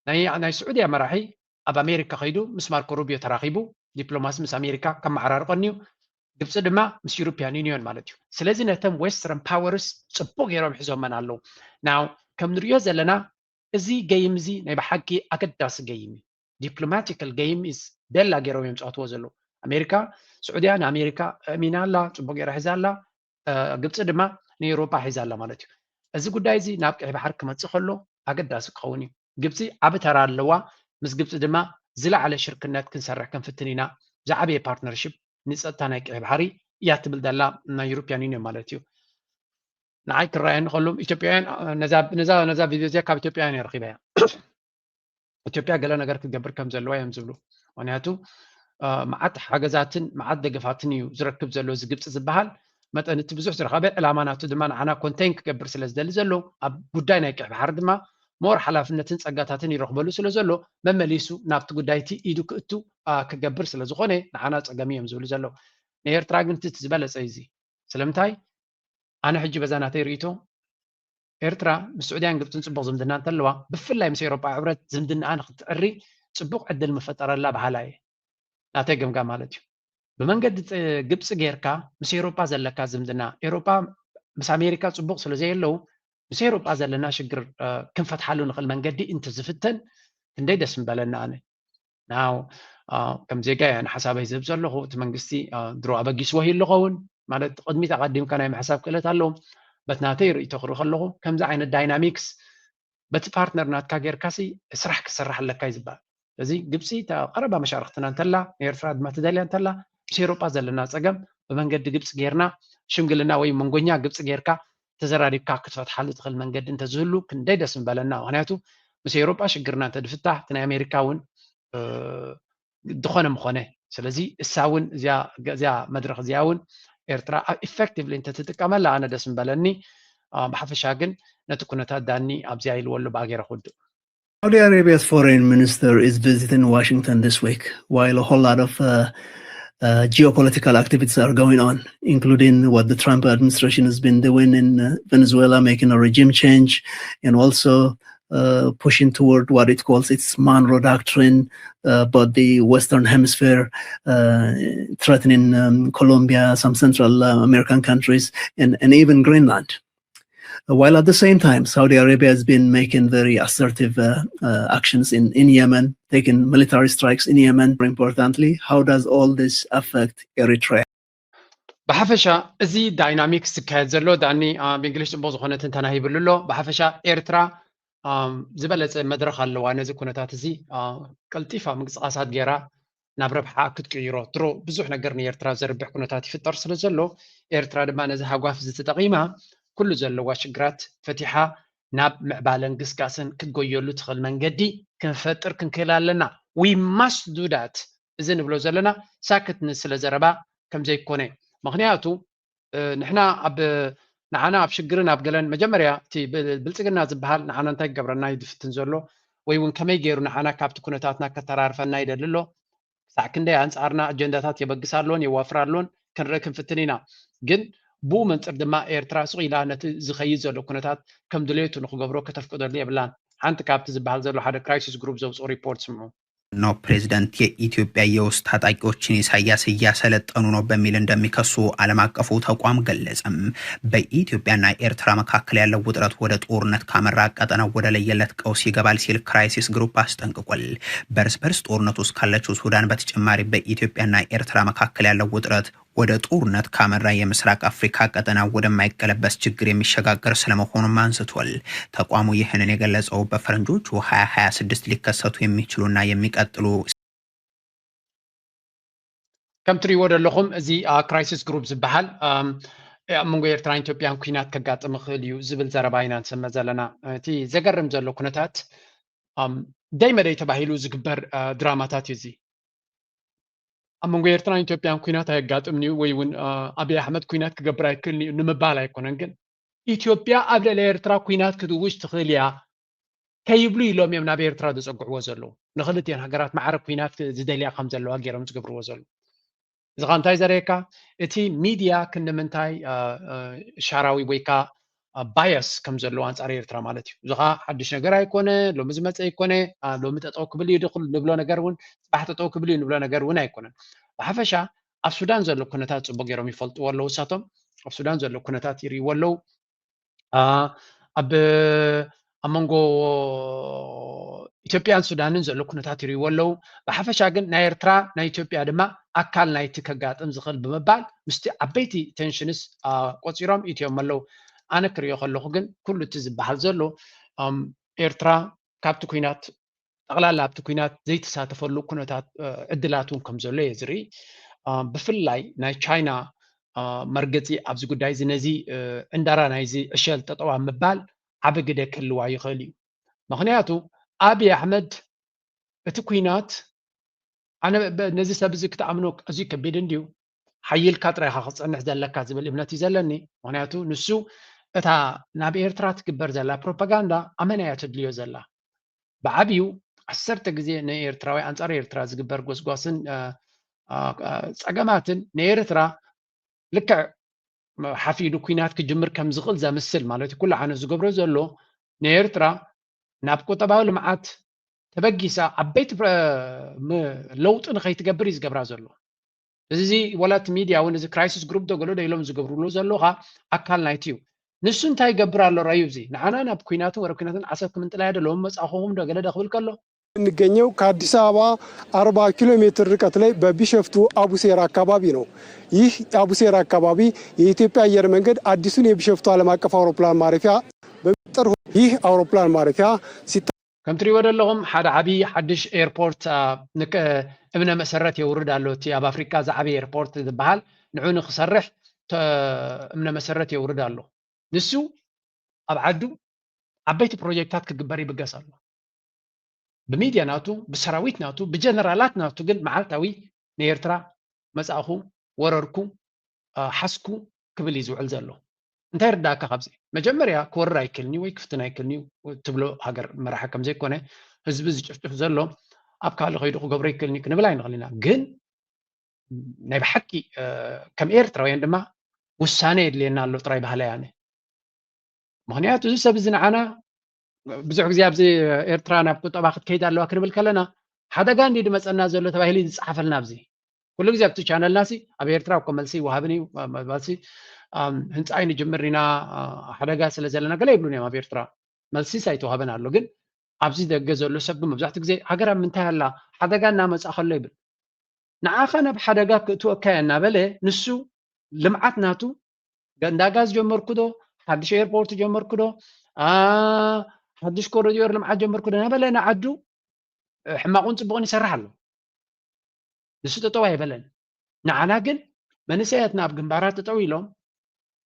ናይ ናይ ስዑድያ መራሒ ኣብ ኣሜሪካ ከይዱ ምስ ማርኮ ሩቢዮ ተራኺቡ ዲፕሎማሲ ምስ ኣሜሪካ ከመዓራርቆ እኒዩ። ግብፂ ድማ ምስ ዩሮፒያን ዩኒዮን ማለት እዩ። ስለዚ ነተን ዌስተርን ፓወርስ ፅቡቅ ገይሮም ሒዞመን ኣለዉ። ናው ከም ንሪኦ ዘለና እዚ ገይም እዚ ናይ ብሓቂ ኣገዳሲ ገይም እዩ። ዲፕሎማቲካል ገይም ኢዝ ቤላ ገይሮም እዮም ዝፃወትዎ ዘለዉ። ኣሜሪካ ስዑድያ ንኣሜሪካ ኣእሚና ኣላ፣ ፅቡቅ ገይራ ሒዛ ኣላ። ግብፂ ድማ ንኤውሮፓ ሒዛ ኣላ ማለት እዩ። እዚ ጉዳይ እዚ ናብ ቀይ ባሕሪ ክመፅእ ከሎ ኣገዳሲ ክኸውን እዩ። ግብፂ ዓቢ ተራ ኣለዋ። ምስ ግብፂ ድማ ዝለዓለ ሽርክነት ክንሰርሕ ክንፍትን ኢና። ዝዓበየ ፓርትነርሽፕ ንፀጥታ ናይ ቀይ ባሕሪ እያ ትብል ዘላ ናይ ዩሮፒያን ዩኒዮን ማለት እዩ። ንዓይ ክረኣየኒ ከሎ ኢትዮጵያውያን ነዛ ቪድዮ እዚኣ ካብ ኢትዮጵያውያን እየ ረኺበያ። ኢትዮጵያ ገለ ነገር ክትገብር ከም ዘለዋ እዮም ዝብሉ። ምክንያቱ መዓት ሓገዛትን መዓት ደገፋትን እዩ ዝረክብ ዘሎ እዚ ግብፂ ዝበሃል መጠን እቲ ብዙሕ ዝረኸበ ዕላማ ናቱ ድማ ንዓና ኮንቴን ክገብር ስለ ዝደሊ ዘሎ ኣብ ጉዳይ ናይ ቀይ ባሕሪ ድማ ሞር ሓላፍነትን ፀጋታትን ይረኽበሉ ስለ ዘሎ መመሊሱ ናብቲ ጉዳይ እቲ ኢዱ ክእቱ ክገብር ስለ ዝኾነ ንዓና ፀገም እዮም ዝብሉ ዘለዉ። ናይ ኤርትራ ግን እቲ ዝበለፀ እዩ እዚ። ስለምንታይ ኣነ ሕጂ በዛ ናተይ ርእይቶ ኤርትራ ምስ ስዑድያን ግብፅን ፅቡቕ ዝምድና እንተለዋ ብፍላይ ምስ ኤውሮጳ ሕብረት ዝምድናኣ ንክትዕሪ ፅቡቕ ዕድል ምፈጠረላ በሃላ እየ። ናተይ ገምጋም ማለት እዩ። ብመንገዲ ግብፂ ጌርካ ምስ ኤውሮጳ ዘለካ ዝምድና ኤውሮጳ ምስ ኣሜሪካ ፅቡቕ ስለ ዘየለዉ ምስ ኤውሮጳ ዘለና ሽግር ክንፈትሓሉ ንኽእል መንገዲ እንተዝፍተን ክንደይ ደስ ምበለና ኣነ። ናው ከም ዜጋ እየ ሓሳበይ ዝህብ ዘለኹ። እቲ መንግስቲ ድሮ ኣበጊስዎ ይሉ ኸውን ማለት ቅድሚት ኣቐዲምካ ናይ ምሕሳብ ክእለት ኣለዎም። በት ናተይ ርእይቶ ክርኢ ከለኹ ከምዚ ዓይነት ዳይናሚክስ በቲ ፓርትነር ናትካ ጌርካሲ ስራሕ ክሰራሕ ኣለካ እዩ ዝበሃል። እዚ ግብፂ ቀረባ መሻርክትና እንተላ ንኤርትራ ድማ ትደልያ እንተላ ምስ ኤሮጳ ዘለና ፀገም ብመንገዲ ግብፂ ጌርና ሽምግልና ወይ መንጎኛ ግብፂ ጌርካ ተዘራሪብካ ክትፈትሓሉ ትኽእል መንገዲ እንተዝህሉ ክንደይ ደስ ምበለና። ምክንያቱ ምስ ኤውሮጳ ሽግርና እንተድፍታሕ እቲ ናይ ኣሜሪካ እውን ድኾነ ምኾነ። ስለዚ እሳ እውን እዚኣ መድረኽ እዚኣ እውን ኤርትራ ኢፌክቲቭሊ እንተትጥቀመላ ኣነ ደስ ምበለኒ። ብሓፈሻ ግን ነቲ ኩነታት ዳኒ ኣብዚኣ ኢልዎ ኣሎ ብኣገይረ ክውድእ። Saudi Arabia's foreign minister is visiting Washington this week, while a whole lot of uh, uh, geopolitical activities are going on, including what the Trump administration has been doing in uh, Venezuela, making a regime change, and also uh, pushing toward what it calls its Monroe Doctrine, uh, but the Western Hemisphere, uh, threatening um, Colombia, some Central uh, American countries, and, and even Greenland. While at the same time, Saudi Arabia has been making very assertive uh, uh, actions in, in Yemen, taking military strikes in Yemen. More importantly, how does all this affect Eritrea? ብሓፈሻ እዚ ዳይናሚክስ ዝካየድ ዘሎ ዳኒ ብእንግሊሽ ፅቡቅ ዝኾነ ትንተና ሂብሉ ኣሎ። ብሓፈሻ ኤርትራ ዝበለፀ መድረክ ኣለዋ ነዚ ኩነታት እዚ ቀልጢፋ ምንቅስቃሳት ገይራ ናብ ረብሓ ክትቅይሮ። ድሮ ብዙሕ ነገር ንኤርትራ ዘርብሕ ኩነታት ይፍጠር ስለ ዘሎ ኤርትራ ድማ ነዚ ሃጓፍ እዚ ተጠቂማ ኩሉ ዘለዋ ሽግራት ፈቲሓ ናብ ምዕባለን ግስጋስን ክትጎየሉ ትኽእል መንገዲ ክንፈጥር ክንክእል ኣለና። We must do that። እዚ ንብሎ ዘለና ሳክት ንስለ ዘረባ ከምዘይኮነ። ምክንያቱ ንሕና ኣብ ንዓና ኣብ ሽግርን ኣብ ገለን መጀመርያ እቲ ብልፅግና ዝበሃል ንዓና እንታይ ክገብረና እዩ ዝፍትን ዘሎ ወይ እውን ከመይ ገይሩ ንዓና ካብቲ ኩነታትና ከተራርፈና ይደሊ ኣሎ። ክሳዕ ክንደይ ኣንፃርና ኣጀንዳታት የበግስ ኣሎን የዋፍር ኣሎን ክንርኢ ክንፍትን ኢና። ግን ብኡ መንፅር ድማ ኤርትራ ስቕ ኢላ ነቲ ዝኸይድ ዘሎ ኩነታት ከም ድሌቱ ንክገብሮ ከተፍቅደሉ የብላን። ሓንቲ ካብቲ ዝበሃል ዘሎ ሓደ ክራይሲስ ግሩፕ ዘውፅኦ ሪፖርት ስምዑ። ነው ፕሬዝደንት የኢትዮጵያ የውስጥ ታጣቂዎችን ኢሳያስ እያሰለጠኑ ነው በሚል እንደሚከሱ ዓለም አቀፉ ተቋም ገለጸም። በኢትዮጵያና ኤርትራ መካከል ያለው ውጥረት ወደ ጦርነት ካመራ ቀጠናው ወደ ለየለት ቀውስ ይገባል ሲል ክራይሲስ ግሩፕ አስጠንቅቋል። በርስ በርስ ጦርነት ውስጥ ካለችው ሱዳን በተጨማሪ በኢትዮጵያና ኤርትራ መካከል ያለው ውጥረት ወደ ጦርነት ካመራ የምስራቅ አፍሪካ ቀጠና ወደማይቀለበስ ችግር የሚሸጋገር ስለመሆኑም አንስቷል። ተቋሙ ይህንን የገለጸው በፈረንጆቹ ሃያ ሃያ ስድስት ሊከሰቱ የሚችሉና የሚቀጥሉ ከም ትሪእዎ ዘለኹም እዚ ክራይሲስ ግሩፕ ዝበሃል ኣብ መንጎ ኤርትራን ኢትዮጵያን ኩናት ከጋጥም ይኽእል እዩ ዝብል ዘረባ ኢና ንሰምዕ ዘለና። እቲ ዘገርም ዘሎ ኩነታት ደይ መደይ ተባሂሉ ዝግበር ድራማታት እዩ። እዚ ኣብ መንጎ ኤርትራን ኢትዮጵያን ኩናት ኣየጋጥምን እዩ ወይ እውን ኣብይ ኣሕመድ ኩናት ክገብር ኣይክእልን እዩ ንምባል ኣይኮነን። ግን ኢትዮጵያ ኣብ ልዕሊ ኤርትራ ኩናት ክትውጅ ትኽእል እያ ከይብሉ ኢሎም እዮም ናብ ኤርትራ ዘፀግዕዎ ዘለዉ። ንክልቲኦን ሃገራት ማዕረ ኩናት ዝደልያ ከም ዘለዋ ገይሮም ዝገብርዎ ዘለዉ። እዚ ኸ እንታይ ዘርእየካ? እቲ ሚድያ ክንዲ ምንታይ ሻራዊ ወይ ከዓ ባያስ ከም ዘለዎ ኣንፃር ኤርትራ ማለት እዩ። እዚ ኸዓ ሓድሽ ነገር ኣይኮነ፣ ሎሚ ዝመፀ ኣይኮነ፣ ሎሚ ጠጠው ክብል እዩ ንብሎ ነገር እውን ፅባሕ ጠጠው ክብል እዩ ንብሎ ነገር እውን ኣይኮነን። ብሓፈሻ ኣብ ሱዳን ዘሎ ኩነታት ፅቡቅ ገይሮም ይፈልጥዎ ኣለዉ። እሳቶም ኣብ ሱዳን ዘሎ ኩነታት ይርእይዎ ኣለዉ። ኣብ ኣብ መንጎ ኢትዮጵያን ሱዳንን ዘሎ ኩነታት ይርእይዎ ኣለዉ። ብሓፈሻ ግን ናይ ኤርትራ ናይ ኢትዮጵያ ድማ ኣካል ናይቲ ከጋጥም ዝኽእል ብምባል ምስቲ ዓበይቲ ቴንሽንስ ቆፂሮም ኢትዮም ኣለዉ። ኣነ ክርእዮ ከለኹ ግን ኩሉ እቲ ዝበሃል ዘሎ ኤርትራ ካብቲ ኩናት ጠቕላላ ኣብቲ ኩናት ዘይተሳተፈሉ ኩነታት ዕድላት እውን ከም ዘሎ እየ ዝርኢ። ብፍላይ ናይ ቻይና መርገፂ ኣብዚ ጉዳይ እዚ ነዚ ዕንዳራ ናይዚ ዕሸል ጠጠው ኣብ ምባል ዓቢ ግደ ክህልዋ ይኽእል እዩ። ምኽንያቱ ኣብይ ኣሕመድ እቲ ኩናት ኣነ ነዚ ሰብ እዚ ክትኣምኖ ኣዝዩ ከቢድ እንድዩ ሓይልካ ጥራይ ኢኻ ክትፀንሕ ዘለካ ዝብል እምነት እዩ ዘለኒ። ምኽንያቱ ንሱ እታ ናብ ኤርትራ ትግበር ዘላ ፕሮፓጋንዳ ኣመና እያ ተድልዮ ዘላ። ብዓብዩ ዓሰርተ ግዜ ንኤርትራዊ ኣንፃር ኤርትራ ዝግበር ጎስጓስን ፀገማትን ንኤርትራ ልክዕ ሓፊዱ ኩናት ክጅምር ከም ዝኽእል ዘምስል ማለት እዩ። ኩሉ ዓይነት ዝገብሮ ዘሎ ንኤርትራ ናብ ቁጠባዊ ልምዓት ተበጊሳ ዓበይቲ ለውጢ ንኸይትገብር እዩ ዝገብራ ዘሎ። እዚ ወላ እቲ ሚድያ እውን እዚ ክራይሲስ ግሩፕ ዶ ገሎ ዶ ኢሎም ዝገብርሉ ዘለኻ ኣካል ናይቲ እዩ። ንሱ እንታይ ይገብር ኣሎ ረዩ እዚ ንዓና ናብ ኩናትን ወረ ኩናትን ዓሰብ ክምንጥላያ ዶ ሎም መፃኹኹም ዶ ገለ ዶ ክብል ከሎ የምንገኘው ከአዲስ አበባ አርባ ኪሎ ሜትር ርቀት ላይ በቢሸፍቱ አቡሴራ አካባቢ ነው። ይህ አቡሴራ አካባቢ የኢትዮጵያ አየር መንገድ አዲሱን የቢሸፍቱ ዓለም አቀፍ አውሮፕላን ማረፊያ በሚጠር ይህ አውሮፕላን ማረፊያ ሲታ ከም ትሪእዎ ዘለኹም ሓደ ዓብዪ ሓድሽ ኤርፖርት እምነ መሰረት የውርድ ኣሎ። እቲ ኣብ ኣፍሪካ ዝዓበየ ኤርፖርት ዝበሃል ንዑ ንክሰርሕ እምነ መሰረት የውርድ ኣሎ። ንሱ ኣብ ዓዱ ዓበይቲ ፕሮጀክታት ክግበር ይብገስ ኣሎ። ብሚድያ ናቱ፣ ብሰራዊት ናቱ፣ ብጀነራላት ናቱ ግን መዓልታዊ ንኤርትራ መጻእኹ፣ ወረርኩ፣ ሓስኩ ክብል እዩ ዝውዕል ዘሎ። እንታይ ርዳእካ ካብዚ? መጀመርያ ክወርር ኣይክእልን እዩ ወይ ክፍትን ኣይክእልን እዩ ትብሎ ሃገር መራሒ ከም ዘይኮነ፣ ህዝቢ ዝጭፍጭፍ ዘሎ ኣብ ካልእ ከይዱ ክገብሮ ይክእልን እዩ ክንብል ኣይንኽእል ኢና። ግን ናይ ብሓቂ ከም ኤርትራውያን ድማ ውሳነ የድልየና ኣሎ ጥራይ ባህላይ ኣነ። ምክንያቱ እዚ ሰብ እዚ ንዓና ብዙሕ ግዜ ኣብዚ ኤርትራ ናብ ቁጠባ ክትከይድ ኣለዋ ክንብል ከለና ሓደጋ እንዲ ድመፀና ዘሎ ተባሂሉ ዝፀሓፈልና ኣብዚ ኩሉ ግዜ ኣብቲ ቻነልና ሲ ኣብ ኤርትራ እኮ መልሲ ይወሃብን እዩ። መልሲ ህንፃ ኣይንጅምር ኢና ሓደጋ ስለ ዘለና ገለ ይብሉን እዮም ኣብ ኤርትራ። መልሲስ ኣይተዋህበን ኣሎ። ግን ኣብዚ ደገ ዘሎ ሰብ ግን መብዛሕትኡ ግዜ ሃገር ኣብ ምንታይ ኣላ ሓደጋ እናመፅኣ ከሎ ይብል። ንዓኻ ናብ ሓደጋ ክእትወካ እየ እናበለ ንሱ ልምዓት ናቱ እንዳ ጋዝ ጀመርኩ ዶ ሓድሽ ኤርፖርት ጀመርኩ ዶ ሓድሽ ኮሪዶር ልምዓት ጀመርኩ ዶ እናበለ ንዓዱ ሕማቑን ፅቡቕን ይሰርሕ ኣሎ። ንሱ ጠጠው ኣይበለን። ንዓና ግን መንእሰያትና ኣብ ግንባራት ጠጠው ኢሎም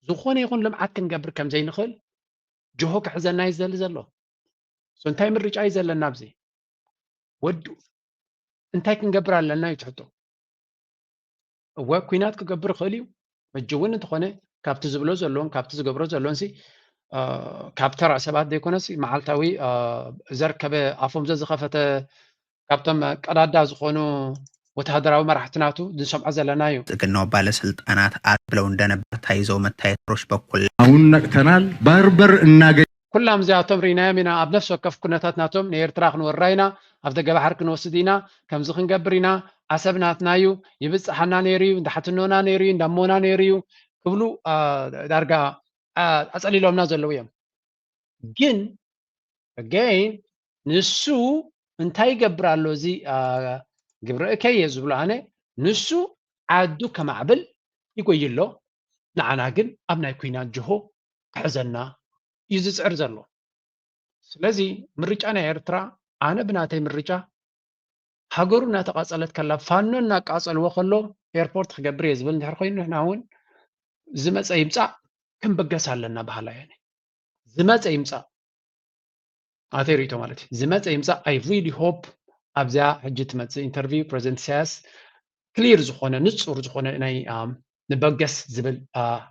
ዝኾነ ይኹን ልምዓት ክንገብር ከም ዘይንኽእል ጅሆ ክሕዘና እዩ ዝደሊ ዘሎ። እንታይ ምርጫ እዩ ዘለና ኣብዚ? ወዱ እንታይ ክንገብር ኣለና እዩ ትሕቶ። እወ ኩናት ክገብር ይኽእል እዩ። ሕጂ እውን እንተኾነ ካብቲ ዝብሎ ዘለውን ካብቲ ዝገብሮ ዘለውን ሲ ካብ ተራ ሰባት ዘይኮነስ መዓልታዊ ዘርከበ ኣፎም ዘዝኸፈተ ካብቶም ቀዳዳ ዝኾኑ ወተሃደራዊ መራሕቲ ናቱ ዝንሰምዖ ዘለና እዩ። ጥግናው ባለስልጣናት ኣብለው እንደነበር ታይዘው መታየት ሮሽ በኩል አሁን ነቅተናል። ባርበር እናገ ኩላም እዚኣቶም ርኢናዮም ኢና። ኣብ ነፍሲ ወከፍ ኩነታት ናቶም ንኤርትራ ክንወራ ኢና፣ ኣብ ደገ ባሕሪ ክንወስድ ኢና፣ ከምዚ ክንገብር ኢና፣ ዓሰብ ናትና እዩ፣ ይብጽሓና ነይሩ እዩ፣ እንዳሓትኖና ነይሩ እዩ፣ እንዳሞና ነይሩ እዩ ክብሉ ዳርጋ ኣጸሊሎምና ዘለዉ እዮም። ግን ኣገይን ንሱ እንታይ ይገብር ኣሎ? እዚ ግብረ እከይ እየ ዝብሎ ኣነ። ንሱ ዓዱ ከማዕብል ይጎይ ኣሎ፣ ንዓና ግን ኣብ ናይ ኩናት ጅሆ ክሕዘና እዩ ዝፅዕር ዘሎ። ስለዚ ምርጫ ናይ ኤርትራ ኣነ ብናተይ ምርጫ ሃገሩ እናተቃጸለት ከላ ፋኖ እናቃጸልዎ ከሎ ኤርፖርት ክገብር እየ ዝብል እንድሕር ኮይኑ ንሕና እውን ዝመፀ ይምፃእ ክንበገስ ኣለና በሃላይ እየ። ዝመፀ ይምፃእ ኣተይ ርእቶ ማለት እዩ። ዝመፀ ይምፃእ I really hope ኣብዚኣ ሕጂ ትመፅእ ኢንተርቪው ፕሬዚደንት ኢሳያስ ክሊር ዝኾነ ንፁር ዝኾነ ናይ ንበገስ ዝብል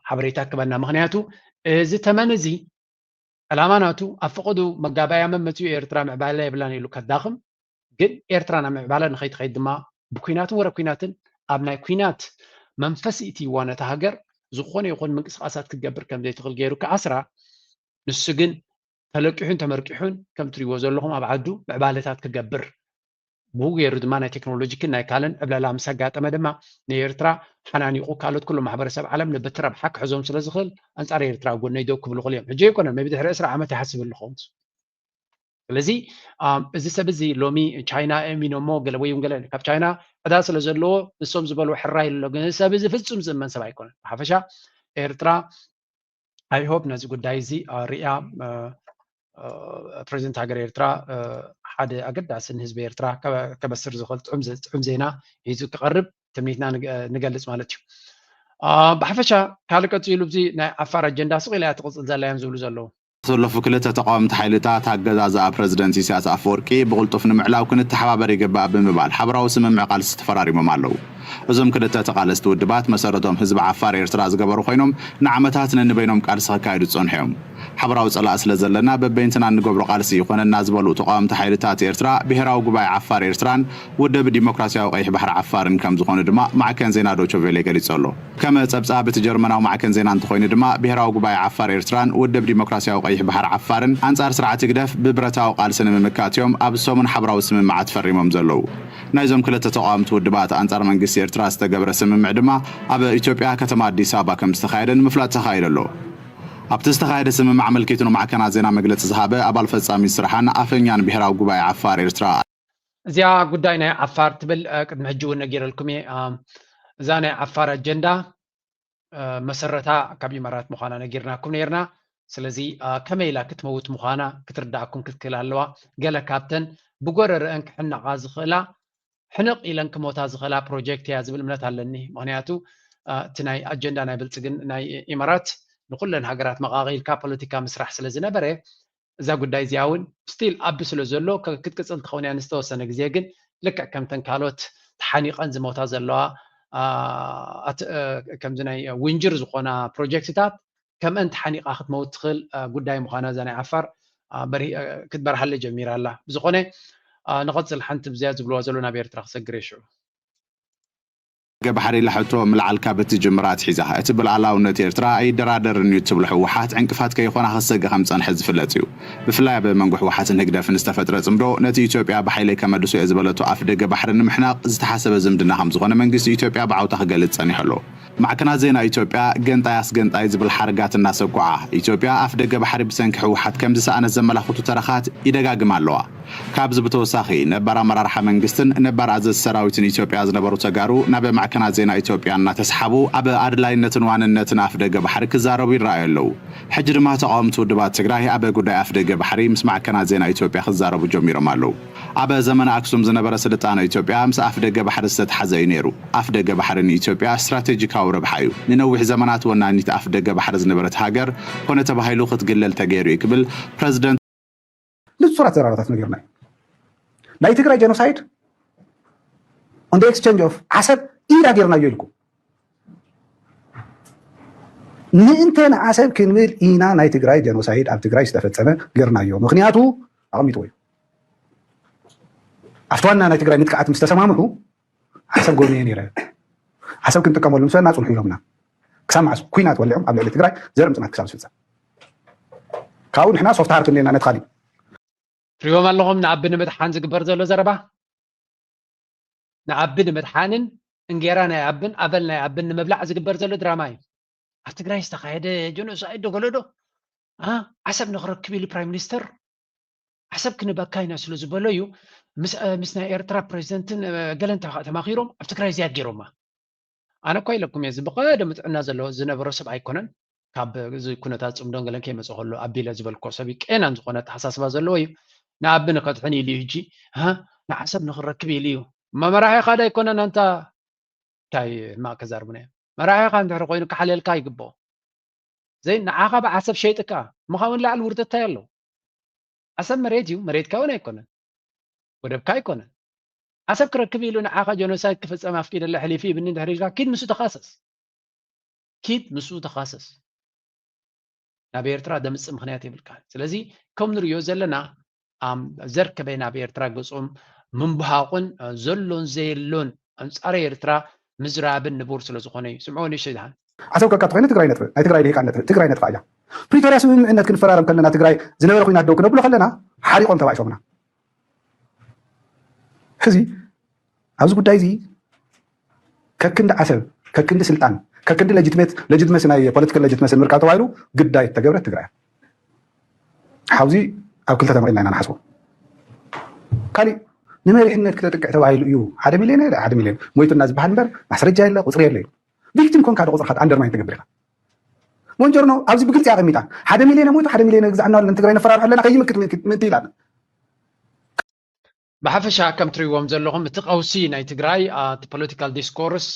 ሓበሬታ ክበና። ምክንያቱ እዚ ተመን እዚ ዕላማ ናቱ ኣብ ፈቐዱ መጋባያ መመፅኡ ኤርትራ ምዕባለ የብላን ኢሉ ከዳኽም፣ ግን ኤርትራ ናብ ምዕባለ ንኸይትኸይድ ድማ ብኩናትን ወረ ኩናትን ኣብ ናይ ኩናት መንፈስ ይእትይዋ ነታ ሃገር ዝኾነ ይኹን ምንቅስቃሳት ክትገብር ከም ዘይትኽእል ገይሩ ክኣስራ። ንሱ ግን ተለቂሑን ተመርቂሑን ከም ትሪእዎ ዘለኹም ኣብ ዓዱ ምዕባለታት ክገብር ብኡ ገይሩ ድማ ናይ ቴክኖሎጂክን ናይ ካልእን ዕብለላ ምስ ኣጋጠመ ድማ ንኤርትራ ሓናኒቑ ካልኦት ኩሉ ማሕበረሰብ ዓለም ንብቲ ረብሓ ክሕዞም ስለ ዝኽእል ኣንጻር ኤርትራ ጎነይ ደው ክብሉ ክእል እዮም። ሕጂ ኣይኮነን maybe ድሕሪ ዕስራ ዓመት ይሓስብ ኣለኹም። ስለዚ እዚ ሰብ እዚ ሎሚ ቻይና እዮም ኢኖሞ ገለ ወይ እውን ገለ ካብ ቻይና ዕዳ ስለ ዘለዎ ንሶም ዝበልዎ ሕራይ ኣሎ። ግን እዚ ሰብ እዚ ፍጹም ዝእመን ሰብ ኣይኮነን። ብሓፈሻ ኤርትራ I hope ነዚ ጉዳይ እዚ ሪኣ ፕሬዚደንት ሃገር ኤርትራ ሓደ ኣገዳሲ ንህዝቢ ኤርትራ ከበስር ዝኽእል ጥዑም ዜና ሒዙ ክቐርብ ትምኒትና ንገልጽ ማለት እዩ። ብሓፈሻ ካልእ ቀፂሉ እዚ ናይ ዓፋር ኣጀንዳ ስቕ ኢላ እያ ትቕፅል ዘላ እዮም ዝብሉ ዘለዉ። ዝተሰለፉ ክልተ ተቃወምቲ ሓይልታት ኣገዛዝኣ ፕረዚደንት ኢሳያስ ኣፈወርቂ ብቕልጡፍ ንምዕላው ክንተሓባበር ይግባእ ብምባል ሓበራዊ ስምምዕ ቃልሲ ተፈራሪሞም ኣለዉ። እዞም ክልተ ተቓለስቲ ውድባት መሰረቶም ህዝቢ ዓፋር ኤርትራ ዝገበሩ ኮይኖም ንዓመታት ነንበይኖም ቃልሲ ከካይዱ ዝጸንሑ እዮም። ሓበራዊ ጸላኢ ስለ ዘለና በበይንትና እንገብሮ ቃልሲ ይኾነና ዝበሉ ተቃወምቲ ሓይልታት ኤርትራ ብሄራዊ ጉባኤ ዓፋር ኤርትራን ውድብ ዲሞክራሲያዊ ቀይሕ ባሕሪ ዓፋርን ከም ዝኾኑ ድማ ማዕከን ዜና ዶይቼ ቬለ ገሊጹ ኣሎ። ከም ጸብጻብ እቲ ጀርመናዊ ማዕከን ዜና እንተኾይኑ ድማ ብሄራዊ ጉባኤ ዓፋር ኤርትራን ውድብ ዲሞክራሲያዊ ቀይሕ ባሕሪ ዓፋርን ኣንጻር ስርዓት ህግደፍ ብብረታዊ ቃልሲ ንምምካት እዮም ኣብዚ ሰሙን ሓበራዊ ስምምዓት ፈሪሞም ዘለዉ። ናይዞም ክልተ ተቃወምቲ ውድባት ኣንጻር መንግስቲ ኤርትራ ዝተገብረ ስምምዕ ድማ ኣብ ኢትዮጵያ ከተማ ኣዲስ ኣበባ ከም ዝተኻየደ ንምፍላጥ ተኻይዱ ኣሎ። ኣብቲ ዝተኻየደ ስምምዕ ኣመልኪቱ ንማዕከናት ዜና መግለጺ ዝሃበ ኣባል ፈጻሚ ስራሕን ኣፈኛን ብሄራዊ ጉባኤ ዓፋር ኤርትራ እዚኣ ጉዳይ ናይ ዓፋር ትብል ቅድሚ ሕጂ እውን ነጊረልኩም እየ። እዛ ናይ ዓፋር ኣጀንዳ መሰረታ ካብ ኢማራት ምዃና ነጊርናኩም ነርና። ስለዚ ከመይ ኢላ ክትመውት ምዃና ክትርዳእኩም ክትክእል ኣለዋ። ገለ ካብተን ብጎረርአን ክሕነቓ ዝኽእላ ሕንቕ ኢለን ክሞታ ዝኽእላ ፕሮጀክት እያ ዝብል እምነት ኣለኒ። ምኽንያቱ እቲ ናይ ኣጀንዳ ናይ ብልፅግን ናይ ኢማራት ንኩለን ሃገራት መቓቒልካ ፖለቲካ ምስራሕ ስለ ዝነበረ፣ እዛ ጉዳይ እዚኣ እውን ስቲል ኣብ ስለ ዘሎ ከ-፣ ክትቅጽል ትኸውን እያ ንዝተወሰነ ግዜ። ግን ልክዕ ከምተን ካልኦት ተሓኒቐን ዝሞታ ዘለዋ፣ ኣ፣ ኣት-፣ እ፣ ከምዚ ናይ ውንጅር ዝኾና ፕሮጀክትታት ከምአን ተሓኒቓ ክትመውት ትኽእል፣ እ፣ ጉዳይ ምዃና እዛ ናይ ዓፋር፣ እ፣ በሪ-፣ እ፣ ክትበርሃለ ጀሚራ ኣላ። ብዝኾነ፣ እ፣ ንቐጽል ሓንቲ ብዝያ ዝብልዋ ዘሎ ናብ ኤርትራ ክሰግር እየ ሽዑ። ገ ባሕሪ ኢላ ሕቶ ምልዓል ካብ እትጅምር ኣትሒዛ፣ እቲ ብልኣላውነት ኤርትራ ኣይደራደርን እዩ እትብሎ ህወሓት ዕንቅፋት ከይኾና ክትሰግእ ከም ዝጸንሐት ዝፍለጥ እዩ። ብፍላይ ኣብ መንጎ ህወሓትን ህግደፍን ዝተፈጥረ ጽምዶ፣ ነቲ ኢትዮጵያ ብሓይለይ ከመልሶ እየ ዝበለቶ ኣፍ ደገ ባሕሪ ንምሕናቕ ዝተሓሰበ ዝምድና ከም ዝኾነ መንግስቲ ኢትዮጵያ ብዓውታ ክገልጽ ጸኒሑ ኣሎ። ማዕከናት ዜና ኢትዮጵያ፣ ገንጣይ ኣስገንጣይ ዝብል ሓረጋት እናሰጉዓ፣ ኢትዮጵያ ኣፍ ደገ ባሕሪ ብሰንኪ ህወሓት ከም ዝሰኣነት ዘመላኽቱ ተረኻት ይደጋግማ ኣለዋ። ካብዚ ብተወሳኺ፣ ነባር ኣመራርሓ መንግስትን ነባር ኣዘዝቲ ሰራዊትን ኢትዮጵያ ዝነበሩ ተጋሩ ናብ ማዕከናት ዜና ኢትዮጵያ እናተስሓቡ፣ ኣብ ኣድላይነትን ዋንነትን ኣፍ ደገ ባሕሪ ክዛረቡ ይረኣዩ ኣለዉ። ሕጂ ድማ ተቓወምቲ ውድባት ትግራይ ኣብ ጉዳይ ኣፍ ደገ ባሕሪ ምስ ማዕከናት ዜና ኢትዮጵያ ክዛረቡ ጀሚሮም ኣለዉ። ኣብ ዘመነ ኣክሱም ዝነበረ ስልጣነ ኢትዮጵያ ምስ ኣፍ ደገ ባሕሪ ዝተተሓዘ እዩ ነይሩ። ኣፍ ደገ ባሕሪ ንኢትዮጵያ ስትራቴጂካዊ ረብሓ እዩ። ንነዊሕ ዘመናት ወናኒት ኣፍ ደገ ባሕሪ ዝነበረት ሃገር ኮነ ተባሂሉ ክትግለል ተገይሩ እዩ ክብል ፕረዚደንት ንጹራት ዘረባታት ነጊርና እዩ። ናይ ትግራይ ጀኖሳይድ on the exchange of ዓሰብ ኢና ጌርናዮ ኢልኩም። ምእንተ ንዓሰብ ክንብል ኢና ናይ ትግራይ ጀኖሳይድ ኣብ ትግራይ ዝተፈጸመ ጌርናዮ። ምኽንያቱ ኣቐሚጥዎ እዩ። ኣብቲ ዋና ናይ ትግራይ ምጥቃዓት ምስ ተሰማምዑ ዓሰብ ጎብነየ ነይረ። ዓሰብ ክንጥቀመሉ ምስ በልና ጽንሑ ኢሎምና። ክሳብ መዓስ ኩናት ወሊዖም ኣብ ልዕሊ ትግራይ ዘርኢ ምጽናት ክሳብ ዝፍጸም። ካብኡ ንሕና ሶፍት ሃርት እኒአና ነቲ ካሊእ። ትሪእዎም ኣለኹም ንኣቢ ንምድሓን ዝግበር ዘሎ ዘረባ። ንኣቢ ንምድሓንን እንጌራ ናይ ኣብን ኣበል ናይ ኣብን ንምብላዕ ዝግበር ዘሎ ድራማ እዩ። ኣብ ትግራይ ዝተኻየደ ጀኖሳይድ ዶ ገለ ዶ? ኣ፣ ዓሰብ ንኽረክብ ኢሉ ፕራይም ሚኒስተር ዓሰብ ክንበካ ኢና ስለ ዝበሎ እዩ ምስ፣ ምስ ናይ ኤርትራ ፕሬዚደንትን፣ እ፣ ገለን ተኻ-፣ ተማኺሮም ኣብ ትግራይ ዝያድ ገይሮማ። ኣነ እኳ ኢለኩም እየ፣ እዚ ብቐደሙ ጥዕና ዘለዎ ዝነበሮ ሰብ ኣይኮነን። ካብ እዚ ኩነታት ጽምዶን ገለን ከይመጽእ ከሎ ኣቢለ ዝበልኮ ሰብ እዩ። ቄናን ዝኾነ ኣተሓሳስባ ዘለዎ እዩ። ንኣቢ ንኸድሕን ኢሉ እዩ ሕጂ፣ ሃ፣ ንዓሰብ ንኽረክብ ኢሉ እዩ። እማ መራሒኻ ዶ ኣይኮነን ኣንታ? እንታይ ሕማቕ ከዛርቡና እዮም? መራሒኻ እንድሕር ኮይኑ ክሓልየልካ ይግብኦ። ዘይ ንዓኻ ብዓሰብ ሸይጥካ፣ እሞ ካብኡ ንላዕሊ ውርደት እንታይ ኣሎ? ዓሰብ መሬት እዩ፣ መሬትካ እውን ኣይኮነን። ወደብካ ኣይኮነን። ዓሰብ ክረክብ ኢሉ ንዓኻ ጀኖሳይድ ክፍጸም ኣፍቂደለ ሕሊፉ ይብኒ እንድሕር ኢልካ፣ ኪድ ምስኡ ተኻሰስ። ኪድ ምስኡ ተኻሰስ። ናብ ኤርትራ ደምጽእ ምኽንያት የብልካን። ስለዚ ከም ንርእዮ ዘለና፣ ኣም፣ ዘርከበ ናብ ኤርትራ ገጾም ምንብሃቑን፣ እ፣ ዘሎን ዘየሎን ኣንጻር ኤርትራ ምዝራብን ንቡር ስለ ዝኾነ እዩ። ስምዕዎ ንእሽተይ ደሓን። ዓሰብ ከካ ተኾይኑ ትግራይ ነጥፍእ፣ ናይ ትግራይ ልሂቃን ነጥፍእ፣ ትግራይ ነጥፋ እያ። ፕሪቶርያ ስምምዕነት ክንፈራረም ከለና ትግራይ ዝነበረ ኹናት ደው ክነብሎ ከለና ሓሪቖም ተባኢሶምና። ሕዚ ኣብዚ ጉዳይ እዚ ከክንዲ ዓሰብ፣ ከክንዲ ስልጣን፣ ከክንዲ ለጅትመት፣ ለጅትመሲ ናይ ፖለቲካል ለጅትመሲ ንምርካብ ተባሂሉ ግዳይ እተገብረት ትግራይ እያ። ሓውዚ ኣብ ክልተ ተመቒልና ኢና ንሓስቦ። ካሊእ ንመሪሕነት ክተጥቅዕ ተባሂሉ እዩ ሓደ ሚልዮን ኢለ ሓደ ሚልዮን ሞይቱና ዝበሃል እምበር ማስረጃ የለ፣ ቁፅሪ የለ እዩ። ቪክቲም ኮንካ ዶ ቁፅርካ ኣንደርማይን ትገብር ኢኻ። ቦንጆርኖ ኣብዚ ብግልፂ ኣቐሚጣ ሓደ ሚልዮን ሞይቱ ሓደ ሚልዮን ግዛዕና ኣለና ትግራይ ነፈራርሖ ኣለና ከይምክት ምእንቲ ኢላ። ብሓፈሻ ከም ትሪእዎም ዘለኹም እቲ ቀውሲ ናይ ትግራይ፣ ኣ፣ እቲ ፖለቲካል ዲስኮርስ፣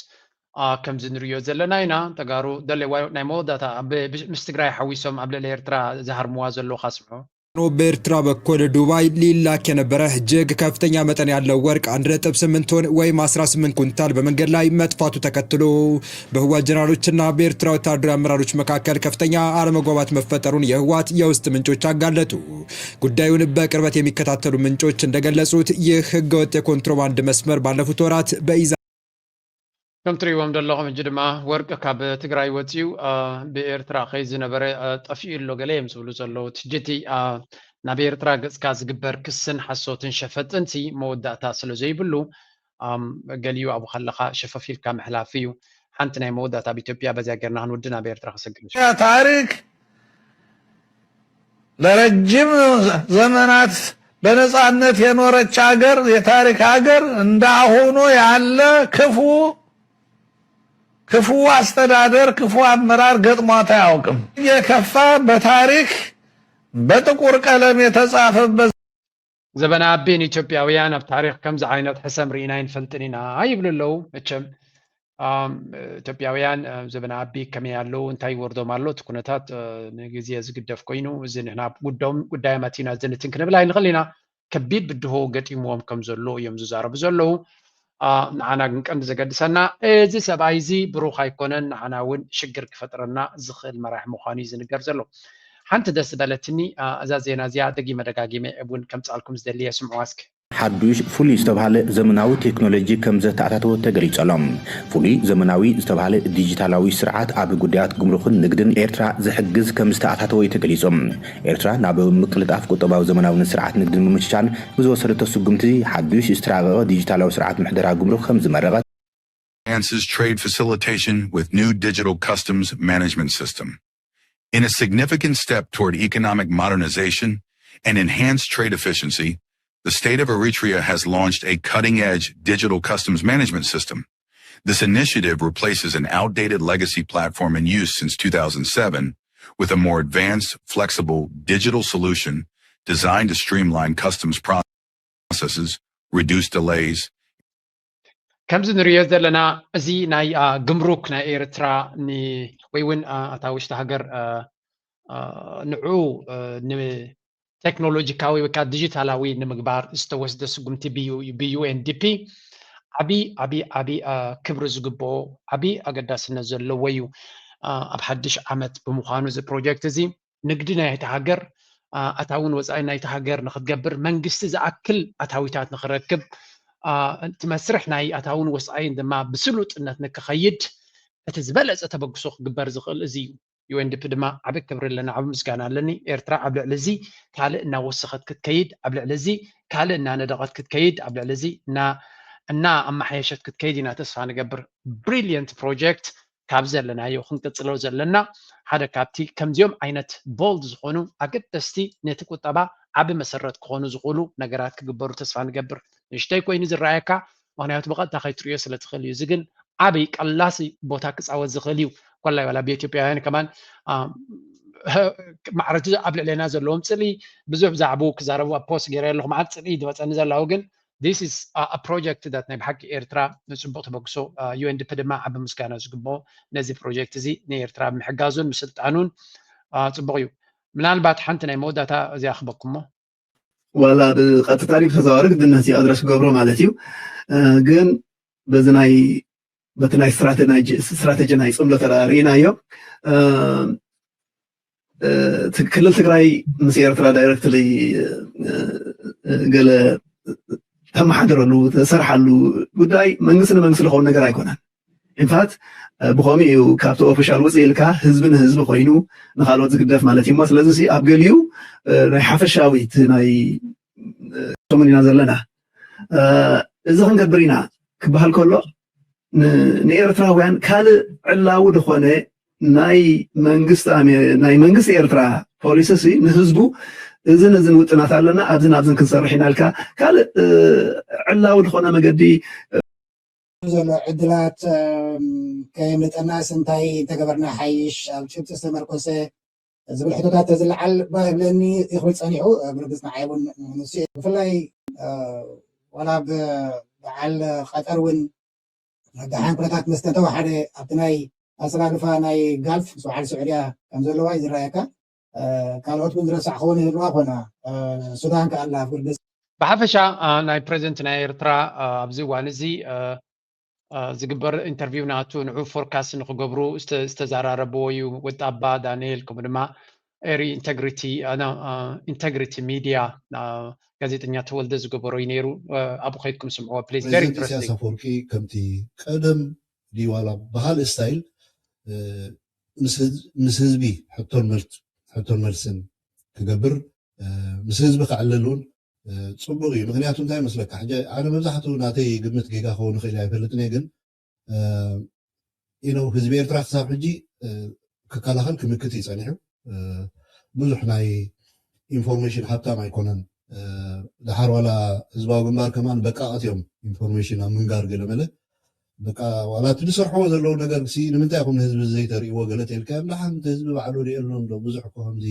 ኣ፣ ከምዚ ንሪኦ ዘለና ኢና። ተጋሩ ደለይዋ ናይ መወዳእታ ኣብ፣ ብ-፣ ምስ ትግራይ ሓዊሶም ኣብ ልዕሊ ኤርትራ ዝሃርምዋ ዘለዉ ካስምዑ። ኖ በኤርትራ በኩል ዱባይ ሊላክ የነበረ እጅግ ከፍተኛ መጠን ያለው ወርቅ አንድ ነጥብ ስምንት ቶን ወይም አስራ ስምንት ኩንታል በመንገድ ላይ መጥፋቱ ተከትሎ በህወሓት ጀነራሎችና በኤርትራ ወታደራዊ አመራሮች መካከል ከፍተኛ አለመግባባት መፈጠሩን የህወሓት የውስጥ ምንጮች አጋለጡ። ጉዳዩን በቅርበት የሚከታተሉ ምንጮች እንደገለጹት ይህ ህገወጥ የኮንትሮባንድ መስመር ባለፉት ወራት በኢዛ ከም ትሪእዎም ዘለኹም ሕጂ ድማ ወርቂ ካብ ትግራይ ወፂኡ፣ አ፣ ብኤርትራ ከይ ዝነበረ፣ አ፣ ጠፊኡ ኣሎ ገለ እዮም ዝብሉ ዘለዉ። ትጅቲ፣ አ፣ ናብ ኤርትራ ገፅካ ዝግበር ክስን ሓሶትን ሸፈጥን ሲ መወዳእታ ስለ ዘይብሉ፣ ኣም፣ ገሊኡ ኣብኡ ከለኻ ሸፈፍ ኢልካ ምሕላፍ እዩ። ሓንቲ ናይ መወዳእታ ኣብ ኢትዮጵያ በዚያ ጌርና ክንውድእ ናብ ኤርትራ ክሰግር ንሽ። ታሪክ ለረጅም ዘመናት በነጻነት የኖረች አገር፣ የታሪክ አገር እንዳሁኑ ያለ ክፉ ክፉ አስተዳደር፣ ክፉ አመራር ገጥሟት አያውቅም። የከፋ በታሪክ በጥቁር ቀለም የተጻፈበት ዘበነ ኣቢን ኢትዮጵያውያን ኣብ ታሪክ ከምዚ ዓይነት ሕሰም ርኢና ኣይንፈልጥን ኢና ይብሉ ኣለዉ። መቸም ኢትዮጵያውያን ዘበን ኣቢ ከመይ ኣለዉ፣ እንታይ ይወርዶም ኣሎ፣ እቲ ኩነታት ንግዜ ዝግደፍ ኮይኑ፣ እዚ ንሕና ጉዳዮም ጉዳዮም ኣቲና ዝንትን ክንብል ኣይንኽእል ኢና። ከቢድ ብድሆ ገጢምዎም ከም ዘሎ እዮም ዝዛረቡ ዘለዉ። ንዓና ግን ቀንዲ ዘገድሰና፣ እዚ ሰብኣይ እዚ ብሩኽ ኣይኮነን፣ ንዓና እውን ሽግር ክፈጥረና ዝኽእል መራሒ ምዃኑ እዩ ዝንገር ዘሎ። ሓንቲ ደስ ዝበለትኒ፣ እዛ ዜና እዚኣ ደጊመ ደጋጊመ እውን ከምጻልኩም ዝደሊ እየ፣ ስምዕዋ እስኪ። ሓዱሽ ፍሉይ ዝተባህለ ዘመናዊ ቴክኖሎጂ ከም ዘተኣታተወ ተገሊጹ ኣሎ። ፍሉይ ዘመናዊ ዝተባህለ ዲጂታላዊ ስርዓት ኣብ ጉዳያት ጉምሩኽን ንግድን ኤርትራ ዝሕግዝ ከም ዝተኣታተወ እዩ ተገሊጹ። ኤርትራ ናብ ምቅልጣፍ ቁጠባዊ ዘመናውነት ስርዓት ንግድን ምምችቻን ብዝወሰደቶ ስጉምቲ ሓዱሽ ዝተራቐቐ ዲጂታላዊ ስርዓት ምሕደራ ጉምሩኽ ከም ዝመረቐት advances trade facilitation with new digital customs management system. In a significant step toward economic modernization and enhanced trade efficiency, the state of Eritrea has launched a cutting-edge digital customs management system. This initiative replaces an outdated legacy platform in use since two thousand seven with a more advanced, flexible digital solution designed to streamline customs processes, reduce delays, ከምዚ ንሪኦ ዘለና፣ እዚ ናይ ግምሩክ ናይ ኤርትራ ወይ እውን ኣታዊ ውሽጢ ሃገር ንዑ ንቴክኖሎጂካዊ ወይ ከዓ ዲጂታላዊ ንምግባር ዝተወስደ ስጉምቲ ብዩ ብዩኤንዲፒ ዓብዪ ዓብዪ ዓብዪ ክብሪ ዝግብኦ ዓብዪ ኣገዳስነት ዘለዎ እዩ። ኣብ ሓድሽ ዓመት ብምዃኑ እዚ ፕሮጀክት እዚ ንግዲ ናይቲ ሃገር ኣታውን ወፃኢ ናይቲ ሃገር ንክትገብር መንግስቲ ዝኣክል ኣታዊታት ንክረክብ እቲ መስርሕ ናይ ኣታውን ወፃኢን ድማ ብስሉጥነት ንክኸይድ እቲ ዝበለፀ ተበግሶ ክግበር ዝኽእል እዚ እዩ። ዩኤንዲፒ ድማ ዓቢ ክብሪ ኣለኒ፣ ዓቢ ምስጋና ኣለኒ። ኤርትራ ኣብ ልዕሊ እዚ ካልእ እናወሰኸት ክትከይድ፣ ኣብ ልዕሊ እዚ ካልእ እናነደቐት ክትከይድ፣ ኣብ ልዕሊ እዚ እና ኣማሓየሸት ክትከይድ ኢና ተስፋ ንገብር። ብሪልየንት ፕሮጀክት ካብ ዘለናዮ ክንቅጽሎ ዘለና ሓደ ካብቲ ከምዚኦም ዓይነት ቦልድ ዝኾኑ ኣገደስቲ ነቲ ቁጠባ ዓቢ መሰረት ክኾኑ ዝኽእሉ ነገራት ክግበሩ ተስፋ ንገብር። ንእሽተይ ኮይኑ ዝረኣየካ ምኽንያቱ ብቐጥታ ከይትርእዮ ስለ ትኽእል እዩ። እዚ ግን ዓቢ ቀላሲ ቦታ ክጻወት ዝኽእል እዩ። ኮላይ ዋላ ብኢትዮጵያውያን ከማን ማዕረቲ ኣብ ልዕሌና ዘለዎም ጽልኢ ብዙሕ ብዛዕባኡ ክዛረቡ ኣብ ፖስት ገይረ ኣለኹ። መዓት ጽልኢ ዝመጸኒ ዘለዉ ግን this is a project that ናይ ብሓቂ ኤርትራ ንጽቡቕ ተበግሶ ዩኤንዲፒ ድማ ዓቢ ምስጋና ዝግብኦ ነዚ ፕሮጀክት እዚ ንኤርትራ ብምሕጋዙን ምስልጣኑን ጽቡቕ እዩ። ምናልባት ሓንቲ ናይ መወዳእታ እዚኣ ክበኩሞ ዋላ ብቐጥታ ዲብ ተዘዋዋሪ ግድነት እዩ ኣድረስ ክገብሮ ማለት እዩ። ግን በዚ ናይ በቲ ናይ ስትራቴጂ ናይ ጽምዶ ተዳ ርኢናዮ ክልል ትግራይ ምስ ኤርትራ ዳይረክትሊ ገለ ተመሓደረሉ ተሰርሓሉ ጉዳይ መንግስቲ ንመንግስቲ ዝኸውን ነገር ኣይኮነን። ኢንፋት ብኸምኡ እዩ ካብቲ ኦፊሻል ውፅእ ኢልካ ህዝቢ ንህዝቢ ኮይኑ ንካልኦት ዝግደፍ ማለት እዩ። ስለዚ ኣብ ገሊኡ ናይ ሓፈሻዊ ናይ ሰሙን ኢና ዘለና። እዚ ክንገብር ኢና ክበሃል ከሎ ንኤርትራውያን ካልእ ዕላዊ ዝኾነ ናይ መንግስቲ ናይ መንግስቲ ኤርትራ ፖሊሲ ንህዝቡ እዝን እዝን ውጥናት ኣለና ኣብዝን ኣብዝን ክንሰርሕ ኢና ኢልካ ካልእ ዕላዊ ዝኾነ መገዲ ዘሎ ዕድላት ከየምልጠናስ እንታይ እንተገበርና ሓይሽ ኣብ ጭብጢ ዝተመርኮሰ ዝብል ሕቶታት ተዝለዓል ባ ይብለኒ ይኽብል ጸኒሑ። ብርግጽ ንዓይ እውን ንሱ ብፍላይ ዋላ ብዓል ቀጠር እውን ደሓን ኩነታት ምስ ተተወሓደ ኣብቲ ናይ ኣሰላልፋ ናይ ጋልፍ ምስ በዓል ስዑድያ ከም ዘለዋ እዩ ዝረኣየካ። ካልኦት እውን ዝረሳዕክዎ ይህልዋ ኮና ሱዳን ከኣላ ኣብ ግርግስ ብሓፈሻ ናይ ፕሬዚደንት ናይ ኤርትራ ኣብዚ እዋን እዚ ዝግበር ኢንተርቪው ናቱ ንዑ ፎርካስት ንክገብሩ ዝተዘራረብዎ እዩ። ወጣባ ዳንኤል ከምኡ ድማ ኤሪ ኢንተግሪቲ ኢንተግሪቲ ሚድያ ጋዜጠኛ ተወልደ ዝገበሮ እዩ ነይሩ። ኣብኡ ከይድኩም ስምዕዎ ፕሊዝ። ቨሪ ፕሬዚደንት ኢሳያስ ኣፈወርቂ ከምቲ ቀደም ድዩ ዋላ ብካልእ ስታይል ምስ ህዝቢ ሕቶን መልስ ሕቶን መልስን ክገብር ምስ ህዝቢ ክዕልል እውን ፅቡቅ እዩ። ምክንያቱ እንታይ ይመስለካ ሕጂ ኣነ መብዛሕትኡ ናተይ ግምት ጌጋ ክኸውን ይኽእል እየ ኣይፈልጥን እየ ግን you know ህዝቢ ኤርትራ ክሳብ ሕጂ ክከላኸል ክምክት እዩ ጸኒሑ። ብዙሕ ናይ ኢንፎርሜሽን ሃብታም ኣይኮነን። ድሓር ዋላ ህዝባዊ ግንባር ከማን በቃቐት እዮም ኢንፎርሜሽን ኣብ ምንጋር ገለ መለ በቃ ዋላ እቲ ዝሰርሕዎ ዘለዉ ነገር ሲ ንምንታይ ኢኹም ንህዝቢ ዘይተርእይዎ ገለ ተልካዮም ደሓን እቲ ህዝቢ ባዕሉ ርእየሎም ዶ ብዙሕ እኮ ከምዚ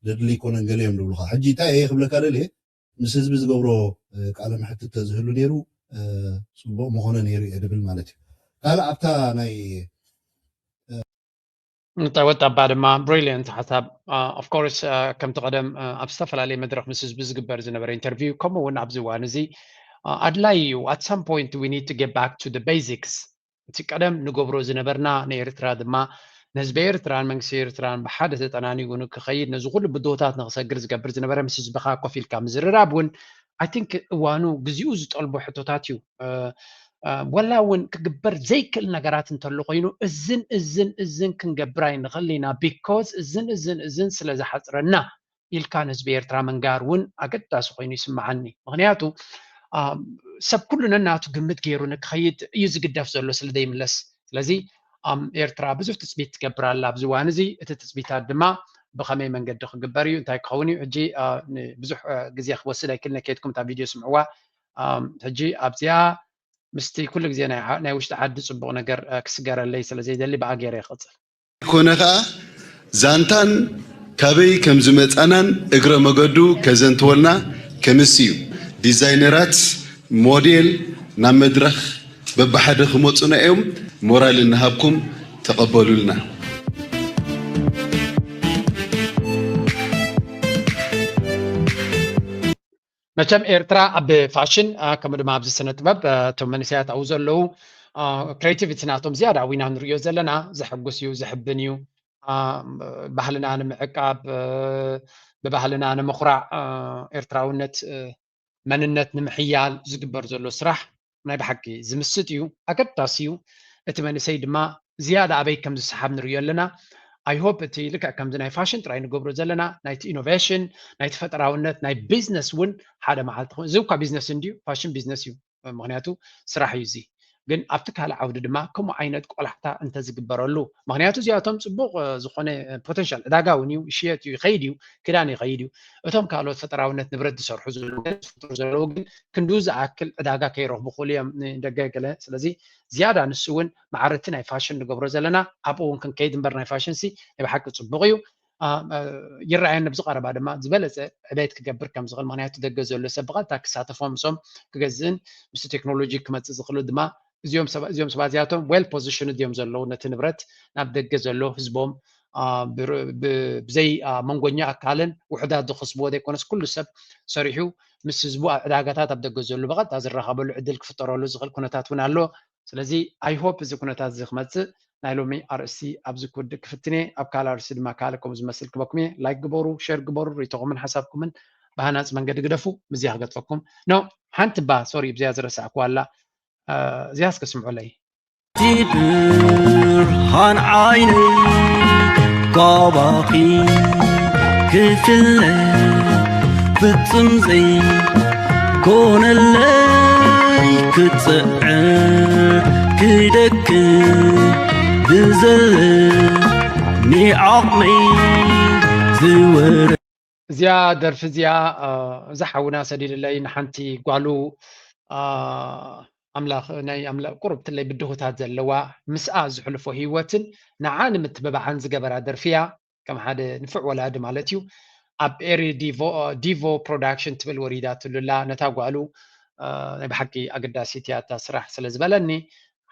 ዘድሊ ኣይኮነን ገለ እዮም ዝብሉኻ ሕጂ እንታይ እየ ክብለካ ደልየ ምስ ህዝቢ ዝገብሮ ቃለ መሕትት ተዝህሉ ነይሩ ፅቡቅ መኾነ ነይሩ እየ ድብል ማለት እዩ። ካልእ ኣብታ ናይ ንጠወጥ ኣባ ድማ ብሪሊየንት ሓሳብ። ኦፍ ኮርስ ከምቲ ቀደም ኣብ ዝተፈላለየ መድረክ ምስ ህዝቢ ዝግበር ዝነበረ ኢንተርቪው ከምኡ እውን ኣብዚ እዋን እዚ ኣድላይ እዩ። At some point we need to get back to the basics። እቲ ቀደም ንገብሮ ዝነበርና ንኤርትራ ድማ ንህዝቢ ኤርትራን መንግስቲ ኤርትራን ብሓደ ተጠናኒጉ ንክኸይድ ነዚ ኩሉ ብድሆታት ንክሰግር ዝገብር ዝነበረ ምስ ህዝብኻ ኮፍ ኢልካ ምዝርራብ እውን I think እዋኑ ግዚኡ ዝጠልቦ ሕቶታት እዩ። ወላ እውን ክግበር ዘይክእል ነገራት እንተሎ ኮይኑ እዝን እዝን እዝን ክንገብር ኣይንኽእል ኢና because እዝን እዝን እዝን ስለ ዝሓፅረና ኢልካ ንህዝቢ ኤርትራ ምንጋር እውን ኣገዳሲ ኮይኑ ይስምዓኒ። ምክንያቱ ሰብ ኩሉ ነናቱ ግምት ገይሩ ንክኸይድ እዩ ዝግደፍ ዘሎ ስለ ዘይምለስ። ስለዚ ኤርትራ ብዙሕ ትፅቢት ትገብር ኣላ ኣብዚ እዋን እዚ። እቲ ትፅቢታት ድማ ብኸመይ መንገዲ ክግበር እዩ፣ እንታይ ክኸውን እዩ። ሕጂ ብዙሕ ግዜ ክወስድ ኣይክልነ፣ ከይድኩም እታ ቪድዮ ስምዕዋ። ሕጂ ኣብዚኣ ምስቲ ኩሉ ግዜ ናይ ውሽጢ ዓዲ ፅቡቕ ነገር ክስገረለይ ስለ ዘይደሊ ብኣ ገይረ ይቕፅል። ኮነ ከኣ ዛንታን ካበይ ከም ዝመጻናን እግረ መገዱ ከዘንትወልና ከምስ እዩ። ዲዛይነራት ሞዴል ናብ መድረኽ በብሓደ ክመጹና እዮም። ሞራል እንሃብኩም ተቐበሉልና። መቸም ኤርትራ ኣብ ፋሽን ከምኡ ድማ ኣብዚ ስነ ጥበብ እቶም መንእሰያት ኣብኡ ዘለዉ ክሬቲቪቲ ናቶም ዝያዳ ኣዊና ንርእዮ ዘለና ዘሐጉስ እዩ፣ ዘሕብን እዩ። ባህልና ንምዕቃብ ብባህልና ንምኹራዕ ኤርትራውነት መንነት ንምሕያል ዝግበር ዘሎ ስራሕ ናይ ብሓቂ ዝምስጥ እዩ፣ ኣገዳሲ እዩ። እቲ መንእሰይ ድማ ዝያዳ ኣበይ ከም ዝሰሓብ ንርእዮ ኣለና። I hope እቲ ልክዕ ከምዚ ናይ ፋሽን ጥራይ ንገብሮ ዘለና ናይቲ ኢኖቬሽን ናይቲ ፈጠራውነት ናይ ቢዝነስ እውን ሓደ መዓልቲ ክኸውን እዚ እኳ ቢዝነስ እንድዩ ፋሽን ቢዝነስ እዩ። ምክንያቱ ስራሕ እዩ እዚ። ግን ኣብቲ ካልእ ዓውዲ ድማ ከምኡ ዓይነት ቆላሕታ እንተዝግበረሉ፣ ምክንያቱ እዚኣቶም ፅቡቕ ዝኾነ ፖተንሻል ዕዳጋ እውን እዩ፣ ይሽየጥ እዩ፣ ይኸይድ እዩ፣ ክዳን ይኸይድ እዩ። እቶም ካልኦት ፈጠራውነት ንብረት ዝሰርሑ ዘለዉ ዝፍጥሩ ዘለዉ ግን ክንድኡ ዝኣክል ዕዳጋ ከይረኽቡ ክኽእሉ እዮም ንደገ ገለ። ስለዚ ዝያዳ ንሱ እውን ማዕረ እቲ ናይ ፋሽን ንገብሮ ዘለና ኣብኡ እውን ክንከይድ እምበር ናይ ፋሽን ሲ ናይ ብሓቂ ፅቡቕ እዩ። ይረኣየኒ ኣብዚ ቀረባ ድማ ዝበለፀ ዕቤት ክገብር ከም ዝኽእል፣ ምክንያቱ ደገ ዘሎ ሰብ ብቐጥታ ክሳተፎም ምስኦም ክገዝእን ምስቲ ቴክኖሎጂ ክመፅእ ዝኽእሉ ድማ እዚኦም ሰባት እዚኦም ሰባት እዚኣቶም well positioned እዮም ዘለዉ ነቲ ንብረት ናብ ደገ ዘሎ ህዝቦም ብዘይ መንጎኛ ኣካልን ውሑዳት ዝኸስብዎ ዘይኮነስ ኩሉ ሰብ ሰሪሑ ምስ ህዝቡ ኣብ ዕዳጋታት ኣብ ደገ ዘሎ ብቐጥታ ዝራኸበሉ ዕድል ክፍጠረሉ ዝኽእል ኩነታት እውን ኣሎ። ስለዚ I hope እዚ ኩነታት እዚ ክመፅእ ናይ ሎሚ ኣርእስቲ ኣብዚ ክውድእ ክፍትን እየ። ኣብ ካልእ ኣርእስቲ ድማ ካልእ ከምኡ ዝመስል ክበኩም እየ። ላይክ ግበሩ፣ ሼር ግበሩ፣ ርእይቶኹምን ሓሳብኩምን ብሃናፂ መንገዲ ግደፉ። ምስዚኣ ክገጥፈኩም ኖ ሓንቲ እባ ሶሪ ብዚኣ ዝረሳዕኩዋ ኣላ። እዚኣ እስከ ስምዑለይ። እቲ ብርሃን ዓይነይ ካባኺ ክፍለ ፍጹም ዘይኮነለይ ክጽዕር ክደክም ብዘለኒ ዓቕመይ ዝወረ እዚኣ ደርፊ እዚኣ እዛ ሓውና ሰዲድለይ ንሓንቲ ጓሉ ኣምላኽ ናይ ኣምላኽ ቁሩብ ትለይ ብድሆታት ዘለዋ ምስኣ ዝሕልፎ ህይወትን ንዓ ንምትብባዓን ዝገበራ ደርፊ እያ። ከም ሓደ ንፉዕ ወላዲ ማለት እዩ። ኣብ ኤሪ ዲቮ ዲቮ ፕሮዳክሽን ትብል ወሪዳትሉ ኣላ ነታ ጓሉ። ናይ ብሓቂ ኣገዳሲት እያ እታ ስራሕ ስለ ዝበለኒ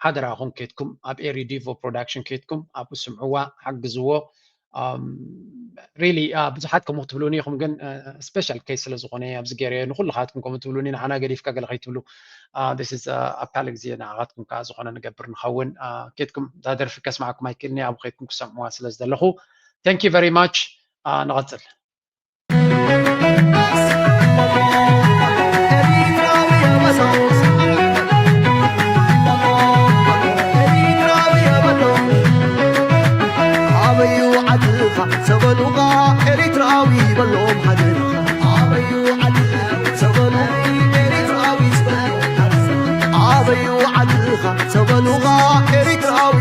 ሓደራኹም ኬድኩም ኣብ ኤሪ ዲቮ ፕሮዳክሽን ኬድኩም ኣብኡ ስምዕዋ ሓግዝዎ። ሪሊ ብዙሓት ከምኡ ክትብሉኒ ኢኹም ግን ስፔሻል ኬስ ስለ ዝኾነ ኣብዚ ገይረ ንኩልኻትኩም ከምኡ ትብሉኒ ንዓና ገዲፍካ ገለ ከይትብሉ። This is ኣብ ካልእ ግዜ ንዓኻትኩም ከዓ ዝኾነ ንገብር ንኸውን። ኬድኩም እዛ ደርፊ ከስማዕኩም ኣይክእልኒ ኣብኡ ከይድኩም ክሰምዕዋ ስለ ዝደለኹ thank you very much። ንቐፅል። ኣበዩ ዓድኻ ሰበሉኻ ኤሪትራዊ በሎም ሃገርኻ ኣበዩ ዓድኻ ሰበሉ ኤሪትራዊ ዝበሎም ሃገርኻ ኣበዩ ዓድኻ ሰበሉኻ ኤሪትራዊ